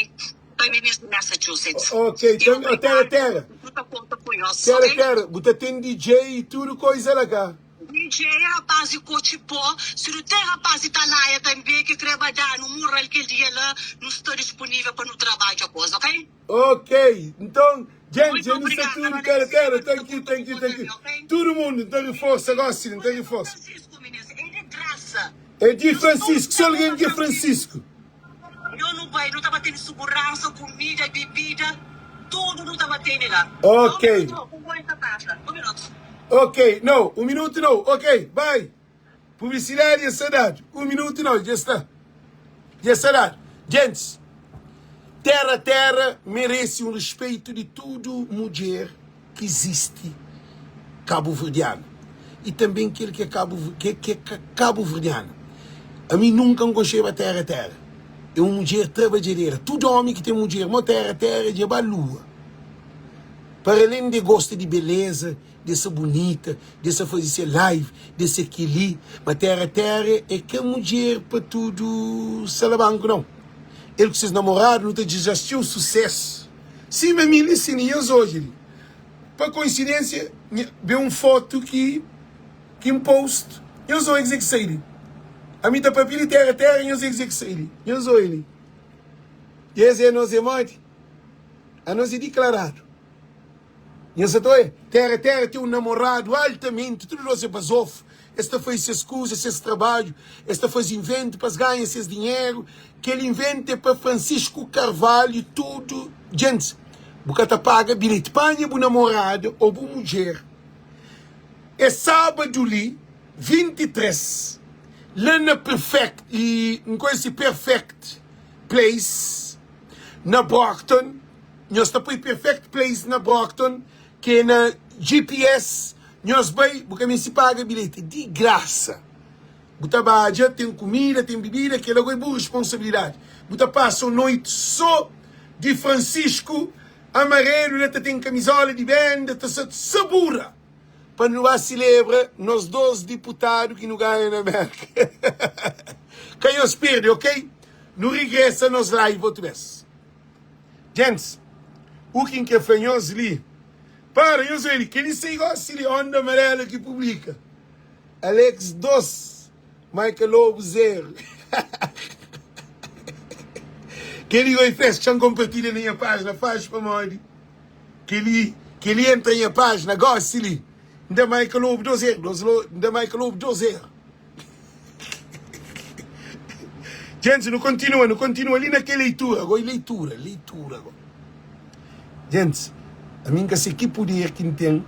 Pa mi mesmu Massachusetts. Ok, E então, oh, terra, obrigadu, terra. nu ta konta ku nhos, Terra, ok? terra. Bu ta ten DJ e tudo coisa lá cá. DJ é rapaz di Kotxipó, si nu ten rapaz di Talaia tanbe ki kre ba da-nu mural kel dia la, nu sta disponível pa nu trabadja ku es, ok? Ok, então, gente, Muito nu sta obrigada, tudo terra, Alex, terra. nu ta Thank you, konta thank ku you, bo thank you. tanbe, ok? Todo mundo, então reforça gosto, então Oi, reforça. Francisco, minis, é di grasa. É de Nhos tudu Francisco, só ten alguém pa que é Francisco. Francisco. Nho nu bai, nu tava tene suguransa, kumida, bibida, tudu nu tava tene la. Ok. Un minutu, un boi ta pasa. Un minutu. Ok, no, un minutu no, ok, bai. Publicidade dja sta dadu. Un minutu no, dja sta. Dja sta dadu. Gentis, Terra Terra merece un respeito di tudu mudjer ki izisti kabuverdianu i tanben kel ki é kabu ke ke ka kabuverdianu. Ami nunka N konxeba Terra Terra. É un mudjer trabadjadera. Tudu omi ki ten mudjer mo Terra Terra dja ba lua. Para alen de gosta di beleza, de sa bunita, de sa faze se live, de se keli, ma Terra Terra é ka mudjer pa tudu salabanku nau. El ku ses namoradu nu ta dizejá-s txeu susesu. Sima mi li si nhas odja li pa koinsidensia nha ben un fotu ki ki n post nhos odja kuzê ki sai li ami ta papia di tera tera nhos odja kuzê ki sai li nhos odja li es é nos é modi anos é diklaradu. Nha sa ta oia? Tera tera ten un namoradu altamenti, tudu dos é bazofu, es ta faze ses kuza, ses trabadju, es ta faze inventu pa es ganha ses dinheru, kel inventu é pa Francisco Carvalho tudu djentis, bu ka ta paga bilheti, panha bu namorada ô bu mudjer, é sábadu li 23. La na Perfect i N konhse Perfect Place na Brockton. Nhos ta poi Perfect Place na Brockton, ki é na GPS. Nhos bai, bu ka meste paga bilheti, é di grasa. Bu ta badja, ten kumida, ten bibida, kel-la gó é bu responsabilidadi. Bu ta pasa un noiti sô di Francisco Amarelo, la ta ten kamizola di benda, ta sa sabura pa nu ba silebra nos 2 diputadu ki nu ganha na Merka. Ka nhos perde, ok? Nu rigresa nos live otu bes. Gentis, u ki N kre fla nhos li, para nhos obi li, kel-li sai gosi li, Onda Amarela ki publika. Alex 2, Michael Lobo 0 Kel-li oi fes txan konpartilha na nha pájina faxi pamodi kel-li kel-li entra nha pájina gosi li N da Michael Lobo 2 0 2 lo N da Michael Lobo 2 0 Gentis nu kontinua nu kontinua li na kel leitura goi leitura leitura go. Gentis, ami N ka se ki puder ki N ten,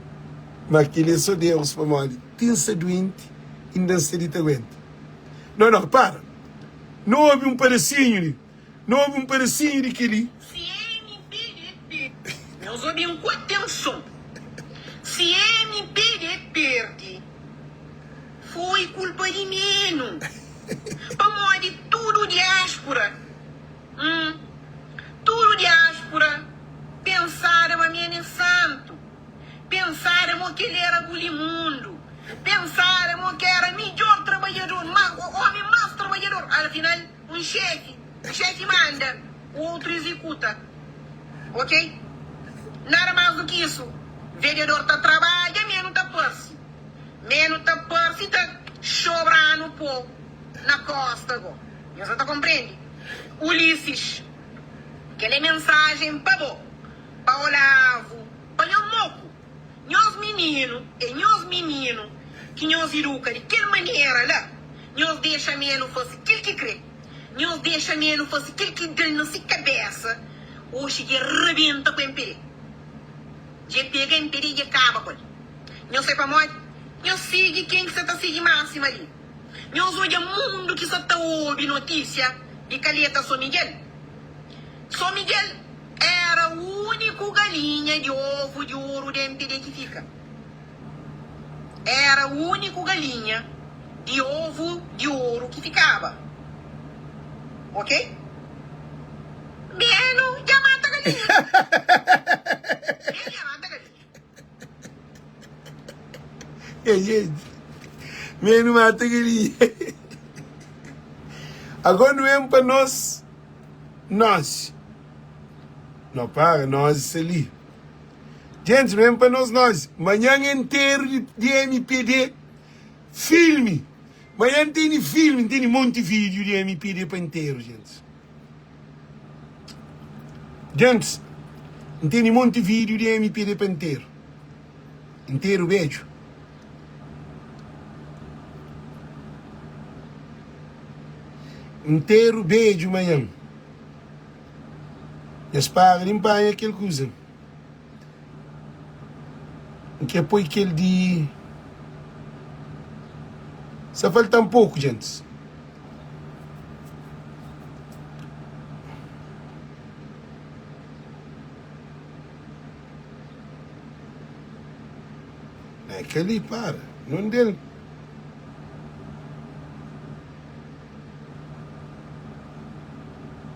ma kel-li é sô Deus, pamodi ti N sta duenti, inda N sta li ta aguenta. No, no, para! Nu obi un padasinhu di, nu obi un padasinhu di kel-li. Si MPD Nhos obi-m ku atenson. Si MPD perde, foi kulpa di menu. Pamodi tudu diáspura. Hum. Tudu diáspura pensada ma mi é santu, pensada mo kel era bulimundu, pensada mo ki era midjor trabadjador, ma omi mas trabadjador. Al final, un xefi, un xefi manda, o outru izikuta. Ok? Nada mas du ki isu. Vereador ta trabadja, menu ta parsi. Menu ta parsi ta xobranu po na kosta go. Nhos sa ta konprende? Ulisses, kel é mensajen pa bo, pa Olavu, pa nho Moku. Nhos mininu é nhos mininu ki nhos iduka di kel manera la. Nhos dexa menu fase kel ki kre. Nhos dexa menu fase kel ki da-l na si kabesa. Oxi dja rabenta ku MPD. Dja pega MPD dja kaba ku el. Nhos sai pamodi? Nhos sigi ken ki sa ta sigi Máxima li. Nhos odja mundu ki sa ta obi notísia di kaleta So Miguel. So Miguel era úniku galinha di ovu di oru di MPD ki fika. Era úniku galinha di ovu di oru ki fikaba. Ok? Menu dja mata galinha. Menu dja mata galinha. Menu mata galinha. Agora nu ben pa nos nozi. No para, nozi sta li. Gente, nu ben pa nos nozi. Manhan é nteru di, di MPD. Filmi. Manhan tene filmi, tene monti vídeo di MPD pa nteru, gente. Gentis, N tene monti vídiu di MPD pa nteru. Nteru bedju. Nteru bedju manhan. Nhos para di N panha kel kuza. N kre poi kel di. Sa falta-m poku, gentis. É kel-li, para. Não del.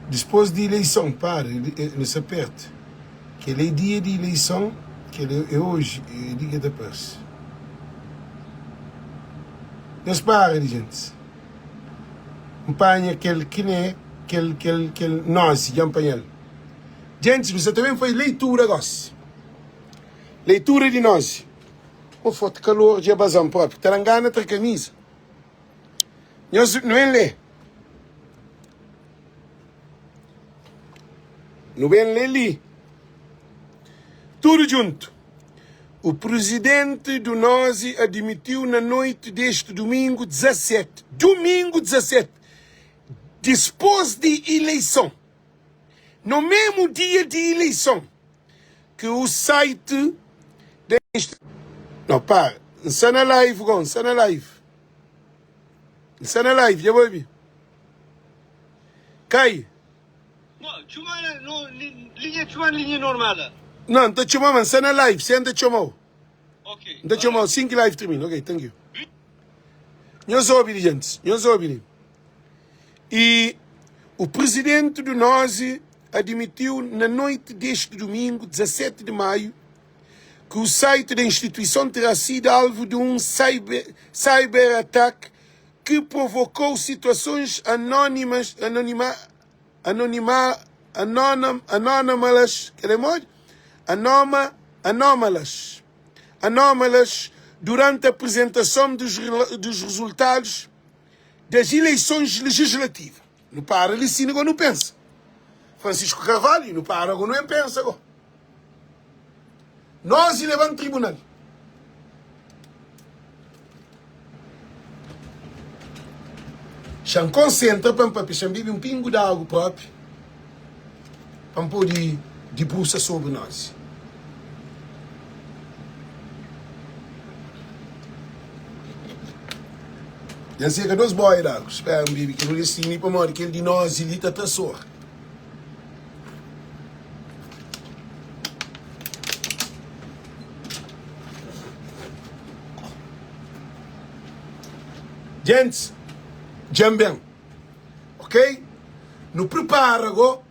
Dispôs di ileison, para, nu sta pertu. Kel-li é dia di ileison, kel-li é oji, é di ki ta parse. Nhos para di gentis. N panha kel kine, kel, kel, kel nozi, dja N panha-l. Gentis, nu sta ta ben faze leitura gosi. Leitura di nozi. Ô, forti kalor dja baza-m propi. Ta da-m gana tra kamiza. Nhos, nu ben lé. Nu ben lé li. Tudu djuntu. O presidente do Nozi admitiu na noite deste domingo 17, domingo 17, dipôs di ileison, no mesmu dia di ileison, ki o site da No, para. N sta na live, go, N sta na live. N sta na live, dja bu obi? Kai. Não, N ta txoma, ma N sta na live, se N ta txoma-u. N ta txoma-u sin ki live termina. Ok, thank you. Nhos obi li, gentis, nhos obi li. E o presidente do Nosi admitiu na noite deste domingo, 17 de maio, que o site da instituição terá sido alvo de um cyber, cyberataque que provocou situações anônimas, anônima, anônima, anônima, anômalas, anôma, anômalas, anômalas durante a apresentação dos, dos resultados das eleições legislativas. Não para ali sim, agora não pensa. Francisco Carvalho, não para agora não pensa agora. Nós e levando tribunal. Xa concentra pa papia, xa bebe um pingo de água próprio pa poder debruça sobre nós. Dja seka dos boia di agu. Spera N bebe kel odesinhu li pamodi kel di nozi li ta tra sor. Gentis, dja N ben. Ok? Nu pripara go.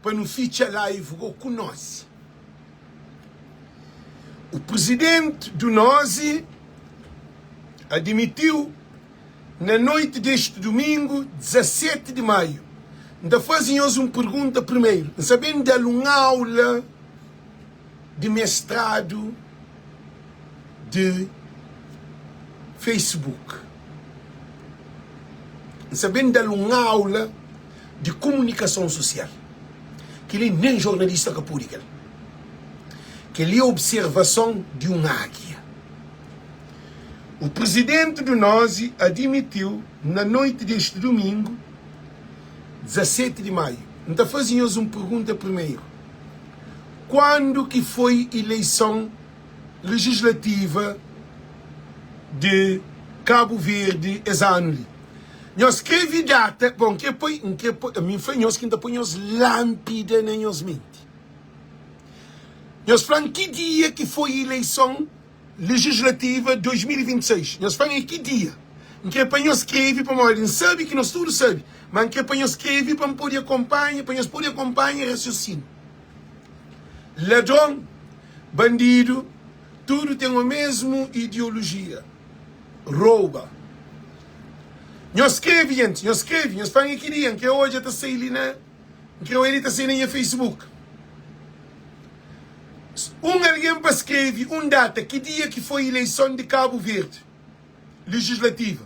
Pa nu fitxa live go ku nozi. O presidente do Nozi admitiu na noite deste domingo, 17 de maio. N ta faze nhos un pergunta primeiro. N sa ben da-l un aula de mestrado de Facebook. N sa ben da-l un aula di komunikason sosial. Kel-li nen jornalista ka pode kel. Kel-li é observason di un águia. O presidente do Nosi admitiu na noite deste domingo, 17 de maio. N ta faze nhos un pergunta primeiro. Quando ki foi ileison legislativa de Cabo Verde es anu li? Nhos skreve data, bon, N kre poi, N kre poi, ami N fla nhos ki N ta poi nhos lanpida na nhos menti. Nhos fla-m ki dia ki foi ileison legislativa 2026. Nhos fla-m é ki dia. N kre pa nhos skreve pamodi N sabe ki nhos tudu sabe, ma N kre pa nhos skreve pa N pode akonpanha, pa nhos pode akonpanha rasiosinu. Ladron, bandidu, tudu ten omesmu ideolojia. Rouba. Nhos skrebe gentis, nhos skrebe, nhos fla-m é ki dia, N kre odja ta sai li na, N kre odja li ta sai na nha Facebook. Un algen pa skrebe un data, ki dia ki foi ileison di Kabu Verdi, legislativa.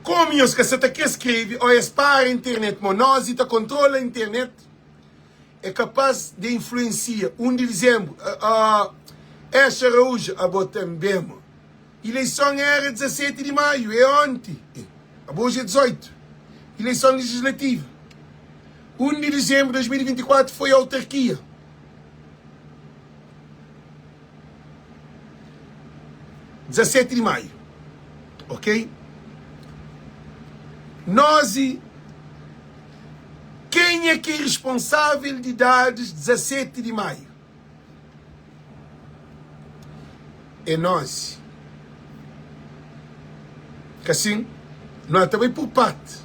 Komu nhos ka sa ta kre skrebe o es para internet mo nos i ta kontrola internet, é kapaz de influensia 1 di dizembru ah Exa Araújo abo tanbe mo ileison era 17 di maiu é onti abo oji é 18 ileison legislativa 1 di dizembru 2024 foi autarkia 17 di maiu ok nos i Kenha ki é responsável di dados 17 di Maio? É nós. Ka sin? Nu ta bai por parte.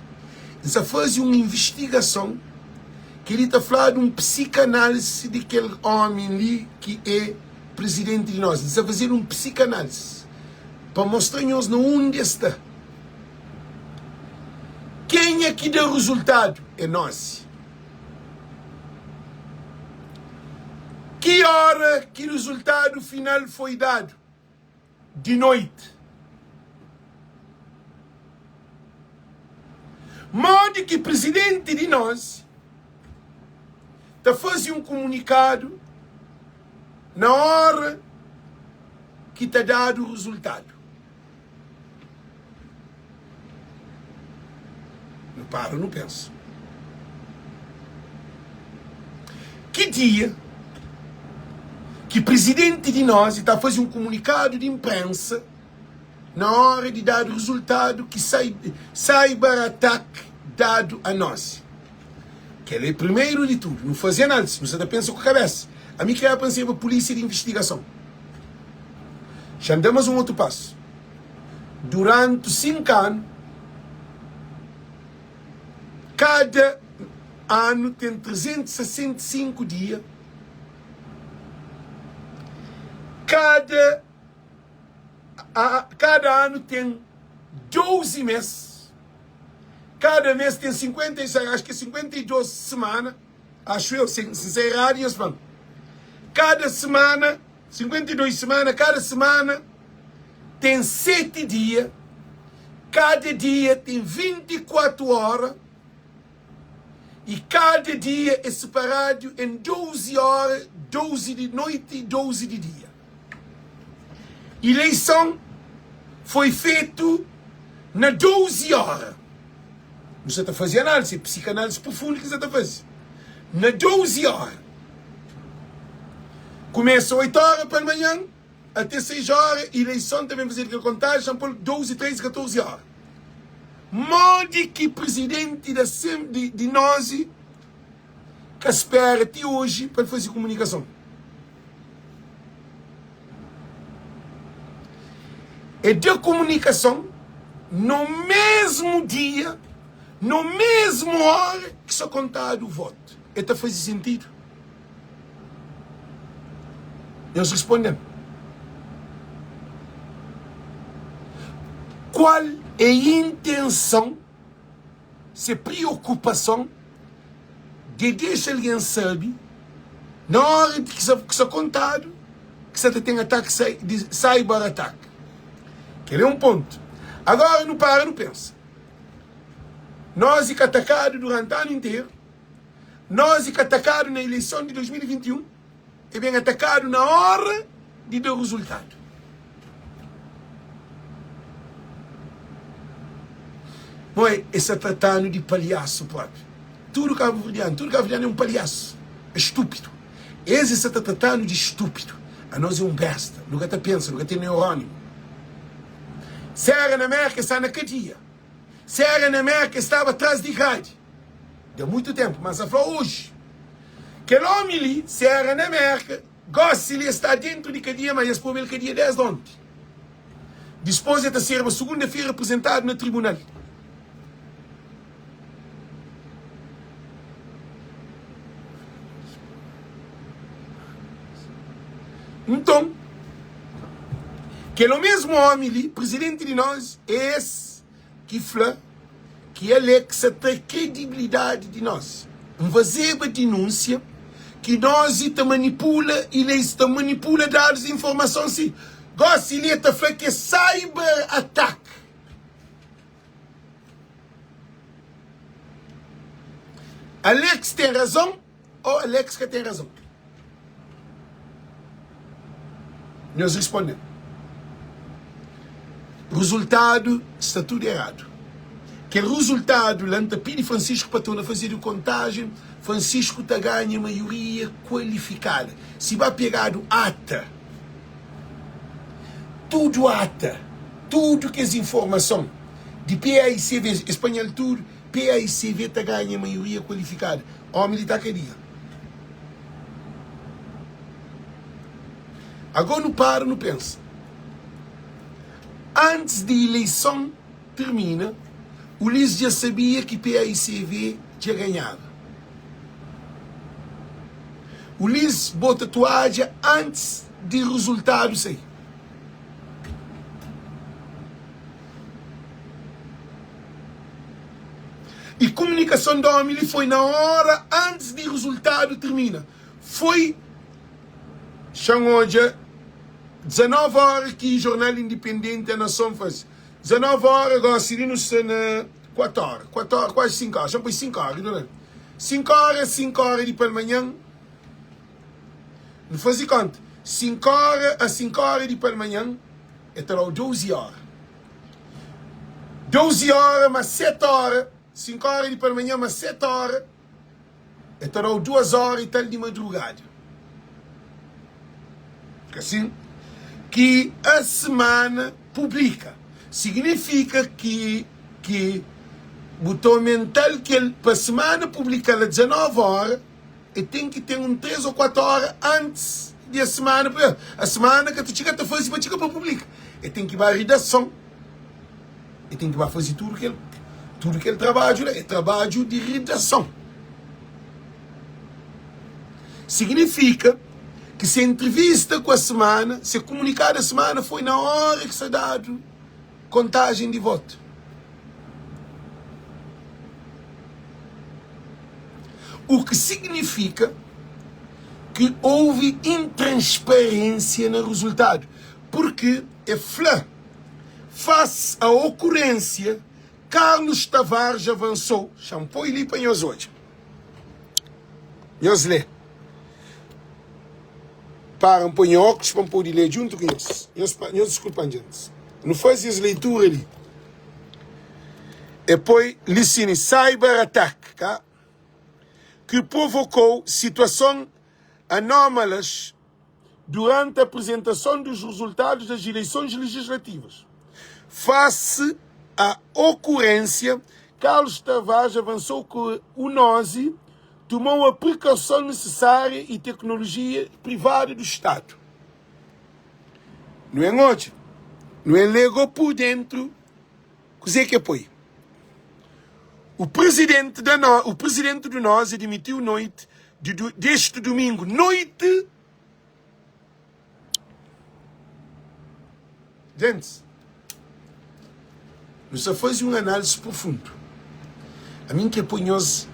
N sa faze un investigason ki li ta fladu un psikanálise di kel omi li ki é presidenti di nós. N sa faze-l un psikanálise pa mostra nhos na undi es sta. Kenha ki da rezultadu é nós. Ki ora ki rezultadu final foi dadu? Di noiti. Modi ki prizidenti di nós ta faze un kumunikadu na ora ki ta dadu rezultadu? Nu para nu pensa. Ki dia ki prizidenti di nos ta faze un kumunikadu di inprensa? na óra di dadu rezultadu ki cyber attack dadu a nos. Kel-la é primeru di tudu. Nu faze análisi, nu sa ta pensa ku kabésa. Ami kreba pa N seba pulísia di invistigason. Xa N da más un otu pasu. Durantu 5 anu, kada anu ten 365 dia, kada kada anu ten 12 mês, kada mês ten 56, acho que é 52 semana, acho eu, se se sta errado nhos fla-m. Kada semana, 52 semana, kada semana ten 7 dia, kada dia ten 24 hora i kada dia é separadu en 12 hora, 12 di noiti i 12 di dia. Ileison foi fetu na 12 óra. Nu sa ta faze análise, é psikanálise profundu ki nu sa ta faze. Na 12 óra. Kumesa 8 óra palmanhan ate 6 óra, ileison ta ben fazedu kel kontajen, xa pol 12, 13, 14 óra. Modi ki prizidenti da di nozi ka spera ti oji pa el faze kumunikason? É da komunikason no mesmu dia, no mesmu óra ki sta kontadu votu. E ta faze sentidu? Nhos responde-m. Kual é intenson, se priokupason de dexa algen sabe na óra di ki sta kontadu ki sta ta ten ataki di cyber attack. Kel é un pontu. Agora nu para nu pensa. Nos e ka atakadu duranti anu interu, nos e ka atakadu na ileison di 2021, e ben atakadu na óra di da rezultadu. Moi, e sa tratanu di palhasu propi. Tudu kabuverdianu, tudu kabuverdianu é un palhasu, é stúpidu. Es e sa ta tratanu di stúpidu. Anos é un besta, nu ka ta pensa, nu ka ten neuróniu. Se era na Merka, e sta na kadia. Se era na Merka, e staba tras di gradi. Dja muitu ténpu, mas a fla oji. Kel ómi li, se era na Merka, gósi li e sta dentu di kadia, ma es poba el kadia désdi onti. Dispôs e ta serba sugunda-fera aprizentadu na tribunal. Nton, kel omesmu ómi li, prizidenti di nos, é es ki fla ki Alexa tra kredibilidadi di nos. N fazeba dinúnsia ki nos ta manipula ileis, ta manipula dadus i informason si. Gósi li e ta fla ki é cyber attack. Alex ten razon ô Alex ka ten razon? Nhos responde-m. Rezultadu sta tudu eradu. Kel rezultadu la, N ta pidi Francisco pa torna fazedu kontajen. Francisco ta ganha maioria kualifikada. Si ba pegadu ata, tudu ata, tudu kes informason di PAICV, es panha-l tudu, PAICV ta ganha maioria kualifikada. Omi di ta kadia. Agó nu para nu pensa. Antis di ileison tirmina, Ulis dja sabia ki PAICV dja ganhaba. Ulis bota tuadja antis di rezultadu sai. I kumunikason di omi li foi na ora antis di rezultadu tirmina. Foi xa-m odja 19 ora ki jornal indipendenti A Nação faze. 19 ora gosi li nu sta na 4 ora, 4 ora kuazi 5 ora, xa-m poi 5 ora, ignorante. 5 ora, 5 ora di palmanhan, nu faze konta, 5 ora a 5 ora di palmanhan e ta da-u 12 ora. 12 óra más 7 óra, 5 óra di palmanhan más 7 óra, e ta da-u 2 óra i tal di madrugada. Ka sin? Ki a semana publika. Signifika ki ki bu ta omental kel pa semana publikal a 19 ora e ten ki ten un 3 o 4 ora antis di a semana pa a semana ka ta txiga ta fazi pa txiga pa publika e ten ki ba redason e ten ki ba fazi tudu kel tudu kel trabadju la e trabadju di redason signifika ki se entrevista ku a semana se komunikadu a semana foi na ora ki sta dadu kontajen di votu. O ki signifika ki ouvi intransparênsia na rezultadu, purki e fla, face a okurênsia, Carlos Tavares avansou, xa-m poi li pa nhos odja, nhos lê. Para, N poi nha óklus pa N pode lê djuntu ku nhos. Nhos, nhos diskulpa-m, djentis. Nu faze es leitura li. E poi li sini, cyber attack, ka? Que provocou situação anómalas durante a apresentação dos resultados das eleições legislativas. Face à ocorrência, Carlos Tavares avançou que o NOSI tomou a precaução necessária e tecnologia privada do Estado. Nu en odja, nu en lê go por dentro kuzê ke poi. O presidente da no, o presidente do NOS admitiu noite de, deste domingo, noite Gentis, nu sta faze un análise profundu. Ami N kre poi nhos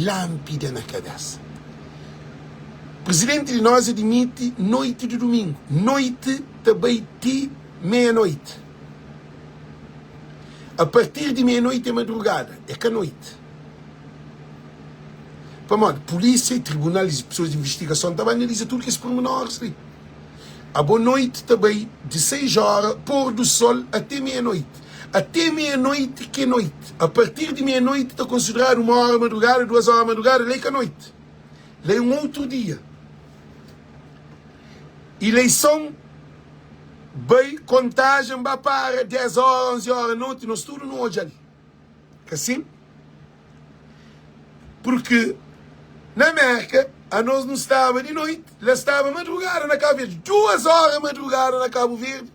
lánpida na kabésa. Prizidenti di nos admiti noiti di dumingu, noiti ta bai ti meia-noiti. A partir di meia-noiti é madrugada, é ka noiti. Pamodi pulísia i tribunal i pesoas di invistigason ta ba analiza tudu kes pormenoris li. Abo noiti ta bai di 6 óra, pôr do sol, até meia-noiti. Até meia-noiti ki é noiti. A partir di meia-noiti ta konsideradu uma óra madrugada, duas óra madrugada, la é ka noiti. La é un outru dia. Ileison bai, kontajen ba para 10 óra, 11 óra noti, nos tudu nu odja-l. Ka sin? Purki na Merka anos nu staba di noiti, la staba madrugada na Kabu Verdi, duas ora madrugada na Kabu Verdi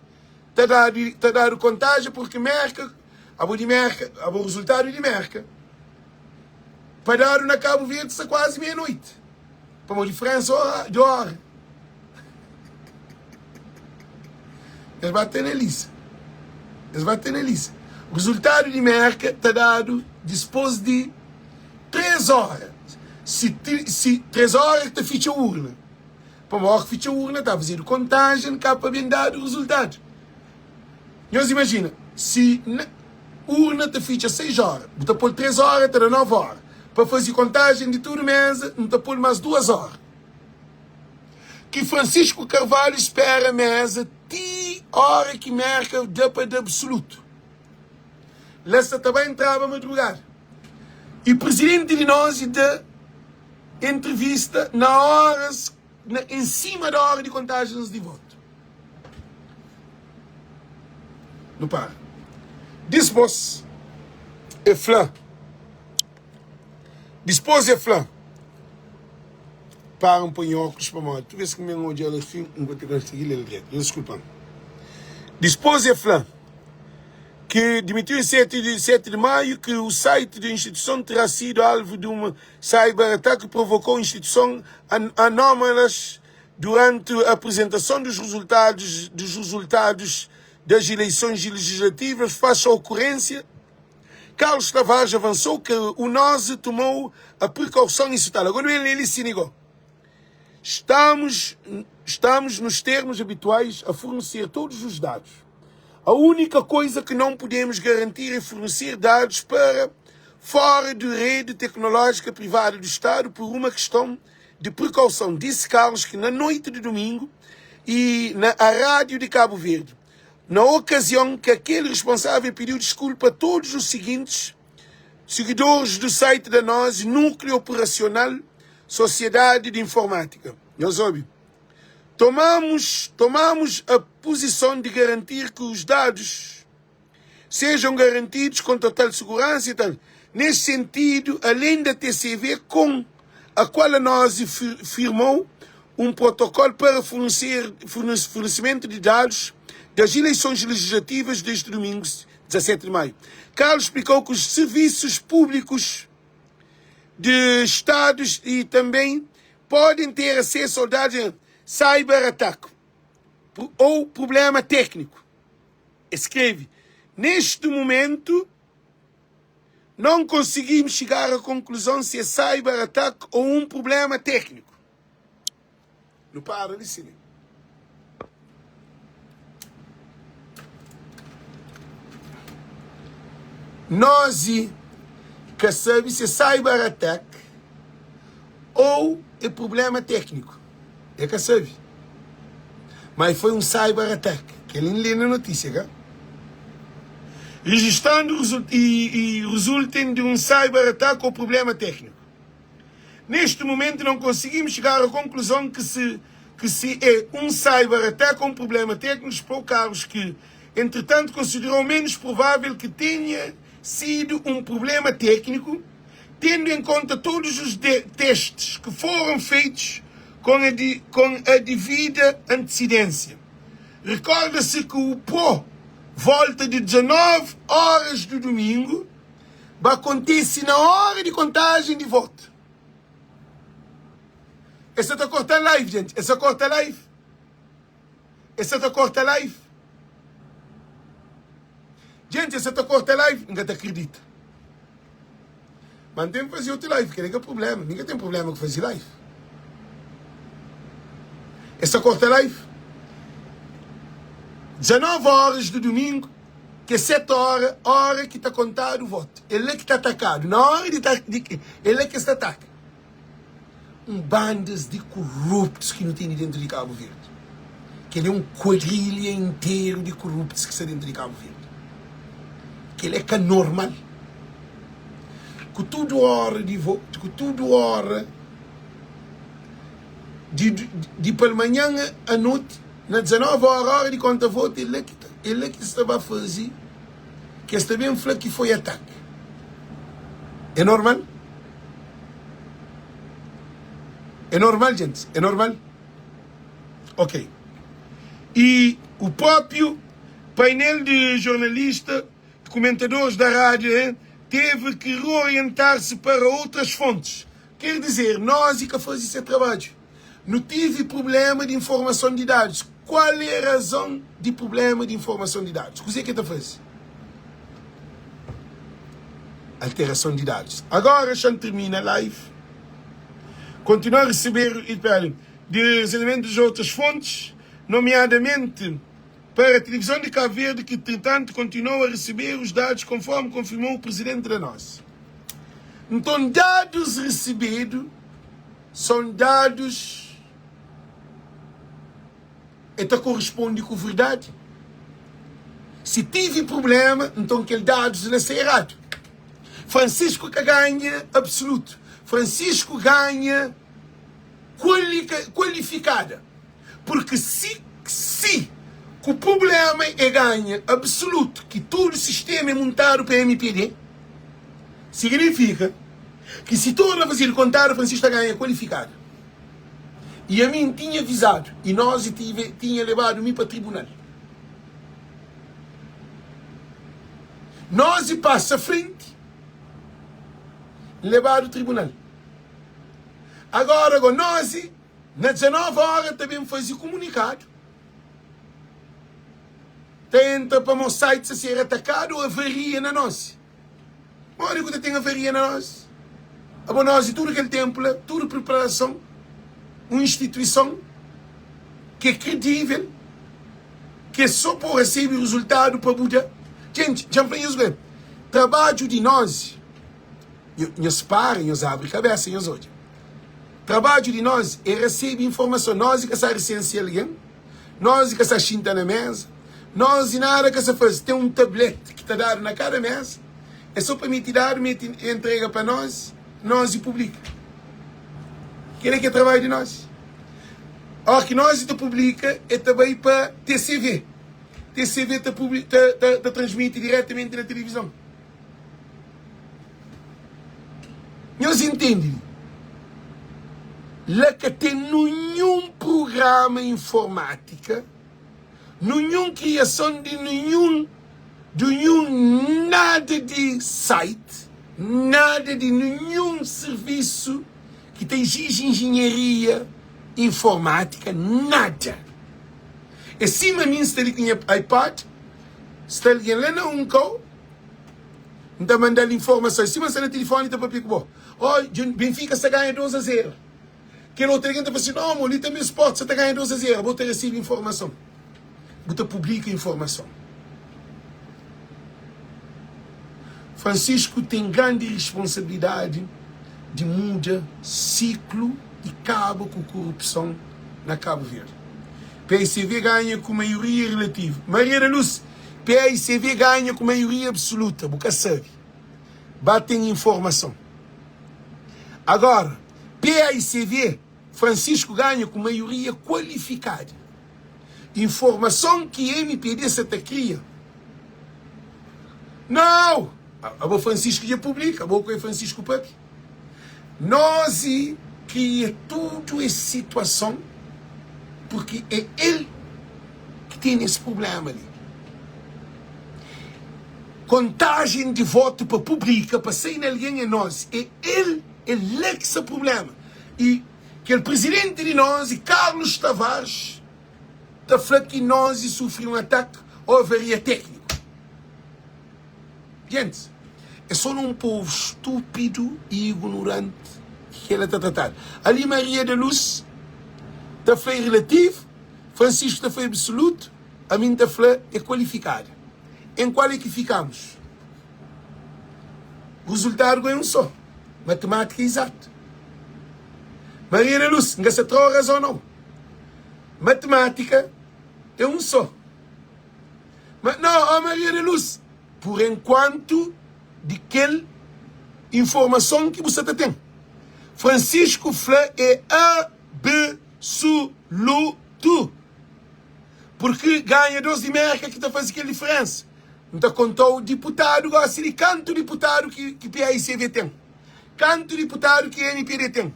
ta dadu ta dadu kontajen purki Merka, abo di Merka, abo rezultadu di Merka pa dadu na Kabu Verdi sta kuazi meia noiti, pamodi diferensa di ora. Es ba ta analiza. Es ba ta analiza. Rezultadu di Merka ta dadu dispôs di 3 óra. Si, si 3 óra ki ta fitxa urna. Pamodi óra ki fitxa urna ta fazedu kontajen ka pa ben dadu rezultadu. Nhos imajina, si na, urna ta fitxa 6 óra, bu ta pô-l 3 óra ta da 9 óra. Pa faze kontajen di tudu méza, nu ta pô-l más 2 óra. Ki Francisco Carvalho spera mesa ti ora ki Merka da pa da absoluto. La sta ta ba entraba madrugada. E presidente di nos da entrevista na horas na em cima da hora di contagens di voto. Nu para. Dispos e fla. Dispos e fla. Para N poi óklus pamodi tudu bes ki N ben odja-l asin N ka ta konsigi lé-l dretu. Nhos diskulpa-m. Dispôs e fla ki dimitiu em 7 de, 7 de maio que o site da instituição terá sido alvo de um cyberataque que provocou instituição anómalas durante a apresentação dos resultados, dos resultados das eleições legislativas face à ocorrência Carlos Tavares avançou que o NOSE tomou a precaução incitada. Agora ele, ele se negou. Estamos, estamos nos termos habituais a fornecer todos os dados. A única coisa que não podemos garantir é fornecer dados para fora de rede tecnológica privada do Estado por uma questão de precaução, disse Carlos que na noite de domingo e na a rádio de Cabo Verde Na ocasião que aquele responsável pediu desculpa a todos os seguintes seguidores do site da NOS, Núcleo Operacional Sociedade de Informática. Nhos obi. Tomamos, tomamos a posição de garantir que os dados. sejam garantidos com total segurança e tal. Neste sentido, além da TCV com a qual a NOSE firmou um protocolo para fornecer, fornecimento de dados das eleições legislativas deste domingo, 17 de maio. Carlos explicou que os serviços públicos de estados e também podem ter acesso ao dados cyberataque ou problema técnico. Escreve, neste momento não conseguimos chegar à conclusão se é cyberataque ou um problema técnico. Não para de ser. Nós que sabe se é cyber-attack ou é problema técnico. É que sabe. Mas foi um cyber-attack. Que ele lê na notícia, cá? Registrando e, e resultem de um cyber-ataque ou problema técnico. Neste momento não conseguimos chegar à conclusão que se, que se é um cyber-ataque ou um problema técnico, explicou Carlos que, entretanto, considerou menos provável que tenha sido um problema técnico, tendo em conta todos os testes que foram feitos com a, de, com a devida antecedência. Recorda-se que o PRO volta de 19 horas do domingo acontece na hora de contagem de voto. Essa tá corta live, gente. Essa corta live. Essa tá corta live. Gente, essa tá corta live. Ninguém te acredita. Mas tem que fazer outro live, que não tem problema. Ninguém tem problema com fazer live. Essa corta live. 19 horas do domingo, que é 7 horas, hora que está contado o voto. Ele é que está atacado. Na hora de, tá, de ele é que está atacado. Um bandas de corruptos que não tem dentro de Cabo Verde. Que ele é um quadrilha inteiro de corruptos que está dentro de Cabo Verde. Que ele é que é normal. Que tudo hora de voto, que tudo hora de, de, de manhã à noite, na 19 hora, hora de conta voto, ele é que, ele é que estava a fazer, que está bem falou que foi ataque. É normal? É normal, gente? É normal? Ok. E o próprio painel de jornalistas, de comentadores da rádio, hein, teve que reorientar-se para outras fontes. Quer dizer, nós é que fazemos esse trabalho. Não tive problema de informação de dados. Qual é a razão de problema de informação de dados? O que é que está fazendo? Alteração de dados. Agora, já termina a live. Continua a receber de recebimento de outras fontes, nomeadamente para a televisão de Cabo Verde, que, entretanto, continuou a receber os dados conforme confirmou o presidente da nossa. Então, dados recebidos são dados então corresponde com verdade. Se tive problema, então aquele dados não é errado. Francisco que ganha absoluto. Francisco ganha qualificada. Porque se, se o problema é ganha absoluto, que todo o sistema é montado para MPD, significa que se torna a fazer contar, Francisco ganha qualificado. E a mim tinha avisado, e nós tive, tinha levado-me para tribunal. Nós e passa à frente, levado ao tribunal. Agora, agora nós, na 19 horas, também fazer comunicado. Tenta para o site ser atacado ou avaria na nossa. Olha que tem avaria na nossa. A nós e tudo aquele tempo, tudo preparação, uma instituição que é credível, que é só por receber resultado para Buda. Gente, já falei isso bem. Trabalho de nós, nós parem, nós abre cabeça, nós olha. Trabalho de nós é receber informação. Nós que está recensar alguém, nós que está xinta na mesa, nós e nada que se faz. Tem um tablete que está dado na cada mesa, é só para me tirar, me entrega para nós, nós e publica. Quem é que é trabalho de nós? Ó, que nós te publica é também para TCV. TCV ta publi ta ta ta transmiti diretamenti na tilivizon. Nhos intendi li? La ka ten nunhun prugrama informátika, nunhun kriason di nunhun dunhun nada di site, nada di nunhun sirvisu ki ta iziji injinharia informátika, nada. É sima mi N sta li ku nha iPod, sta algen la na un kau, N ta manda-l informason. É sima N sta na tilifoni ta papia ku bo, Oh, Benfika sta ganha 2 a 0. Kel otu algen ta fla si, No, mo, li tanbe Sport sta ta ganha 2 a 0. Bo ta resebe informason. Bu ta publika informason. Francisco ten grandi responsabilidadi di muda siklu i kaba ku korupson na Kabu Verdi. PICV ganha ku maioria relativu. Maria da Luz, PICV ganha ku maioria absoluta. Bu ka sabe. Ba ten informason. Agora, PICV, Francisco ganha ku maioria kualifikada. Informason ki MPD sa ta kria. Nau! Abo Francisco dja publika, abo ku é Francisco papia. Nos e kria tudu es situason porque é el ki tene es problema li. Kontajen di votu pa publika, pa sai na algen é nos, é el, é la ki sta problema. E Kel prizidenti di Nozi, Carlos Tavares, ta fla ki Nozi sufri un ataki ô avaria tékniku. Gentis, é sô na un povu stúpidu i ignoranti ki kel-la ta tratadu. Ali Maria da Luz ta fla é relativu, Francisco ta fla é absolutu, ami N ta fla é kualifikada. Em qual é que ficamos? Rezultadu é un sô. Matemátika izatu. Maria da Luz, N ka sa tra-u razon nau. Matemátika é un sô. Ma, no, ó Maria da Luz, pur enkuantu di kel informason ki bu sa ta ten. Francisco fla é absolutu. Purki ganha dos di Merka ki ta faze kel diferensa. N ta konta-u diputadu gosi di kantu diputadu ki ki PAICV ten, kantu diputadu ki MPD ten.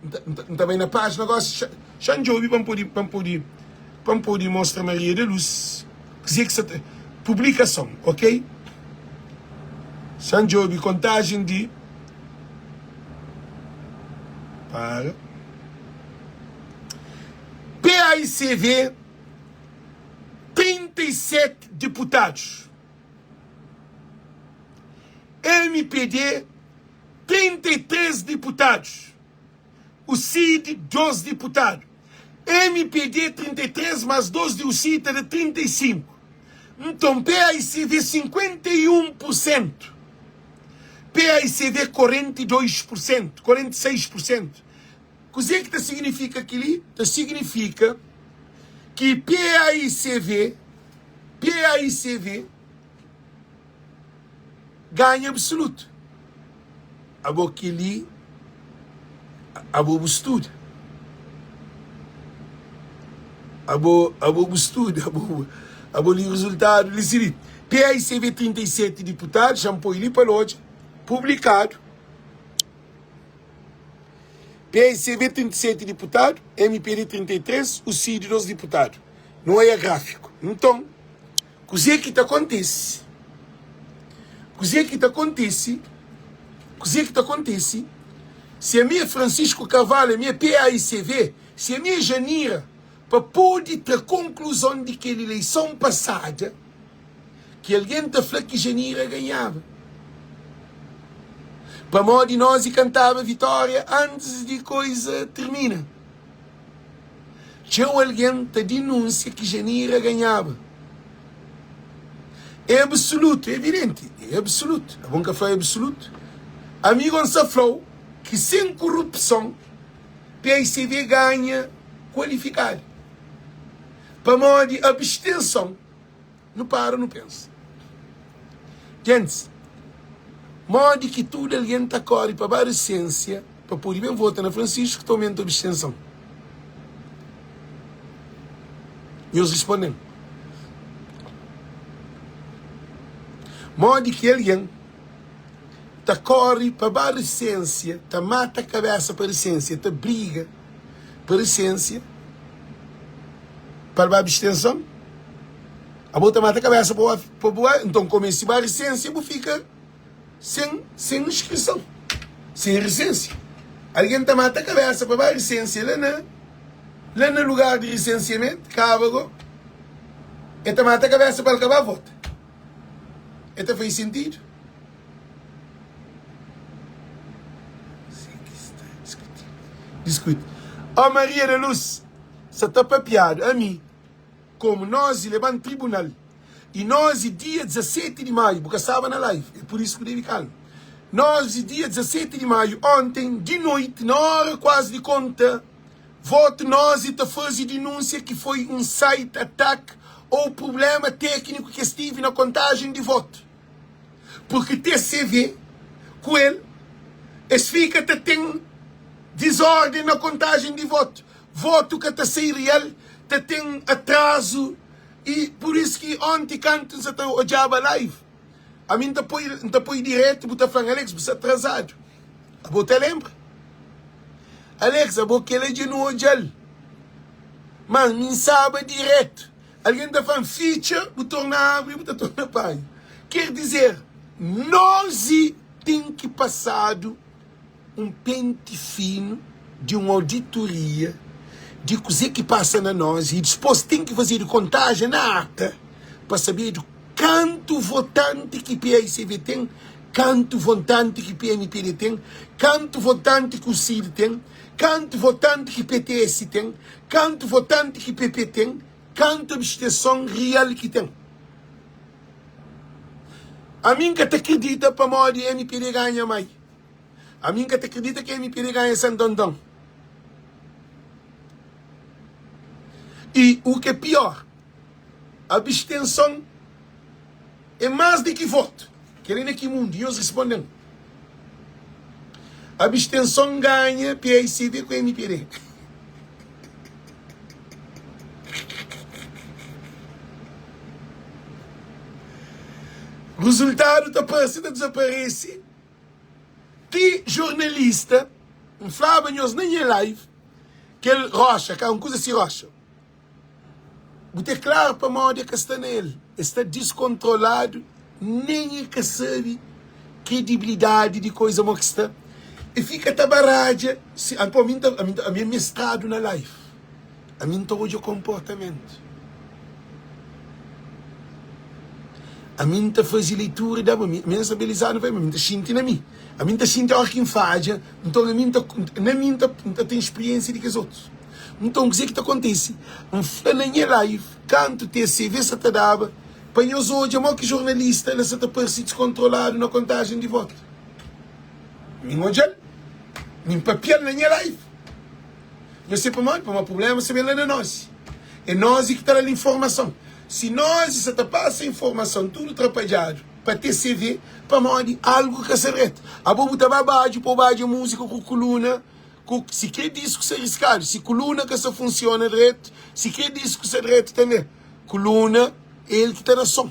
N ta, N ta bai na pájina gosi, xa N djobe pa N pode, pa N pode, pa N pode mostra Maria da Luz kuzê ki sa ta, publikason, ok? Xa N djobe kontajen di, para, PAICV. 37 deputados, MPD 33 deputados, o CID 2 deputado, MPD 33 mais 2 de UCID ta da 35, nton PAICV 51 por cento, PAICV 42 por cento, 46 por cento. Kuzê ki ta signifika kel-li? Ta signifika ki PAICV, PAICV ganha absolutu. Abo kel-li, abo bu studa. Abo, abo bu studa, abo, abo li rezultadu li si li. PAICV 37 diputadu, xa N poi li pa N odja, publikadu. PICV 37 diputadu, MPD 33, UCID 2 diputadu. Nu oia gráfiku. Nton, kuzê ki ta kontise? Kuzê ki ta kontise? Kuzê ki ta kontise si ami é Francisco Carvalho, ami é PAICV, si ami é Janira, pa pode tra konkluzon di kel ileison pasada, ki algen ta fla ki Janira ganhaba. Pamodi nos i kantaba vitória antis di koiza tirmina. Txeu algen ta dinúnsia ki Janira ganhaba. É absolutu, é evidenti, é absolutu. Abo N ka fla é absolutu? Amigu N sa fla-u ki sen korupson PICV ganha kualifikadu. Pamodi abstenson. Nu para nu pensa. Gentis, modi ki tudu algen ta kóre pa ba Resensia pa pode ben vota na Francisco ta aumenta abstenson? Nhos responde-m. Modi ki algen ta kóre pa ba risensia, ta mata kabésa pa risensia, ta briga pa risensia, pa el ba abstenson? Abo ta mata kabésa pa pa bu ba, nton kome si ba risensia bu fika sen sen inskrison, sen risensia. Algen ta mata kabésa pa ba risensia la na la na lugar di risensiamentu, kaba go, e ta mata kabésa pa el ka ba vota. E ta fai sentidu? Diskuti. Ó Maria da Luz, sa ta papiadu ami komu nos i leban tribunal i nos i dia 17 di maiu, bu ka staba na live, é pur isu ku debi kalma. Nos i dia 17 di maiu, onten di noiti, na ora kuazi di konta Voto nos i ta faze dinúnsia ki foi un site attack ou prublema tékniku ki es tive na kontajen di voto. Purki TCV ku el es fika ta ten dizorden na kontajen di voto. Voto ka ta sai real, ta ten atrazu i pur isu ki onti kantu N sa ta odjaba live ami N ta poi N ta poi diretu bu ta fla-m Alex bu sta atrazadu. Abo ta lenbra? Alex, abo kela dja nu odjal. Ma mi nsaba diretu. Algen ta fla-m fitxa, bu torna abri, bu ta torna panha. Ker dizer, nos ten ki pasadu un penti finu di un auditoria di kuze ki pasa na nos i dispos ten ki fazedu kontajen na ata pa sabedu kantu votanti ki PAICV ten Kantu votanti ki PMPD ten? Kantu votanti ki UCID ten? Kantu votanti ki PTS ten? Kantu votanti ki PP ten? Kantu absteson real ki ten? Ami N ka ta kridita pamodi MPD ganha mai. Ami N ka ta kridita ki MPD ganha Santo Anton. I u ke pior, abstenson É más di ki votu. Kel-li na ki mundu? Nhos responde-m. Abstenson ganha PAICV ku MPD. Rezultadu ta parse ta dizaparese. Ti jornalista, N flaba nhos na nha live, kel Rocha, ka un kuza si Rocha. Bu te klaru pamodi e ka sta na el. E sta diskontroladu, nen e ka sabe kredibilidadi di koiza mo ki sta. E fika ta baradja si po ami nta ami é mestradu na life. Ami nta odja konportamentu. Ami nta fazi leitura di ami mi nsa belizadu pa mi nta xinti na mi. Ami nta xinti ora ki nfadja, nton ami nta na mi nta ten spriensia di kes otus. Nton, kuzê ki ta kontise? N fla na nha live, kantu TCV sa ta daba, pa nhos odja mo ki jornalista la sa ta parse diskontroladu na kontajen di votu. Mi N odja-l, mi N papia-l na nha live. Nhos sabe pamodi? Pamodi prubléma sa ben la na nos. É nos ki ta da-l informason. Si nos sa ta pasa informason tudu trapadjadu pa TCV, pamodi algu ka sta dretu. Abo bu ta ba badju pa bu badja múzika ku kuluna Ku si kre disku sta riskadu, si kuluna ka sta funsiona dretu, si kre disku sta dretu tanbe, kuluna é el ki ta da son.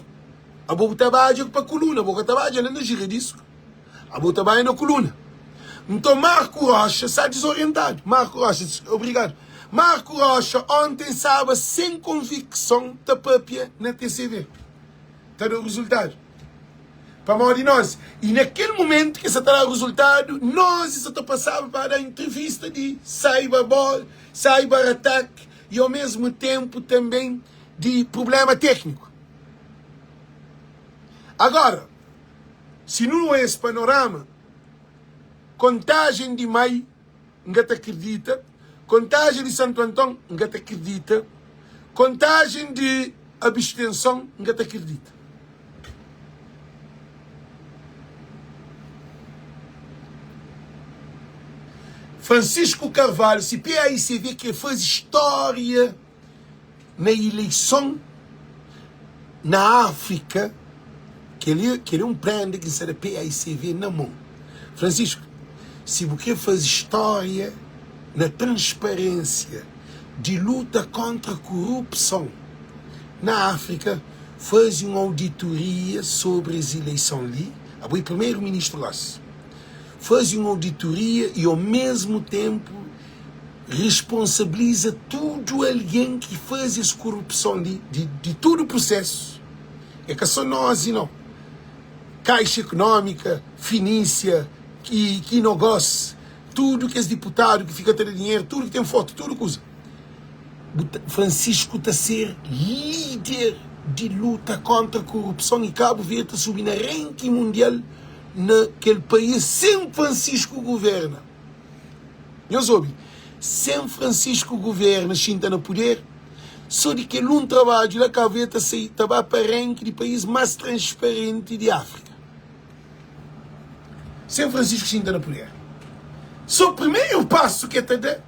Abo bu ta badja pa kuluna, bo ka ta badja la na gira disku, abo ta badja na kuluna. Nton Marco Rocha sta dizorientadu. Marco Rocha, obrigadu. Marco Rocha onten staba sen konvikson ta papia na TCV. Ta da rezultadu. Pamodi nos, i na kel mumentu ki sa ta da rezultadu, nos sa ta pasaba pa da intrivista di cyber ball, cyber attack i ao mesmu tempu tanben di prublema tekniku. Agora, si nu oia es panorama, kontajen di mai N ka ta kridita, kontajen di Santu Anton N ka ta kridita, kontajen di abstenson N ka ta kridita. Francisco Carvalho, si PAICV kre faze stória na ileison na Áfrika, kel-li kel-li é un prenda ki N sta da PAICV na mon. Francisco, si bu kre faze stória na transparênsia di luta kontra korupson na Áfrika. Faze un auditoria sobri es ileison li, abo é primeru ministru gosi. Faze un auditoria y o mesmu tenpu responsabiliza tudu algen ki faze es korupson li di di tudu prusesu. É ka so nos i nau. Kaixa Ekonómika, Finísia, ki ki nogós, tudu kes diputadu ki fika ta da dinheru, tudu ki ten fotu, tudu kuza. Bu ta, Francisco ta ser líder di luta kontra korupson y Kabu Verdi ta subi na ranking mundial na kel país sen Francisco governa. Nhos obi, sen Francisco governa xinta na puder, so di kel un trabadju la Kabu Verdi ta sai ta ba pa ranking di país mas transparenti di Áfrika. Sen Francisco xinta na puder, so primeru pasu ke ta da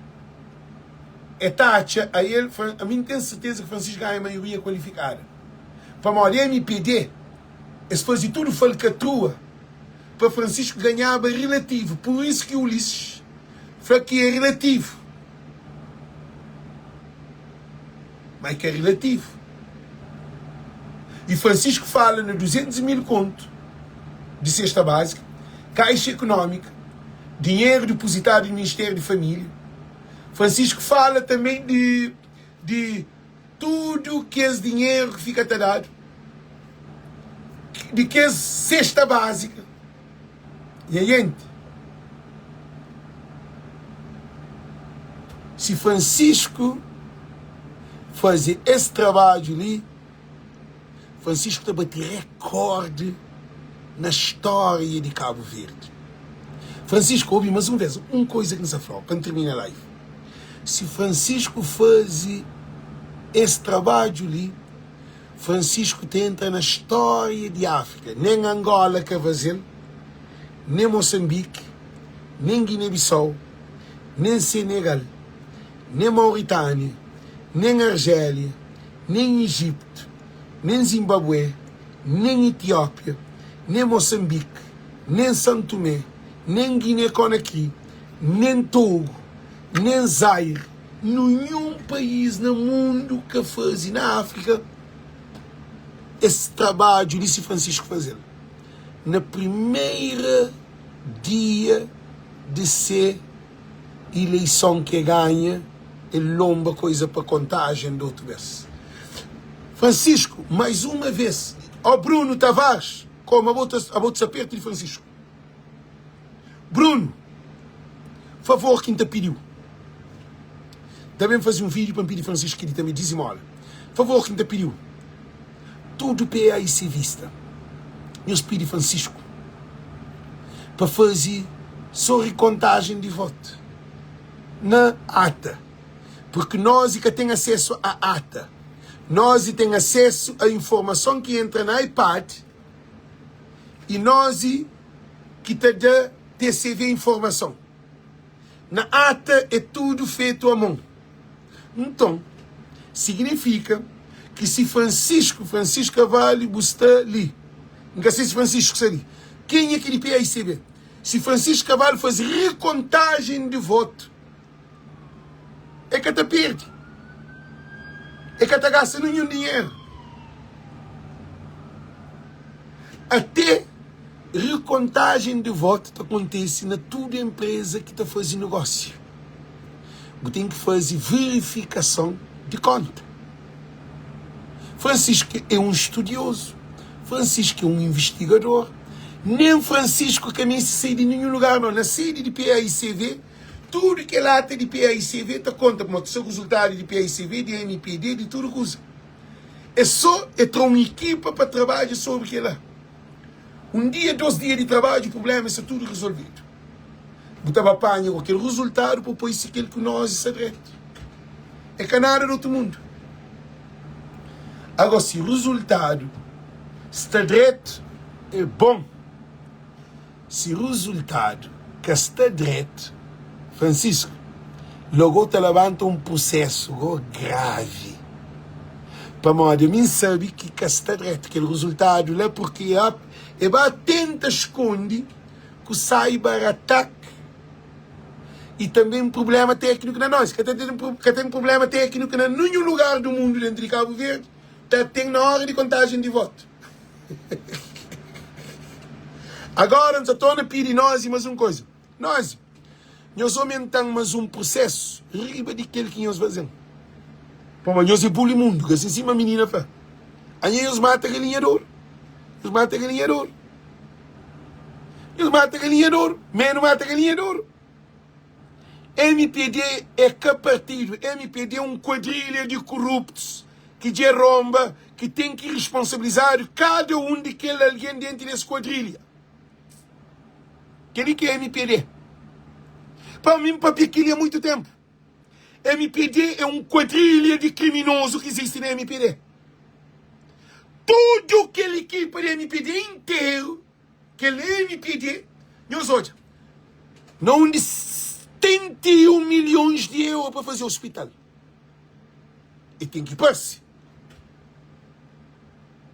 E ta atxa a el, ami N ten serteza ki Francisco ganha maioria kualifikada. Pamodi mpd es faze tudu falkatrua pa Francisco ganhaba relativu. Pur isu ki Ulisses fla ki é relativu. Ma é ka relativu. E Francisco fala na 200 mil kontu di sesta bázika, kaixa ekonómika, dinheru dipozitadu di Ministériu di Família. Francisco fala também di di tudu kes dinheru ki fika ta dadu, di kes sesta bázika. Nha jenti, si Francisco faze es trabadju li, Francisco ta bati rekorde na stória di Kabu Verdi. Francisco, obi mas un vez, un koiza ki N sa fla-u pa N tirmina live. Si Francisco faze es trabadju li, Francisco ta entra na stória di Áfrika. Nen Angola ka faze-l, nen Mosanbiki, nen Guiné-Bissau, nen Senegal, nen Mauritânia, nen Arjélia, nen Ijiptu, nen Zinbabué, nen Itiópia, nen Mosanbiki, nen San Tumé, nen Guiné-Konakri, nen Togu, nen Zaire, ninhun país na mundu ka faze na Áfrika es trabadju li si Francisco faze-l na primeira dia di se ileison ki e ganha el lonba koiza pa kontajen di otu bes. Francisco, mais uma vez, ó Bruno Tavares, como abo ta abo ta sta perto di Francisco. Bruno, favor ki N ta pidi-u, ta ben faze un vídeo pa N pidi Francisco kel-li tanbe dizimola. Favor ki N ta pidi-u, tudu PAICvista, nhos pidi Francisco pa faze so rikontajen di votu na ata, porque nos i ka ten asesu a ata, nos i ten asesu a informason ki entra na iPad i nos i ki ta da TCV informason. Na ata é tudu fetu a mon. Nton, signifika ki si Francisco, Francisco Carvalho, bu sta li, N ka sai si Francisco sta li, kenha ki di PAICB? Si Francisco Carvalho faze rekontajen di votu, e ka ta perde, e ka ta gasta ninhun dinheru. Ate rekontajen di votu ta kontise na tudu enpreza ki ta faze negósiu. Bu ten ki faze verifikason di konta. Francisco é un studiozu, Francisco é un invistigador. Nen Francisco ka meste sai di ninhun lugar, nau. Na sedi di PAICV, tudu kel ata di PAICV ta konta, pamodi ta sai rezultadu di PAICV, di MPD, di tudu kuza. É sô e tra un ekipa pa trabadja sobri kel-la. Un dia, dos dia di trabadju, prubléma sta tudu rezolvidu. Bu ta ba panha ku kel rezultadu pa poi si kel ku nos sta dretu. É ka nada di otu mundu. Agó, si rezultadu sta dretu, é bon. Si ruzultadu ka sta dretu, Francisco, logo ta labanta un prusesu go gravi. Pamodi ami N sabe ki ka sta dretu kel ruzultadu la purki e ba tenta skonde ku cyber attack i tanbe prublema tekniku na nos. Ka ten prublema tekniku na ninhun lugar du mundu dentu di Kabu Verdi. Ta ten na óra di kontajen di votu. Agora N sa torna pidi Nozi mas un koza. Nozi, nhos omenta-m mas un prusesu riba di kel ki nhos faze-m. Pamodi nhos é buli mundu, ka sin sima minina fla. Anha nhos mata galinha di oru. Nhos mata galinha di oru. Nhos mata galinha di oru. Menu mata galinha di oru. Mpd é ka partidu, mpd é un kuadrilha di kuruptus ki dja ronba, ki ten ki risponsabilizadu kada un di kel algen denti des kuadrilha. Kel-li ki é mpd. Pa mi, N papia kel-li a muitu tenpu. Mpd é un kuadrilha di kriminozu ki izisti na mpd. Tudu kel ekipa di mpd interu Kel mpd, nhos odja, na undi 71 milhons di euro pa faze hospital. E ten ki parse.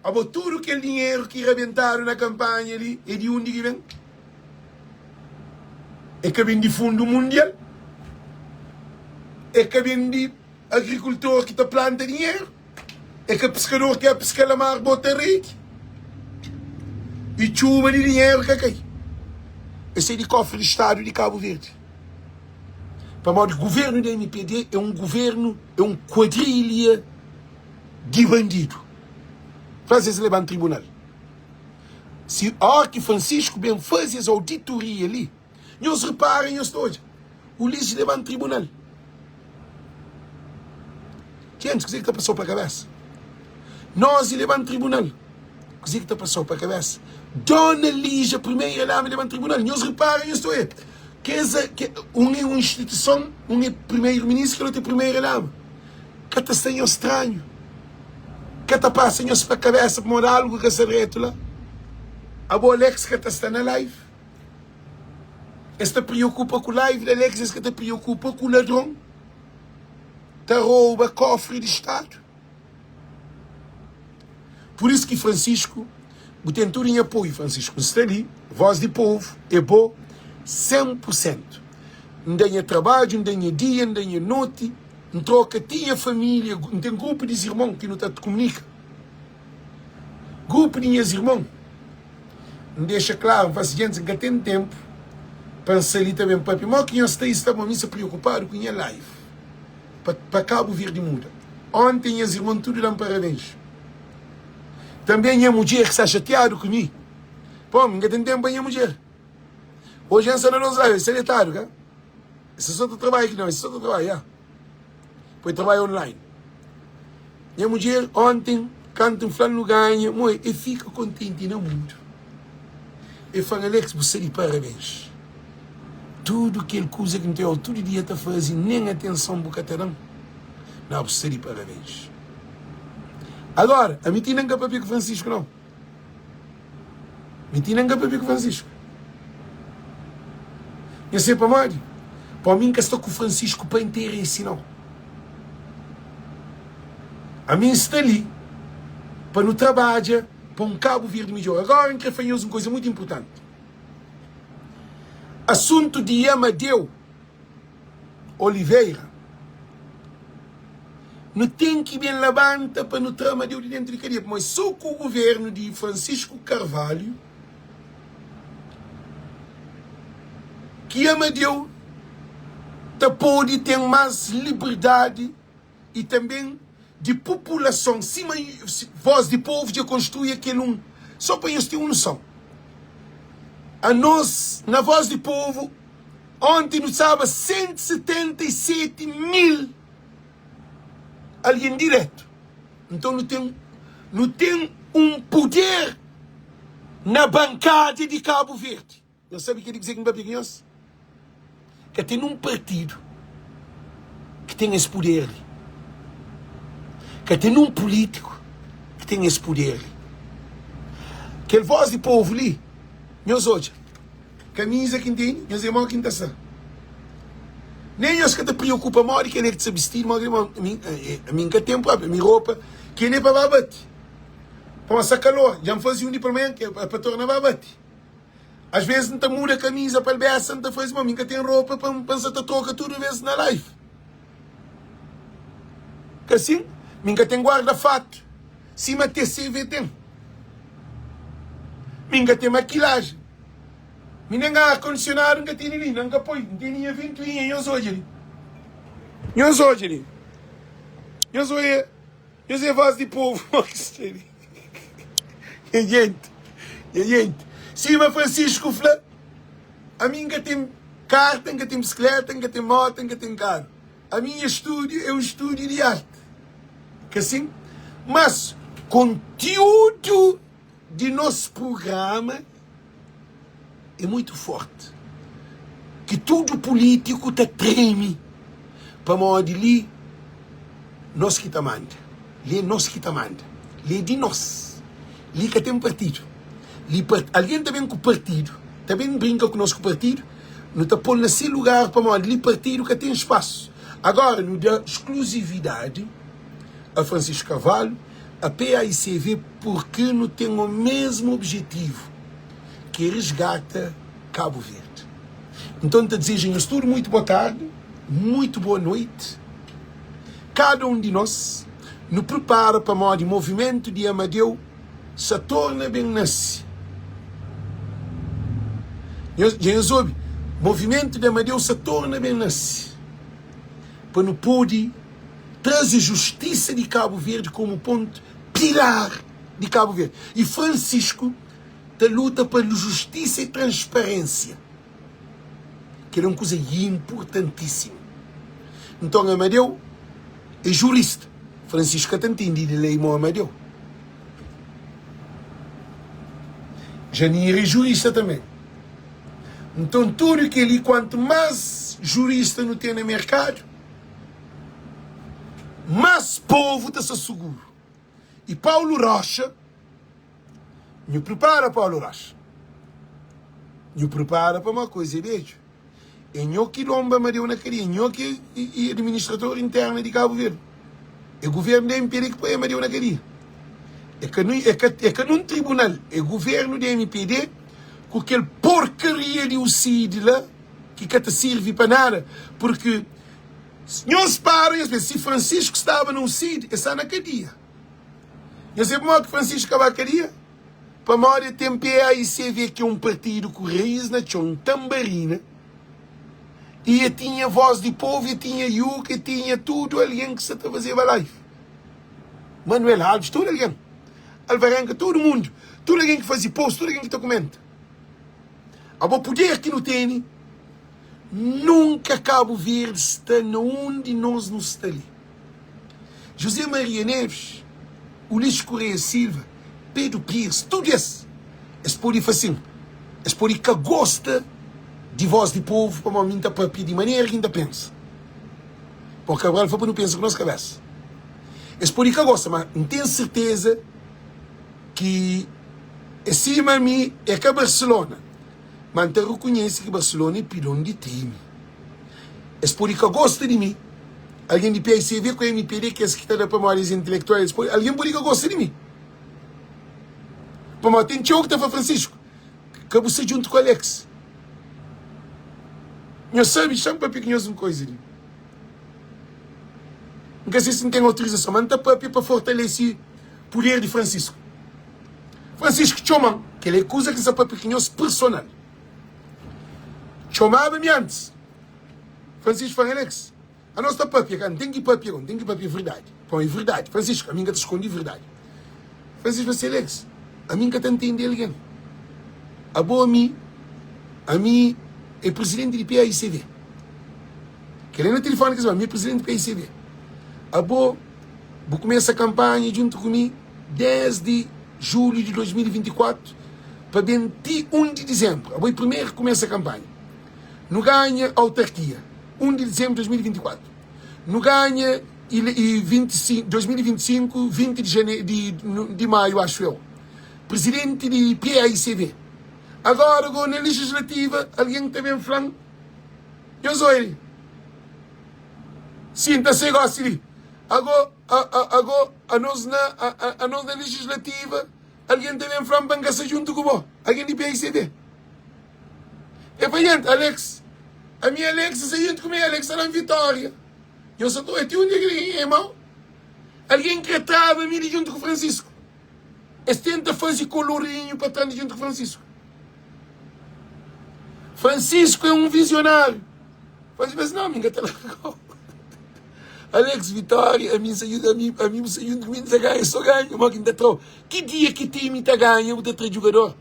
Abo tudu kel dinheru ki rabentadu na kampanha li é di undi ki ben? É ka ben di fundu mundial? É ka ben di Agrikultor ki ta planta dinheru é ka piskador ki a piska la mar bota redi i txuba di dinheru ka kai. Es é di kofri di stadu di Kabu Verdi. Pamodi guvernu di mpd é un guvernu, é un kuadrilha di bandidu. Faze es leba-m tribunal. Si óra ki Francisco ben faze es auditoria li, Nhos repara, nhos ta odja. Ulisses leba-m tribunal. Gentis, kuzê ki ta pasau pa kabésa? Nos i leba-m tribunal. Kuzê ki ta pasau pa kabésa? Dona Lígia, primeira dama, leba-m tribunal. Nhos repara, nhos ta odja. Kes, ke, un é un instituison, un é primeiro-ministru, kel otu é primeira dama. Ka ta sta nhos stranhu? Ka ta pasa nhos pa kabésa pamodi algu ka sta dretu la? Abo Alex ka ta sta na live? Es ta priokupa ku live di Alex, es ka ta priokupa ku ladron ta rouba kofri di stadu. Pur isu ki Francisco, bu ten tudu nha apoiu Francisco, N sta li, voz di povu é bo 100 pur sentu. N da nha trabadju, N da nha dia, N da nha noti, N troka ti nha familia, N ten grupu di irmon ki nu ta kumunika. Grupu di nhas irmon, N dexa klaru, N fla si, Gentis, N ka ten tenpu pa N sta li ta ben papia. Modi ki nhos sta? I sta bon. Mi sta preokupadu ku nha life pa, pa Kabu Verdi muda. Onti nhas irmon tudu da-m parabens. Tanbe nha mudjer ki sta xatiadu ku mi. Pô, mi N ka ten tenpu pa nha mudjer. Oji N sta na nos live, el sta detadu, ka? El sta so ta trabadja ki nau, el sta so ta trabadja, ya. Poi trabadja online. Nha mudjer onten kantu N fla-l nu ganha, moi, e fika kontenti na mundu. E fla-m, Alex, bu sta di parabens. Tudu kel kuza ki N ta obi tudu dia ta faze, nen atenson bu ka ta da-m. Nau, bu sta di parabens. Agora, ami ti nen ka papia ku Francisco, nau. Mi ti nen ka papia ku Francisco. Nha sai pamodi? Pa mi N ka sta ku Francisco pa interesi nau. Ami N sta li pa nu trabadja pa un Kabu Verdi midjor. Agora N kre fla nhos un kuza mutu inpurtanti. Asuntu di Amadeu Oliveira, Nu ten ki ben labanta pa nu tra Amadeu di dentu di kadia, pamodi so ku guvernu di Francisco Carvalho ki Amadeu ta pode ten mas liberdadi i tanben di populason, sima Voz di Povo dja konstrui akel un. So pa nhos ten un noson, anos na Voz di Povo onti nu staba 177 mil algen diretu. Nton nu ten nu ten un puder na bankada di Kabu Verdi. Nhos sabe kel-li kuzê ki N papia ku nhos? Ka ten un partidu ki ten es puder li. Ka ten un pulítiku ki ten es puder li. Kel vós di povu li, nhos odja, kamiza ki N tene, nhos é modi ki N ta sta. Nen nhos ka ta priokupa modi ki el é ki ta sta bistidu, modi ki el é. Ami N ka ten própi, ami ropa ki el é pa ba bati. Pamodi sta kalor, dja N faze un di palmanhan ki é pa torna ba bati. Às vezes N ta muda kamiza pa albesa, N ta faze, ma mi N ka ten ropa pa N sa ta troka tudu vez na live. Ka sin? Mi N ka ten guarda-fato. Sima TCV ten. Mi N ka ten makilajen. Mi nen ar kondisionadu N ka tene li. N ka poi. N tene nha ventuinha. Nhos odja li. Nhos odja li. Nhos oia. Nhos é voz di povu. Mo ki sta li. Nha jenti. Nha jenti. Sima Francisco fla, ami N ka ten karta, N ka ten bisikleta, N ka ten mota, N ka ten karu. Ami nha stúdiu é un stúdiu di arti. Ka sin? Mas kontiúdu di nos prugrama é muitu forti ki tudu pulítiku ta treme pamodi li nos ki ta manda, li é nos ki ta manda, li é di nos, li ka ten partidu, li algen ta ben ku partidu, ta ben brinka ku nos ku partidu. Nu ta pô-l na se lugar pamodi li partidu ka ten spasu. Agora nu da skluzividadi a Francisco Carvalho, a PAICV purki nu ten o mesmu objetivu ki é resgata Kabu Verdi. Nton N ta dizeja nhos tudu muitu boa tardi, muitu boa noiti. Kada un di nos nu pripara pamodi movimentu di Amadeu sa torna ben nase. Nhos, dja nhos obi? Movimentu di Amadeu sa torna ben nase pa nu pode traze justisa di Kabu Verdi komu pontu pilar di Kabu Verdi. I Francisco ta luta pa justisa i transparensia. Kel é un kuza inportantísimu. Nton Amadeu é jurista. Francisco ka ta ntende di lei mo Amadeu. Janira é jurista tanbê. Nton tudu kel-li, kuantu más jurista nu ten na merkadu, más povu ta sta suguru. I Paulu Roxa, nhu pripara Paulu Roxa, nhu pripara pamodi kuza é bedju. É nho ki lonba Amadeu na kadia, nho ki é administrador interna di Kabu Verdi. É guvernu di MPD ki poi Amadeu na kadia. É ka é ka é ka nun tribunal, é guvernu di MPD ku kel porkaria di UCID la ki ka ta sirvi pa nada, purki nhos para nhos pensa si Francisco staba na UCID, el sta na kadia. Nhos sabe pamodi ki Francisco ka ba kadia? Pamodi el ten PAICV ki é un partidu ku raiz na txon, tanbarina, i el tinha voz di povu, el tinha Yuka, el tinha tudu algen ki sa ta fazeba live. Manuel Alves, tudu algen. Alvarenga, tudu mundu. Tudu algen ki faze post, tudu algen ki ta kumenta. Abo puder ki nu tene, nunka Kabu Verdi sta na undi nos nu sta li. José Maria Neves, Ulisses Correia Silva, Pedro Pires, tudu es, es pode fla sin, es pode ka gosta di voz di povu pamodi mi N ta papia di manera ki N ta pensa. Pamodi Cabral fla pa nu pensa ku nos kabesa. Es pode ka gosta, ma N ten serteza ki é sima mi, é ka Barcelona, ma N ta rekonhese ki Barcelona é pilon di trimi. Es pode ka gosta di mi, algen di PICV ku MPD, kes ki ta da pamodi es intelektual, es pode, algen pode ka gosta di mi. Pamodi ten txeu ki ta fla Francisco, ka bu sta djuntu ku Alex. Nhos sabe, xa-m papia ku nhos un koiza li. N ka se si N ten autorizason, ma N ta papia pa fortalese puder di Francisco. Francisco txoma-m, kel-la é kuza ki N sta papia ku nhos personal. Txomaba mi antis. Francisco fla, Alex, anos ta papia ka, N ten ki papia go, N ten ki papia verdadi. Pamodi é verdadi. Francisco, ami N ka ta skonde verdadi. Francisco fla si, Alex, ami N ka ta ntende algen. Abo ami, ami é presidenti di PAICV. Kel-la na tilifoni ki es fla, ami é presidenti di PAICV. Abo, bu kumesa kanpanha djuntu ku mi desdi julhu di 2024 pa ben ti 1 di dizembru. Abo é primeru ki kumesa kanpanha. Nu ganha autarkia 1 di dizembru di 2024. Nu ganha i 25, 2025, 20 di jane, di, di maiu, axu eu. Presidenti di PAICV. Agora go na legislativa algen ta ben fla-m, nhos oi, si N ta sai gosi li. Ago, a, a, ago anos na, a, a, anos na legislativa algen ta ben fla-m pa N ka sta djuntu ku bo, algen di PAICV. E fla, Jenti, Alex, ami Alex, sa jenti ku mi, Alex ta da-m vitória. Nhos sa ta odja ti undi ki el é mau. Algen kre traba mi di djuntu ku Francisco. Es tenta faze kolorinhu pa trandi djuntu ku Francisco. Francisco é um visionário. Francisco pensa, não, mi nka ta largau. Alex Vitória, ami nsa djuda, ami, ami bu sta djuntu ku mi, nsa ganha, so ganha, mo ki nta trau. Ki dia ki time ta ganha, bu ta tra djugador?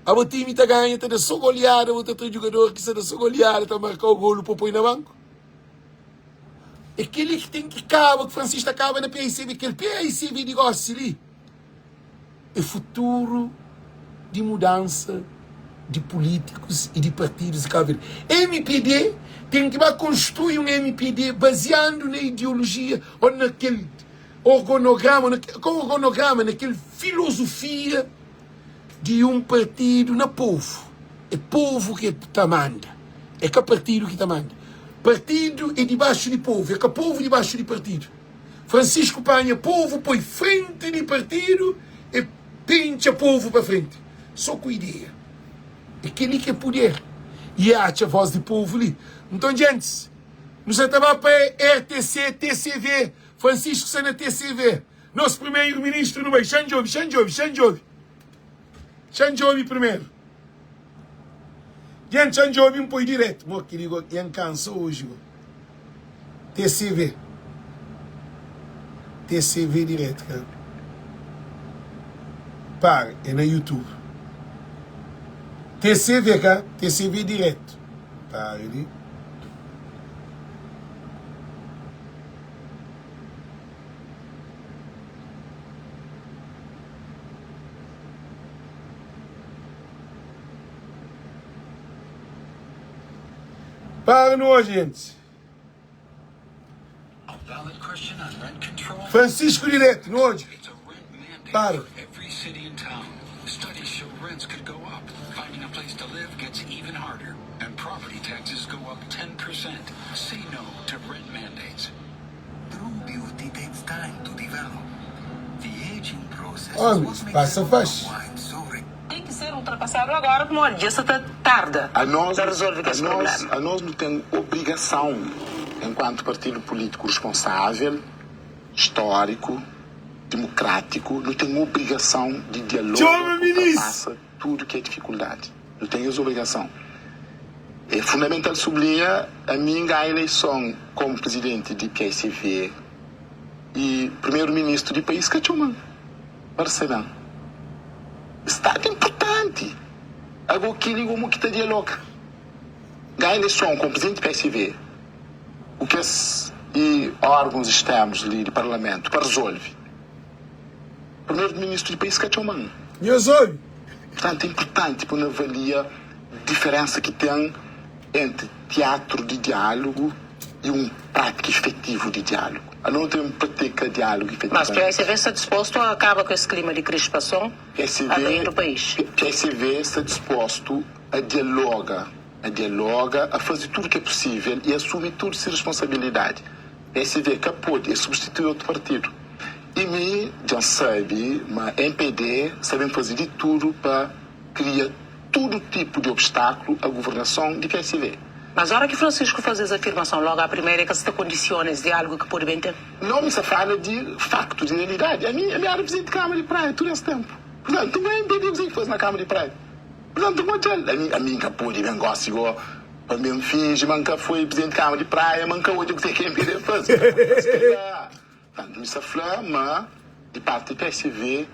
Abo time ta ganha, ta da so goleada, bu ta tra djugador ki sta da so goleada, ta markau golu pa poi na banku? É kel-li ki ten ki kaba, ki Francisco ta kaba na PICB. Kel PICB di gósi li é futuru di mudansa di pulítikus y di partidus di Kabu Verdi. MPD ten ki ba konstrui un MPD baziandu na ideolojia ô na kel orgonograma, na ka orgonograma, na kel filozofia di un partidu na povu. É povu ki ta manda, é ka partidu ki ta manda. Partidu é dibaxu di povu, é ka povu dibaxu di partidu. Francisco panha povu poi frenti di partidu e pintxa povu pa frenti so ku ideia. É keli ki é puder e atxa voz di povu li. Nton djentis, nu sa ta ba pa RTC, TCV, Francisco sta na TCV. Nos primeiro ministro nu bai, xa-m djobe, xa-m djobe, xa-m djobe. Xa-m djobe primeiro. Djent, xa-m djobe, N poi direto. Mo keli go, N kansa oji go. TCV. TCV direto, ka. Para, é na YouTube. TCV, ka? TCV direto. Para li. Para nu oji, gentis. Francisco direto, nu odja. Para. Homis, pasa faxi. Tem ki ser ultrapassado agora pamodi dja sa ta tarda Anos, pa resolve kes anos, problema. anos nu ten obrigason, enkuantu partidu pulítiku responsável, stóriku, dimokrátiku, nu ten obrigason di dialoga Txoma pa minis! ultrapasa tudu ki é difikuldadi. Nu ten es obrigason. É fundamental sublinha, ami N ganha eleison komu prizidenti di PICV y primeru ministru di país ka txoma-m pa resebe-m. Stadu inpurtanti! Ago kili gomu ki ta dialoga. Ganha eleison komu prizidenti di PICV ku kes y órgons externus li di parlamentu pa rezolve. Primeru ministru di país ka txoma-m. Nhos obi! Purtantu, é inpurtanti pa nu avalia diferénsa ki ten entri tiatru di diálugu i un prátika ifetivu di diálugu. Anu nu ten pratika diálugu Mas ifetivamenti. PSV sta dispostu a kaba ku es klima di krispason a bem du país. PSV sta dispostu a dialoga, a dialoga, a faze tudu ki é pusível i asumi tudu si responsabilidadi. PSV ka pode substitui otu partidu. I mi dja N sabe ma mpd sta ben faze di tudu pa kria tudu tipu di obstaklu a guvernason di PSV. Mas ora ki Francisco faze es afirmason, logu a primeira é ka sta kondisiona es diálugu ki pode ben ten. Nau, mi sta fala di faktu, di realidadi. Ami, ami era prizidenti di Kâmara di Praia tudu es tenpu. Purtantu, N mpd kuzê ki faze na Kâmara di Praia? Purtantu, N odja-l. Ami, ami N ka pode ben gosi go pa N ben finji ma N ka foi prizidenti di Kâmara di Praia, ma N ka odja kuzê ki mpd faze. N ka pode faze kel-la. Tantu mi sa fla ma di parti di PSV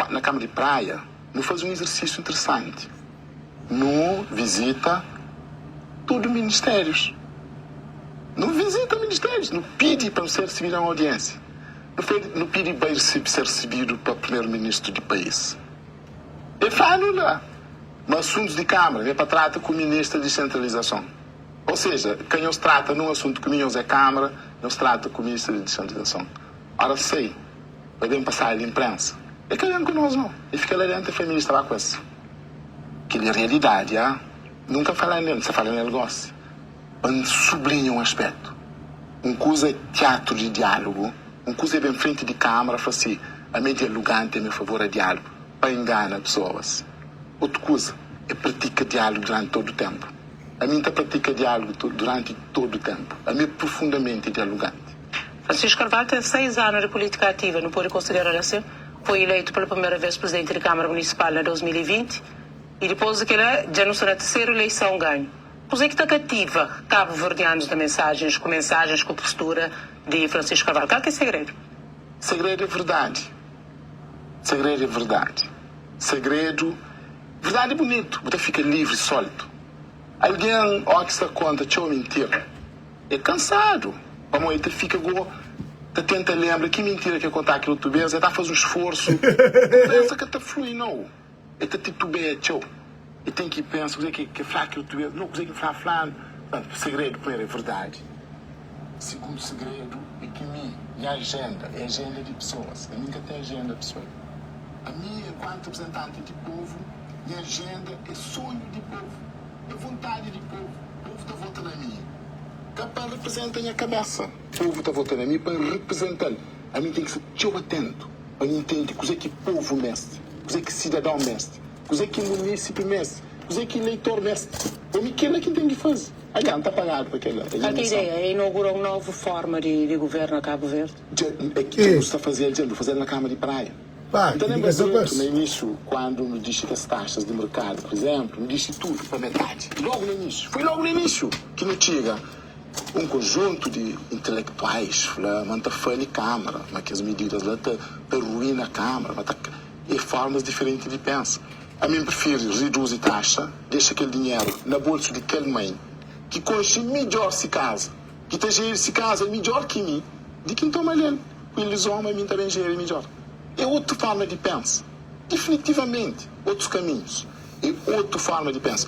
na Kama di Praia nu fazi un izersisu interesanti. Nu vizita tudu ministérius. Nu vizita ministérius, nu pidi pa nu ser risibidu na un audiensia. Nu fla nu pidi bai ser risibidu pa primeru ministru di país. E fla-nu la ma asuntus di Kamara é pa trata ku ministra di disentralizason. Ou seja, ka nhos trata nun asuntu ku mi, nhos é Kamara, nhos trata ku Ministra di Disentralizason. Ora sai, pa ben pasadu di inprensa. E ka ben ku nos no. E fika la dentu e fla Ministra ba ku es. Kel-li é realidadi, ah. Nunka fala nel, N sa fala nel gosi. Pa N sublinha un aspetu. Un kuza é tiatru di diálugu, un kuza é ben frenti di Kamara fla si, ami é dialuganti, ami é favor a diálugu, pa ingana pesoas. Otu kuza é pratika diálugu duranti todu tenpu. Ami N ta pratika diálugu duranti todo ténpu. Ami é profundamenti dialuganti. Francisco Carvalho ten 6 anu di pulítika ativa, nu pode konsidera-l asin? Foi eleitu pela primeira vez Presidenti di Câmara Municipal na 2020 y dipôs di kela dja nu sta na terceru eleição ganhu. Kuzê ki ta kativa kabu-verdianus na mensajens ku mensajens ku postura di Francisco Carvalho? Kal ki é segredu? Segredu é verdadi. Segredu é verdadi. Segredu, verdadi é bunitu, bu ta fika livri, soltu. Algen ó ki sta konta txeu mintira é kansadu, pamodi el ta fika go ta tenta lenbra ki mintira ki el konta kel otu bês, el ta faze un sforsu, konversa ka ta flui nau, el ta titubea txeu, el ten ki pensa kuzê ki el fla kel otu bês, nau kuzê ki el fla flanu. Portantu, segredu primeru é verdadi, sigundu segredu é ki mi, nha ajenda é ajenda di pesoas, ami N ka ten ajenda pesoal. Ami, enkuantu reprezentanti di povu, nha ajenda é sonhu di povu, é vontadi di povu. Povu ta vota na mi ka pa reprezenta nha kabesa, povu ta vota na mi pa N reprezenta-l. Ami N ten ki sta txeu atentu pa N intende kuzê ki povu meste, kuzê ki sidadon meste, kuzê ki munisipi meste, kuzê ki ileitor meste. Pa mi, kel-la ki N ten ki faze. Aliás, N ta pagadu pa kel-la. É nha Kal ki é mison. ideia? É inaugura un novu forma di guvernu na Kabu Verdi? Dja, é ki dja nu sta faze-l, dja nu faze-l na kama di praia. Pá, N ta ki lenbra ka dretu na parse. inísiu, kuandu nu dixi kes taxas di merkadu, pur izénplu, nu dixi tudu pa metadi, lógu na inísiu. Foi lógu na inísiu ki nu txiga. Un konjuntu di intelektuais fla ma N ta fali Kámara, ma kes mididas la ta ta ruína Kámara, ma ta É formas diferenti di pensa. Ami N prifiri riduzi taxa, dexa kel dinheru na bolsu di kel mãe ki konxe midjór si kaza. Ki ta jeri si kaza midjor ki mi, di ki N toma el ku iluzon ma mi N ta ben jeri midjor. É otu forma di pensa. Difinitivamenti, otus kaminhus. É otu forma di pensa.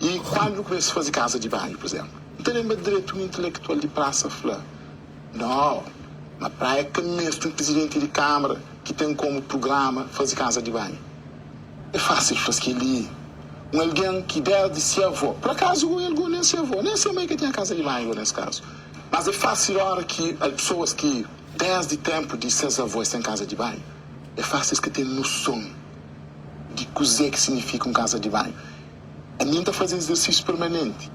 I kuandu nu kumesa faze kaza di banhu, pur izénplu, N ta lenbra dretu un intelektual di prasa fla, Nau, na Praia ka meste un prizidenti di kámara ki ten komu prugrama faze kaza di banhu. É fásil fla-s kel-li. Un algen ki désdi se avó, pur akazu go el go nen se avó, nen se mai ka tinha kaza di banhu go nes kazu. Mas é fásil óra ki al pesoas ki désdi ténpu di ses avó es ten kaza di banhu, é fásil es ka ten noson di kuzê ki signifika un kaza di banhu. Ami N ta faze izersísiu permanenti,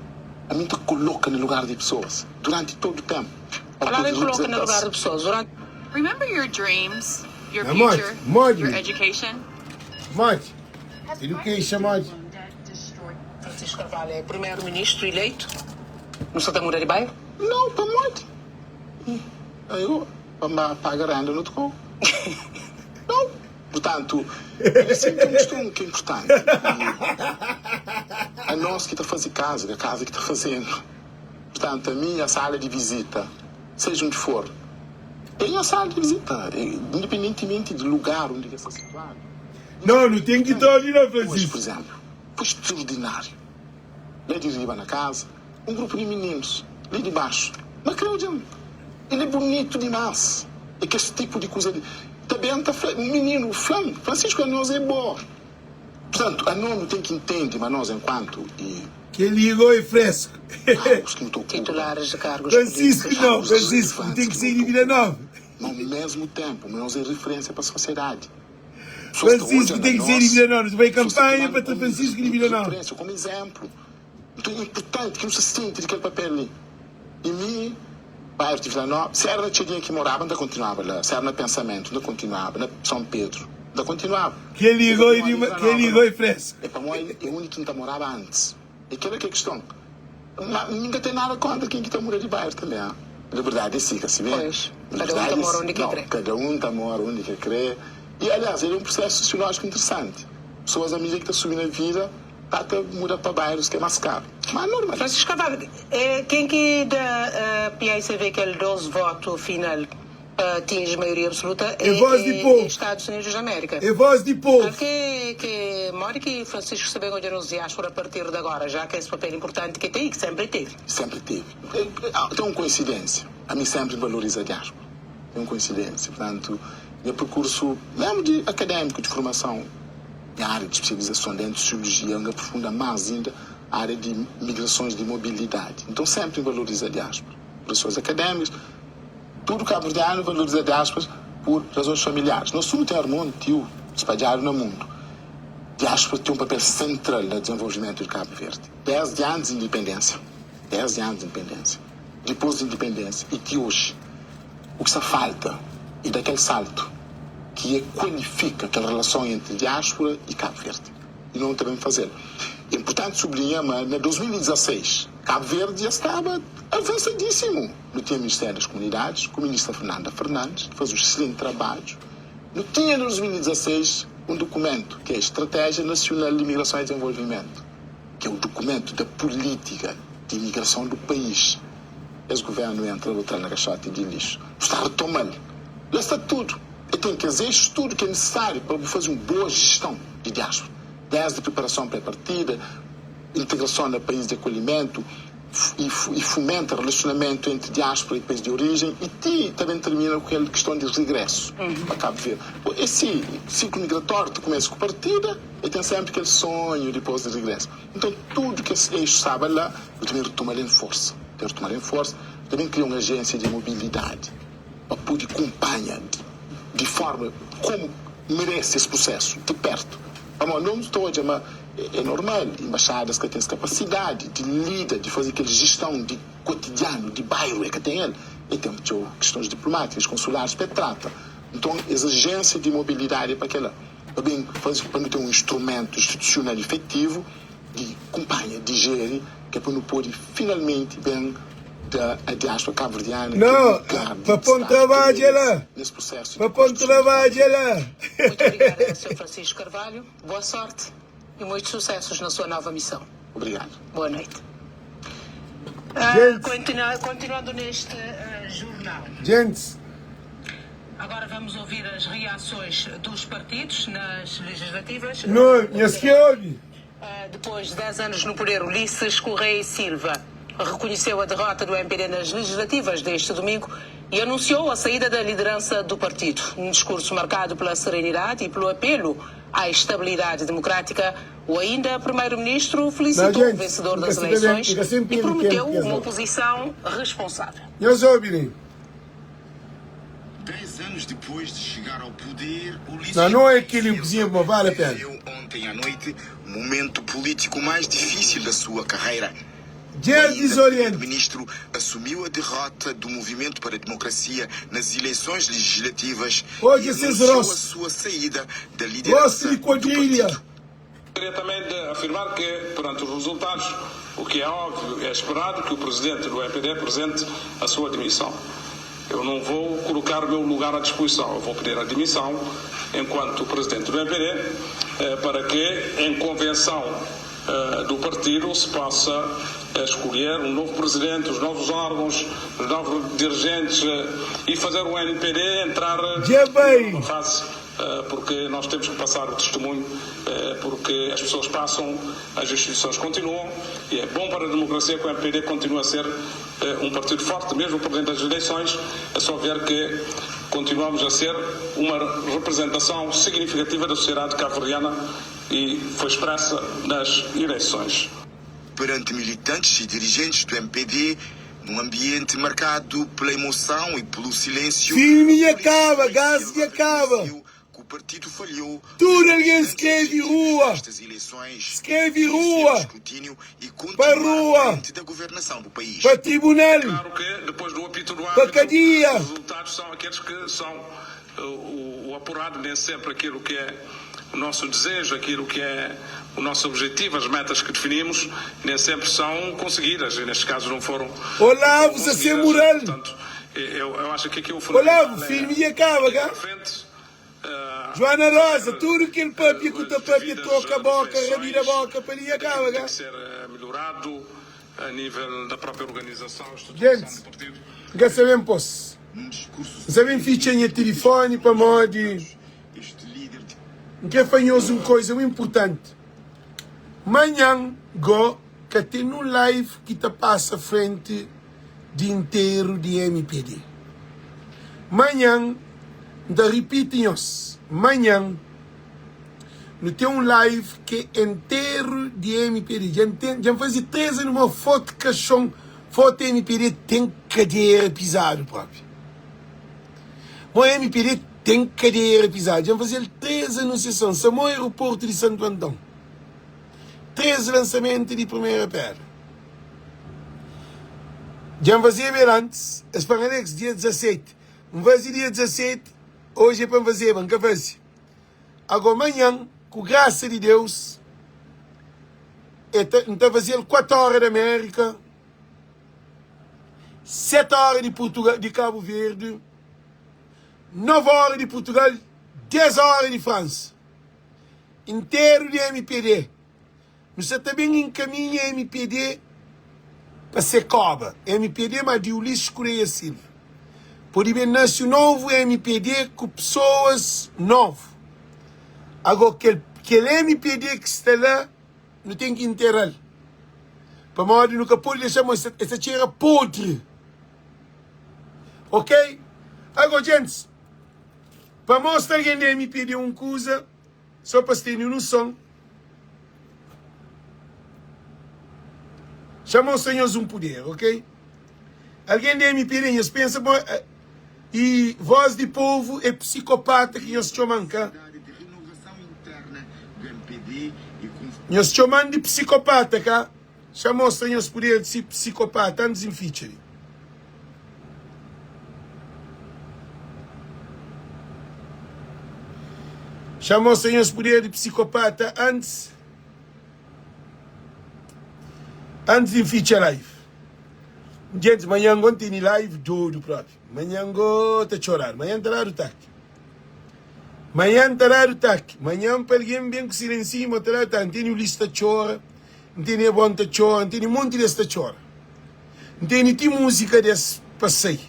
ami N ta koloka na lugar di pesoas duranti todo ténpu pa Palavra pode é koloka na lugar reprezenta-s. di pesoas duranti. Remember your dreams, your Na modi, future, modi, your education. modi, education modi. Francisco Carvalho é primeru-ministru ileitu. Nu sa ta muda di bairu? Nau, pamodi? Ayo, pa N ba paga renda na otu kau? Nau. Purtantu, el é senpri un kiston ki é inpurtanti. I anos ki ta faze kaza, ka kaza ki ta faze-nu. Purtantu, ami, nha sala di vizita, seja undi for, é nha sala di vizita, independentimenti di lugar undi ki el sta situadu. Não, nu ten ki ta obi la, Oji, pur Francisco. izénplu, foi straordináriu. La di riba na kaza, un grupu di mininus, li di baxu, ma krê odja-m. El é bunitu dimás. É kes tipu di kuza li. Ta ben ta fla, un mininu fla-m, Francisco, anos é bo. Purtantu, anos nu ten ki ntende ma nos enkuantu e. Kel-li gó é fresku. Cargos ki nu ta okupa. Titulares de cargos Francisco políticos. não, Cargos Francisco, nu relevantes ten ki ki sair nu di ta Vida okupa. Nova. Ma ao mesmu tenpu, ma nos é riferensia pa sosiedadi. Pessoas ta Francisco odja na ten ki sair di nos, Vida Nova. Nu bai pessoas ta kanpanha tomanu pa tra komu Francisco di Vida Nova. riferensia, komu izénplu. Nton é inpurtanti ki nu sta sienti di kel papel li. I mi, bairro di Vila Nova, si éra na Txadinha ki moraba, N ta kontinuaba la. Si éra na Pensamentu, N ta kontinuaba. Na São Pedro, N ta kontinuaba. Kel-li É ka gó é pamodi di, Vila kel-li Nova, gó nau. é fresku. É pamodi é undi ki N ta moraba antis. É kel-la ki é kiston. Ma mi N ka ten nada kóntra ken ki ta muda di bairro tanbê. Ha? Liberdadi é si, ka si bê? Pois, kada un Liberdadi ta é mora si. undi ki Nau, kre. kada un ta mora undi ki kre. I, aliás, el é un prusésu sosiolójiku interesanti. Pesoas, à medida ki ta subi na vida, Ta ta muda pa bairros ki é mas karu. Ma normal. Francisco Carvalho, é ken ki da paicv kel 2 votu final pa atinji maioria absoluta É voz di é povu. Estados Unidos da América. É voz di Kal povu. ki ki modi ki Francisco sta ben odja nos diáspora a partir di agora, já ki es papel importanti ki ten i ki sempri tevi? Sempri tevi. Ten un koinsidênsia. Ami sempri N valoriza diáspora. Ten un koinsidênsia. Purtantu, nha perkursu, mesmu di akadémiku, di formason, Nha ária di spesializason dentu sosiologia, N aprofunda más inda ária di migrasons di mobilidadi. Nton, sénpri N valoriza diáspora. Pur razons akadémikas, tudu kabuverdianu valoriza diáspora pur razons familiaris. Nos tudu ten armon, tiu spadjadu na mundu. Diáspora ten un papel sentral na dizenvolvimentu di Kabu Verdi, désdi antis di indipendénsia, désdi antis di indipendénsia, dipôs di indipendénsia y ti oji. U ki sta falta e da kel saltu. Ki é kualifika kel relason entri diáspora y Kabu Verdi. Y no ta ben faze-l. É inpurtanti sublinha ma na 2016 Kabu Verdi dja staba avansadísimu. Nu tinha Ministériu das Komunidadis ku Ministra Fernanda Fernandes ki faze un exselenti trabadju. Nu tinha na 2016 un dukumentu ki é Estratégia Nasional di Imigrason y Dezenvolvimentu, ki é o dukumentu da pulítika di imigrason du país. Es governu entra bu tra na kaxoti di lixu. Bu sta retoma-l. La sta tudu. E ten kes eixus tudu ki é nisisáriu pa bu faze un boa jiston di diáspora, desdi priparason pré-partida, integrason na país di akolhimentu i fomenta relasionamentu entri diáspora i país di orijen i ti ta ben termina ku kel kiston di rigrésu pa Kabu Verdi. Esi siklu migratóriu ta kumesa ku partida e ten senpri kel sonhu dipôs di rigrésu. Nton, tudu kes eixu staba la, nu ta ben retoma-l en forsa. Nu ta ben retoma-l en forsa, nu ta ben kria un ajénsia di mobilidadi pa pode kunpanha di forma komu merese es prusésu, di pértu. Pamodi nos nu ta odja ma é normal, enbaxadas ka ten es kapasidadi di lida, di faze kel jiston di kotidianu, di bairu, e ka ten el. E ten txeu kistons diplumátikas, konsularis pa e trata. Nton, es ajénsia di mobilidadi é pa kel-la. Pa ben faze pa nu ten un instrumentu institusional ifetivu di kunpanha, di jeri, ki é pa nu pode finalmenti ben da a diáspora kabuverdiana kel Não, lugar di pa pon distaki ki el trabadja merese lá. nes prusésu Pa di pon konstruson di Kabu trabadja Verdi. lá. Muito obrigada, Sr. Francisco Carvalho. Boa sorte e muitos sucessos na sua nova missão. Obrigadu. Boa noite. Gente, Continua, continuando neste jornal. gente, Agora vamos ouvir as reações dos partidos nas legislativas. No, nhos ki obi. Depois de 10 anos no poder, Ulisses Correia e Silva reconheceu a derrota do MPD nas legislativas deste domingo e anunciou a saída da liderança do partido. Num discurso marcado pela serenidade e pelo apelo à estabilidade democrática, o ainda primeiro-ministro Não, felicitou o gente, vencedor N ka das sta ta ben, eleições N ka sen e perde tempu prometeu kes uma nau. oposição responsável. Nhos obi li. 10 anos depois de chegar ao poder, Ulisses Não, não é aquele cozinha, mas vale a pena. viveu ontem à noite o momento político mais difícil da sua carreira. O Jer ainda desoriente. primeiro-ministro assumiu a derrota do Movimento para a Democracia nas eleições legislativas e Hoje esses anunciou a rostos. sua saída da Rosto liderança de do quadrilha. partido. Queria também de afirmar que, perante os resultados, o que é óbvio, é esperado que o presidente do MPD apresente a sua demissão. Eu não vou colocar o meu lugar à disposição, eu vou pedir a demissão enquanto presidente do MPD, eh, para que, em convenção eh, do partido, se possa eh, escolher um novo presidente, os novos órgãos, os novos dirigentes e fazer o MPD entrar Dja bai. numa fase porque nós temos que passar o testemunho, porque as pessoas passam, as instituições continuam e é bom para a democracia que o MPD continue a ser um partido forte, mesmo perdendo as eleições, é só ver que continuamos a ser uma representação significativa da sociedade cabo-verdiana e foi expressa nas eleições. Perante militantes e dirigentes do MPD, num ambiente marcado pela emoção e pelo silêncio, Filme dja Ulisses kaba, Correia gás Silva dja kaba. reconheceu que o partido falhou Tudu nos algen grandes skrebe objetivos rua, destas eleições, skrebe vencer o rua, escrutínio e pa continuar à rua, frente da governação do país. pa tribunal, Claro que depois do apito do pa árbitro, kadia. os resultados são aqueles que são eh, o, o apurado, nem sempre aquilo que é o nosso desejo, aquilo que é o nosso objetivo, as metas que definimos, nem sempre são conseguidas e neste caso não foram, não foram Olavo sa sen conseguidas. mural. Portanto, eu, eu acho que aqui o Olavo, fundamental é filme dja kaba, ir ka? para frente, eh, Joana Rosa, fazer tudu kel papia ku eh, ta as papia, devidas troka boka, rabida reflexões boka, pa li dja daquilo kaba, que tem ka? que ser eh, melhorado a nível da própria organização, estruturação Gente, do partido. N ka sa ben pos. Num discurso N sa ben fitxa nha tilifoni pamodi este líder de N kre fla nhos un koza mui inpurtanti. Manhan go ka ten nun live ki ta pasa frenti di interu di mpd. Manhan, N ta ripiti nhos, manhan nu ten un live ki é enteru di mpd. Dja N ten, dja N faze 3 anu ma fotu kaxon, fotu mpd ten kadera pizadu propi. Mo mpd ten kadera pizadu. Dja N faze-l 3 anunsiason, Samo aeroportu di Santu Anton, 3 lansamentu di primera pedra. Dja N fazeba el antis, es fla-m, Alex, dia 17. N faze dia 17. Oji é pa N fazeba, N ka faze. Ago manhan, ku grasa di Deus, é ta, N ta faze-l 4 óra di Amérika, 7 óra di Purtugal, di Kabu Verdi, 9 óra di Purtugal, 10 óra di Fransa. Interu di MPD. Nu sa ta ben enkaminha mpd pa se koba. Mpd ma di Ulisses Correia Silva. Pode ben nase un novu mpd ku pesoas novu. Ago kel kel mpd ki sta la nu ten ki intera-l. Pamodi nu ka pode dexa mo el ta txera podri. Ok? Ago djentis, pa mostra algen di mpd un kuza. Só pa es tene noson. Xa mostra nhos un puder, ok? Algen di MPD, nhos pensa ma e voz di povu é psikopata ki nhos txoman, ka? Nhos txoman di psikopata, ka? Xa mostra nhos puder di si psikopata antis N fitxa li. Xa mostra nhos puder di psikopata antis antis di N fitxa live. Djentis, manhan go N tene live dodu propi. Manhan go ta txoradu. Manhan ta dadu taki. Manhan ta dadu taki. Manhan pa algen ben ku silensinhu ma ta dadu taki. N tene Ulisses ta txora. N tene Ebon ta txora, N tene monti des ta txora. N tene ti múzika des pa sai.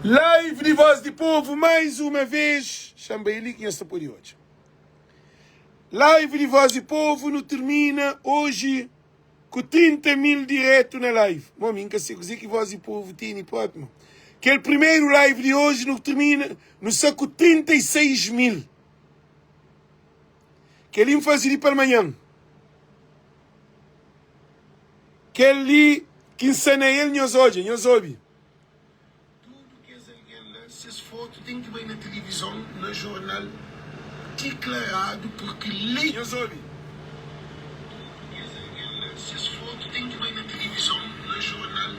Live di Voz di Povo mais uma vez. Xa-m bai li ki nhos ta pode odja. Live di Voz di Povo nu termina oji ku 30 mil diretu na live. Mo mi N ka se kuze ki Voz di Povo tene propi mo. Kel primeru live di oji nu termina nu sa ku 36 mil. Kel-li N faze di palmanhan. Kel-li ki N sta na el, nhos odja, nhos obi. Tudu kes algen la, ses fotu ten ki bai na tilivizon, na jornal, diklaradu, purki lei. Nhos obi. Tudu kes algen la, ses fotu ten ki bai na tilivizon, na jornal,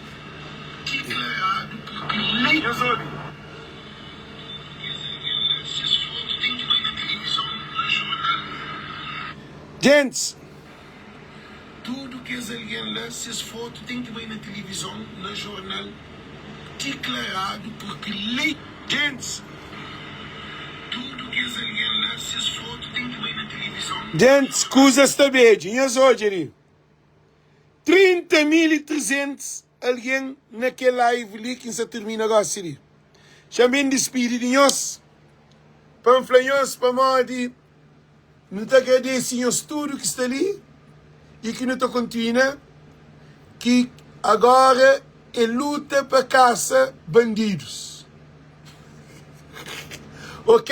diklaradu, purki lei. Nhos obi. Gentis, tudu kes algen la, ses fotu ten ki bai na tilivizon, na jornal, diklaradu, purki lei. Gentis, tudu kes algen la, ses fotu ten ki bai na tilivizon. Gentis, kuza sta bedju, nhos odja li. 30 mil i 300 algen na kel live li ki N sa tirmina gosi li. Xa N ben dispidi di nhos pa N fla nhos pamodi N ta agradese nhos tudu ki sta li i ki nu ta kontina ki agora é luta pa kasa bandidus. Ok?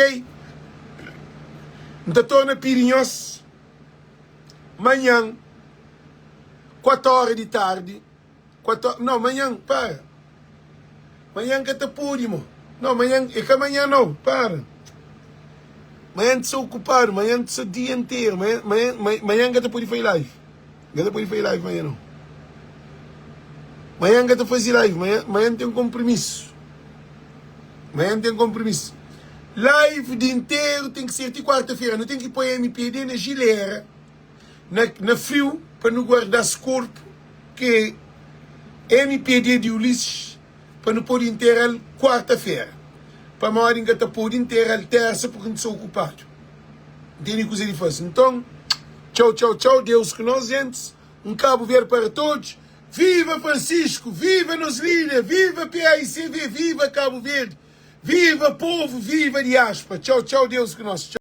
N ta torna pidi nhos. Manhan, 4 óra di tardi, 4 óra, não, manhan, para. Manhan ka ta pode, mo. Não, manhan, é ka manhan não, para. Manhan ta okupadu, manhan ta dia inteiro, manhan, manhan, manhan ka ta pode fazer live. Ka ta pode fazer live manhan não. Manhan ka ta fazer live, manhan, manhan tem compromisso. Manhan tem compromisso. Live di interu tem ki ser ti quarta-feira. Nu tem ki poi MPD na gilera, na, na friu, pa nu guarda-s korpu, ki é MPD di Ulisses, pa nu pode intera-l quarta-feira. Pamodi N ka ta pode intera-l tersa porque N ta sta okupadu. N tene kuza di faze. Nton, txau, txau, txau. Deus ku nos, gentis. Un Cabo Verde para todos. Viva Francisco, viva nos líder, viva PAICV, viva Cabo Verde, viva povo, viva diáspora. Tchau, tchau, Deus ku nós. Tchau.